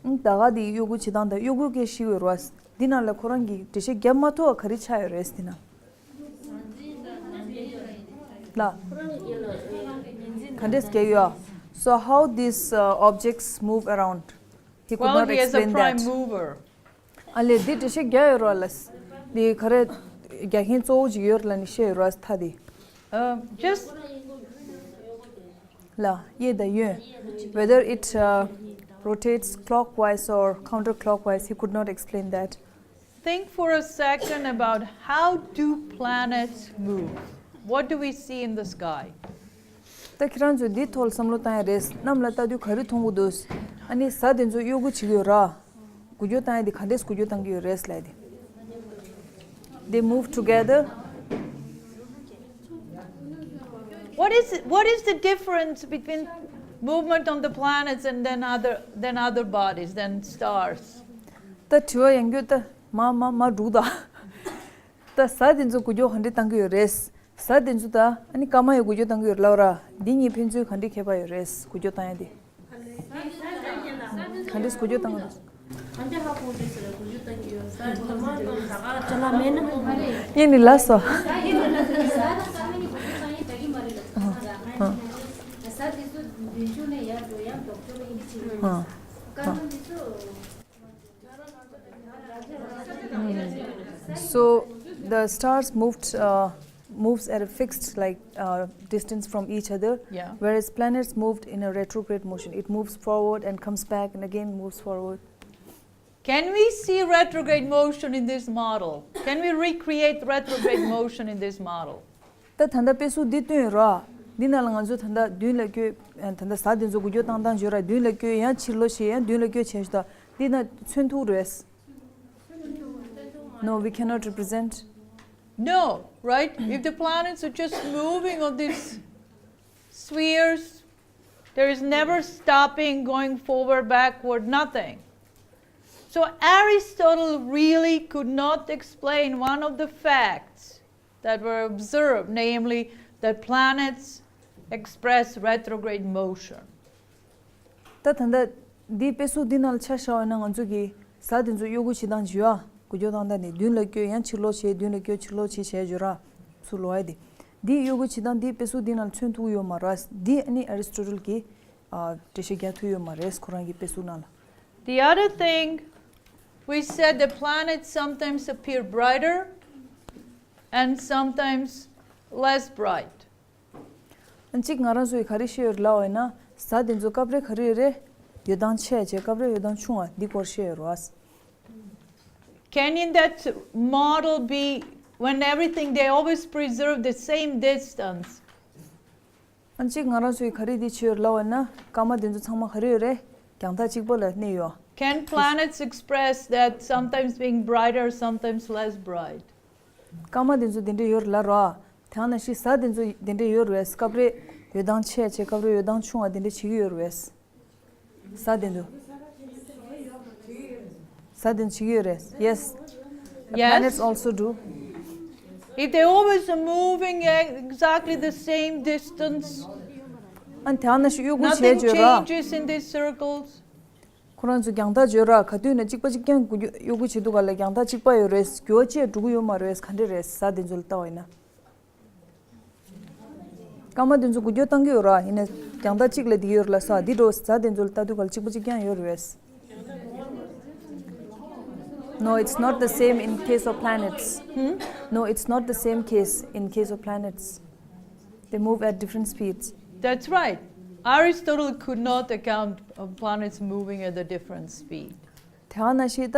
བ། ད་ག་འདི་གཡོ་འགུལ་བྱེད་སྟངས་དང་གཡོ་འགུལ་སྐད་ཤེས་ཀྱི་ཡོད་རེད་བ། འདི་ནང་ལ་ཁོ་རང་གིས་འགྲེལ་བཤད་རྒྱབ་མ་ཐུབ་པ་ག་རེ་ཆགས་ཡོད་རེད་འདི་ན། ལ། ག་འདྲས་སྐྱེ་ཡོད། So how these uh, objects move around? He could Well, not he is a explain prime that. mover. ཨ་ལས་འདི་འགྲེལ་བཤད་རྒྱག་ཡོད་ར་ལ། འདི་ག་རེ་རྒྱག་མཁན་གཙོ་བོ་ཅིག་ཡོད་ར་ལ་ནི་བཤད་ཡོད་ར་ཐ་འདི། Uh, just ལ་གཡས་དང་གཡོན། Whether it uh, rotates clockwise or counterclockwise, he could not explain that. Think for a second about how do planets move? What do we see in the sky? ད་ཁྱེད་རང་ཚོས་འདི་ཐོག་ལ་བསམ་བློ་བཏང་ཡ་རེད། གནམ་ལ་ལྟ་དུས་ག་རེ་མཐོང་གི་འདུག་ཨ་ནི་གཟའ་དེ་ཚོ་གཡོ་འགུལ་བྱེད་ཀྱི་ཡོད་ར། འགུལ་སྐྱོད་བཏང་ཡ་དེ་ག་འདྲས་འགུལ་སྐྱོད་བཏང་གི་ཡོད་རེད་ལབ་དེ། They move together. What is, what is the difference between movement on the planets and then other, then other bodies, then stars? ད་དྲི་བ་ཡང་སྐྱོད་ད། མ་མ་མ་འགྲུག་ད། ད་གཟའ་དེ་ཚོ་འགུལ་སྐྱོད་ག་འདྲས་བཏང་གི་ཡོད་རེད། གཟའ་དེ་ཚོ་ད་ཨ་ནི་སྐར་མ་ཡང་འགུལ་སྐྱོད་བཏང་གི་ཡོད་ལབ་ར། འདི་གཉིས་ཕན་ཚུན་ག་འདྲས་ཁྱད་པར་ཡོད་རེད། འགུལ་སྐྱོད་བཏང་ཡ་དེ། ག་འདྲས་འགུལ་སྐྱོད་བཏང་གི་འདུག་ག་འདྲས་ཧ་གོ་རྒྱུ་ཟེར་ལ་འགུལ་སྐྱོད་བཏང་གི་ཡོད་ས་རེད། ད་མ་གཏོགས་ད་ག་ཅ་ལག་མེད་ན། ཡིན་ནི་ལ་སོ། So The stars moved uh, moves at a fixed, like, uh, distance from each other, Yeah. Whereas planets moved in a retrograde motion. It moves forward and comes back and again moves forward. Can we see retrograde motion in this model? Can we recreate retrograde motion in this model? ད་ད་ལྟ་དཔེ་གཟུགས་འདི་སྟོན་ར། འདི་ནང་ལ་ང་ཚོ་ད་ལྟ་མདུན་ལ་བསྐྱོད། ད་ལྟ་གཟའ་དེ་ཚོ་འགུལ་སྐྱོད་བཏང་སྟངས་བརྗོད་ར། མདུན་ལ་བསྐྱོད། ཡང་ཕྱིར་ལོག་བྱེད། ཡང་མདུན་ལ་བསྐྱོད་བྱས་ཤག་ད། འདི་ན་མཚོན་ཐུབ་རེད། No, we cannot represent. No, right? If the planets are just moving on these spheres, there is never stopping, going forward, backward, nothing. So Aristotle really could not explain one of the facts that were observed, namely that planets express retrograde motion. ད་ད་ལྟ་འདི་དཔེ་གཟུགས་འདི་ནང་ལ་ཆ་བཞག་པ་ན་ང་ཚོ་གི་གཟའ་དེ་ཚོ་གཡོ་འགུལ་བྱེད་སྟངས་བྱེད་ཡ། འགུལ་སྐྱོད་བཏང་སྟངས་ནི་མདུན་ལ་བསྐྱོད། ཡང་ཕྱིར་ལོག་བྱེད། མདུན་ལ་བསྐྱོད། ཕྱིར་ལོག་བྱེད་བྱས་བརྗོད་ར། ཚུར་ལོག་ཡ་དེ། འདི་གཡོ་འགུལ་བྱེད་སྟངས་འདི་དཔེ་གཟུགས་འདི་ནང་ལ་མཚོན་ཐུབ་ཡོད་མ་རེད། འདི་ཨ་ནི་ཨ་རི་སི་ཊོ་ཊལ་གིས་ཨ་འགྲེལ་བཤད་རྒྱག་ཐུབ་ཡོད་མ་རེད། ཁོ་རང་གི་དཔེ་གཟུགས་ནང་ལ། The other thing, we said the planets sometimes appear brighter and sometimes less bright. གཅིག་ང་རང་ཚོ་ཡི་ག་རེ་བཤད་ཡོད་ལབ་པ་ཡིན་ན། གཟའ་དེ་ཚོ་སྐབས་རེ་ག་རེ་རེ་འོད་མདངས་ཆེ་བྱས། སྐབས་རེ་འོད་མདངས་ཆུང་བ་འདི་སྐོར་བཤད་ཡོད་རེད། Can in that model be, when everything, they always preserve the same distance? ཨ་གཅིག་ང་རང་ཚོ་ཡི་ག་རེ་འདི་བྱས་ཡོད་ལབ་པ་ཡིན་ན། སྐར་མ་དེ་ཚོ་ཚང་མ་ག་རེ་ཡོད་རེད། རྒྱང་ཐག་གཅིག་པ་ལ་གནས་ཡོད། Can planets express that, sometimes being brighter, sometimes less bright? སྐར་མ་དེ་ཚོ་དེ་འདྲ་ཡོད་རེད་ལབ་ར། དེ་ནང་བཞིན་གཟའ་དེ་ཚོ་དེ་འདྲ་ཡོད་རེད། སྐབས་རེ་འོད་མདངས་ཆེ་བྱས། སྐབས་རེ་འོད་མདངས་ཆུང་བ་དེ་འདྲ་བྱེད་ཀྱི་ཡོད་རེད། གཟའ་དེ་ཚོ། གཟའ་དེ་ཚོ་བྱེད་ཀྱི་ཡོད་རེད། Yes. The Yes. Planets also do. If they always are moving e- exactly the same distance, ཨ་དེ་ནང་བཞིན་གཡོ་འགུལ་བྱས་nothing བརྗོད་ར། changes in these circles. ཁོ་རང་ཚོ་རྒྱང་ཐག་བརྗོད་ར། ག་དུས་ན་གཅིག་པ་གཅིག་རྐྱང་གཡོ་འགུལ་བྱེད་དུས་ག་ལ་རྒྱང་ཐག་གཅིག་པ་ཡོད་རེད། འགྱུར་བ་ཅི་འགྲོ་གི་ཡོད་མ་རེད། ག་འདྲ་རེད། གཟའ་དེ་ཚོ་ལ་ལྟ་བ་ཡིན་ན། སྐར་མ་དེ་ཚོ་འགུལ་སྐྱོད་བཏང་གི་ཡོད་ར། ཡིན་ན་རྒྱང་ཐག་གཅིག་ལ་བསྡད་ཡོད་ར་ལ་ས། འདི་འདྲ་བོ་གཟའ་དེ་ཚོ་ལ་ལྟ་དུས་ག་ལ་གཅིག་པ་གཅིག་རྐྱང་ཡོད་རེད། No, it's not the same in case of planets. Hmm? No, it's not the same case in case of planets. They move at different speeds. That's right. Aristotle could not account of planets moving at a different speed. དེ་ནང་བཞིན་ད་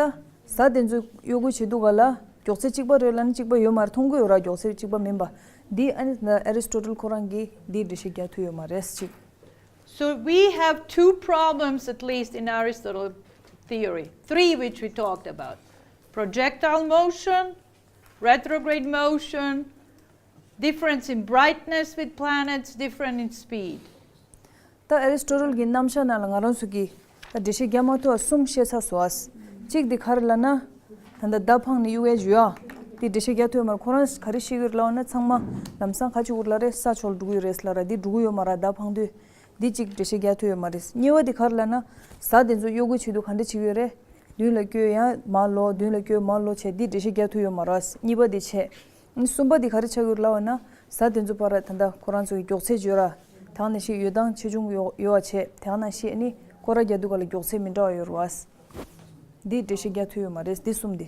གཟའ་དེ་ཚོ་གཡོ་འགུལ་བྱེད་དུས་ག་ལ་མགྱོགས་ཚད་གཅིག་པ་རེད་ལབ་ན་གཅིག་པ་ཡོད་མ་རེད། མཐོང་གི་ཡོད་ར། མགྱོགས་ཚད་གཅིག་པ་མིན་པ། འདི་ཨ་ནི་ཨ་རི་སི་ཊོ་ཊལ་ཁོ་རང་གིས་འདི་འགྲེལ་བཤད་རྒྱག་ཐུབ་ཡོད་མ་རེད་ཅིག So we have two problems, at least in Aristotle theory, three which we talked about: projectile motion, retrograde motion, difference in brightness with planets, different in speed. ད་ཨ་རི་སི་ཊོ་ཊལ་གྱི་རྣམ་གཞག་ནང་ལ་ང་རང་ཚོ་གིས་ད་འགྲེལ་བཤད་རྒྱག་མ་ཐུབ་པ་གསུམ་བཤད་ཚར་སོང་ཨ། གཅིག་དེ་ག་རེ་ལབ་ན། ད་ལྟ་མདའ་འཕངས་ནས་གཡུག་ཡས་བྱོས་ཨ། དེ་འགྲེལ་བཤད་རྒྱག་ཐུབ་ཡོད་མ་རེད། ཁོ་རང་ག་རེ་བཤད་ཀྱི་ཡོད་ལབ་ན། ཚང་མ་ལམ་སང་ག་བྱེད་དགོས་ལབ་རེད། ས་ཕྱོགས་ལ་འགྲོ་གི་ཡོད་རེད་ལབ་ར། འདི་འགྲོ་གི་ཡོད་མ་རེད། མདའ་འཕངས་དུས། འདི་གཅིག་འགྲེལ་བཤད་རྒྱག་ཐུབ་ཡོད་མ་རེད། གཉིས་པ་དེ་ག་རེ་ལབ་ན། གཟའ་དེ་ཚོ་གཡོ་འགུལ་བྱེད་དུས་ག་འདྲ་བྱེད་ཀྱི་ཡོད་རེད། མདུན་ལ་བསྐྱོད། ཡང་མར་ལོག་མདུན་ལ་བསྐྱོད། མར་ལོག་བྱས། འདི་འགྲེལ་བཤད་རྒྱག་ཐུབ་ཡོད་མ་རེད། གཉིས་པ་དེ་བྱས། ཨ་ནི་གསུམ་པ་དེ་ག་རེ་ཆགས་ཀྱི་ཡོད་ལབ་པ་ན། གཟའ་དེ་ཚོ་བར་ད་ལྟ་ཁོ་རང་ཚོ་གི་མགྱོགས་ཚད་བརྗོད་ར། དེ་ནང་བཞིན་འོད་མདངས་ཆེ་ཆུང་ཡོ་ཡོ་བ་བྱས། དེ་ནང་བཞིན་ཨ་ནི་སྐོར་ར་རྒྱག་དུས་ག་ལ་མགྱོགས་ཚད་མི་འདྲ་བ་ཡོད་རེད་བ། འདི་འགྲེལ་བཤད་རྒྱག་ཐུབ་ཡོད་མ་རེད། འདི་གསུམ་དེ།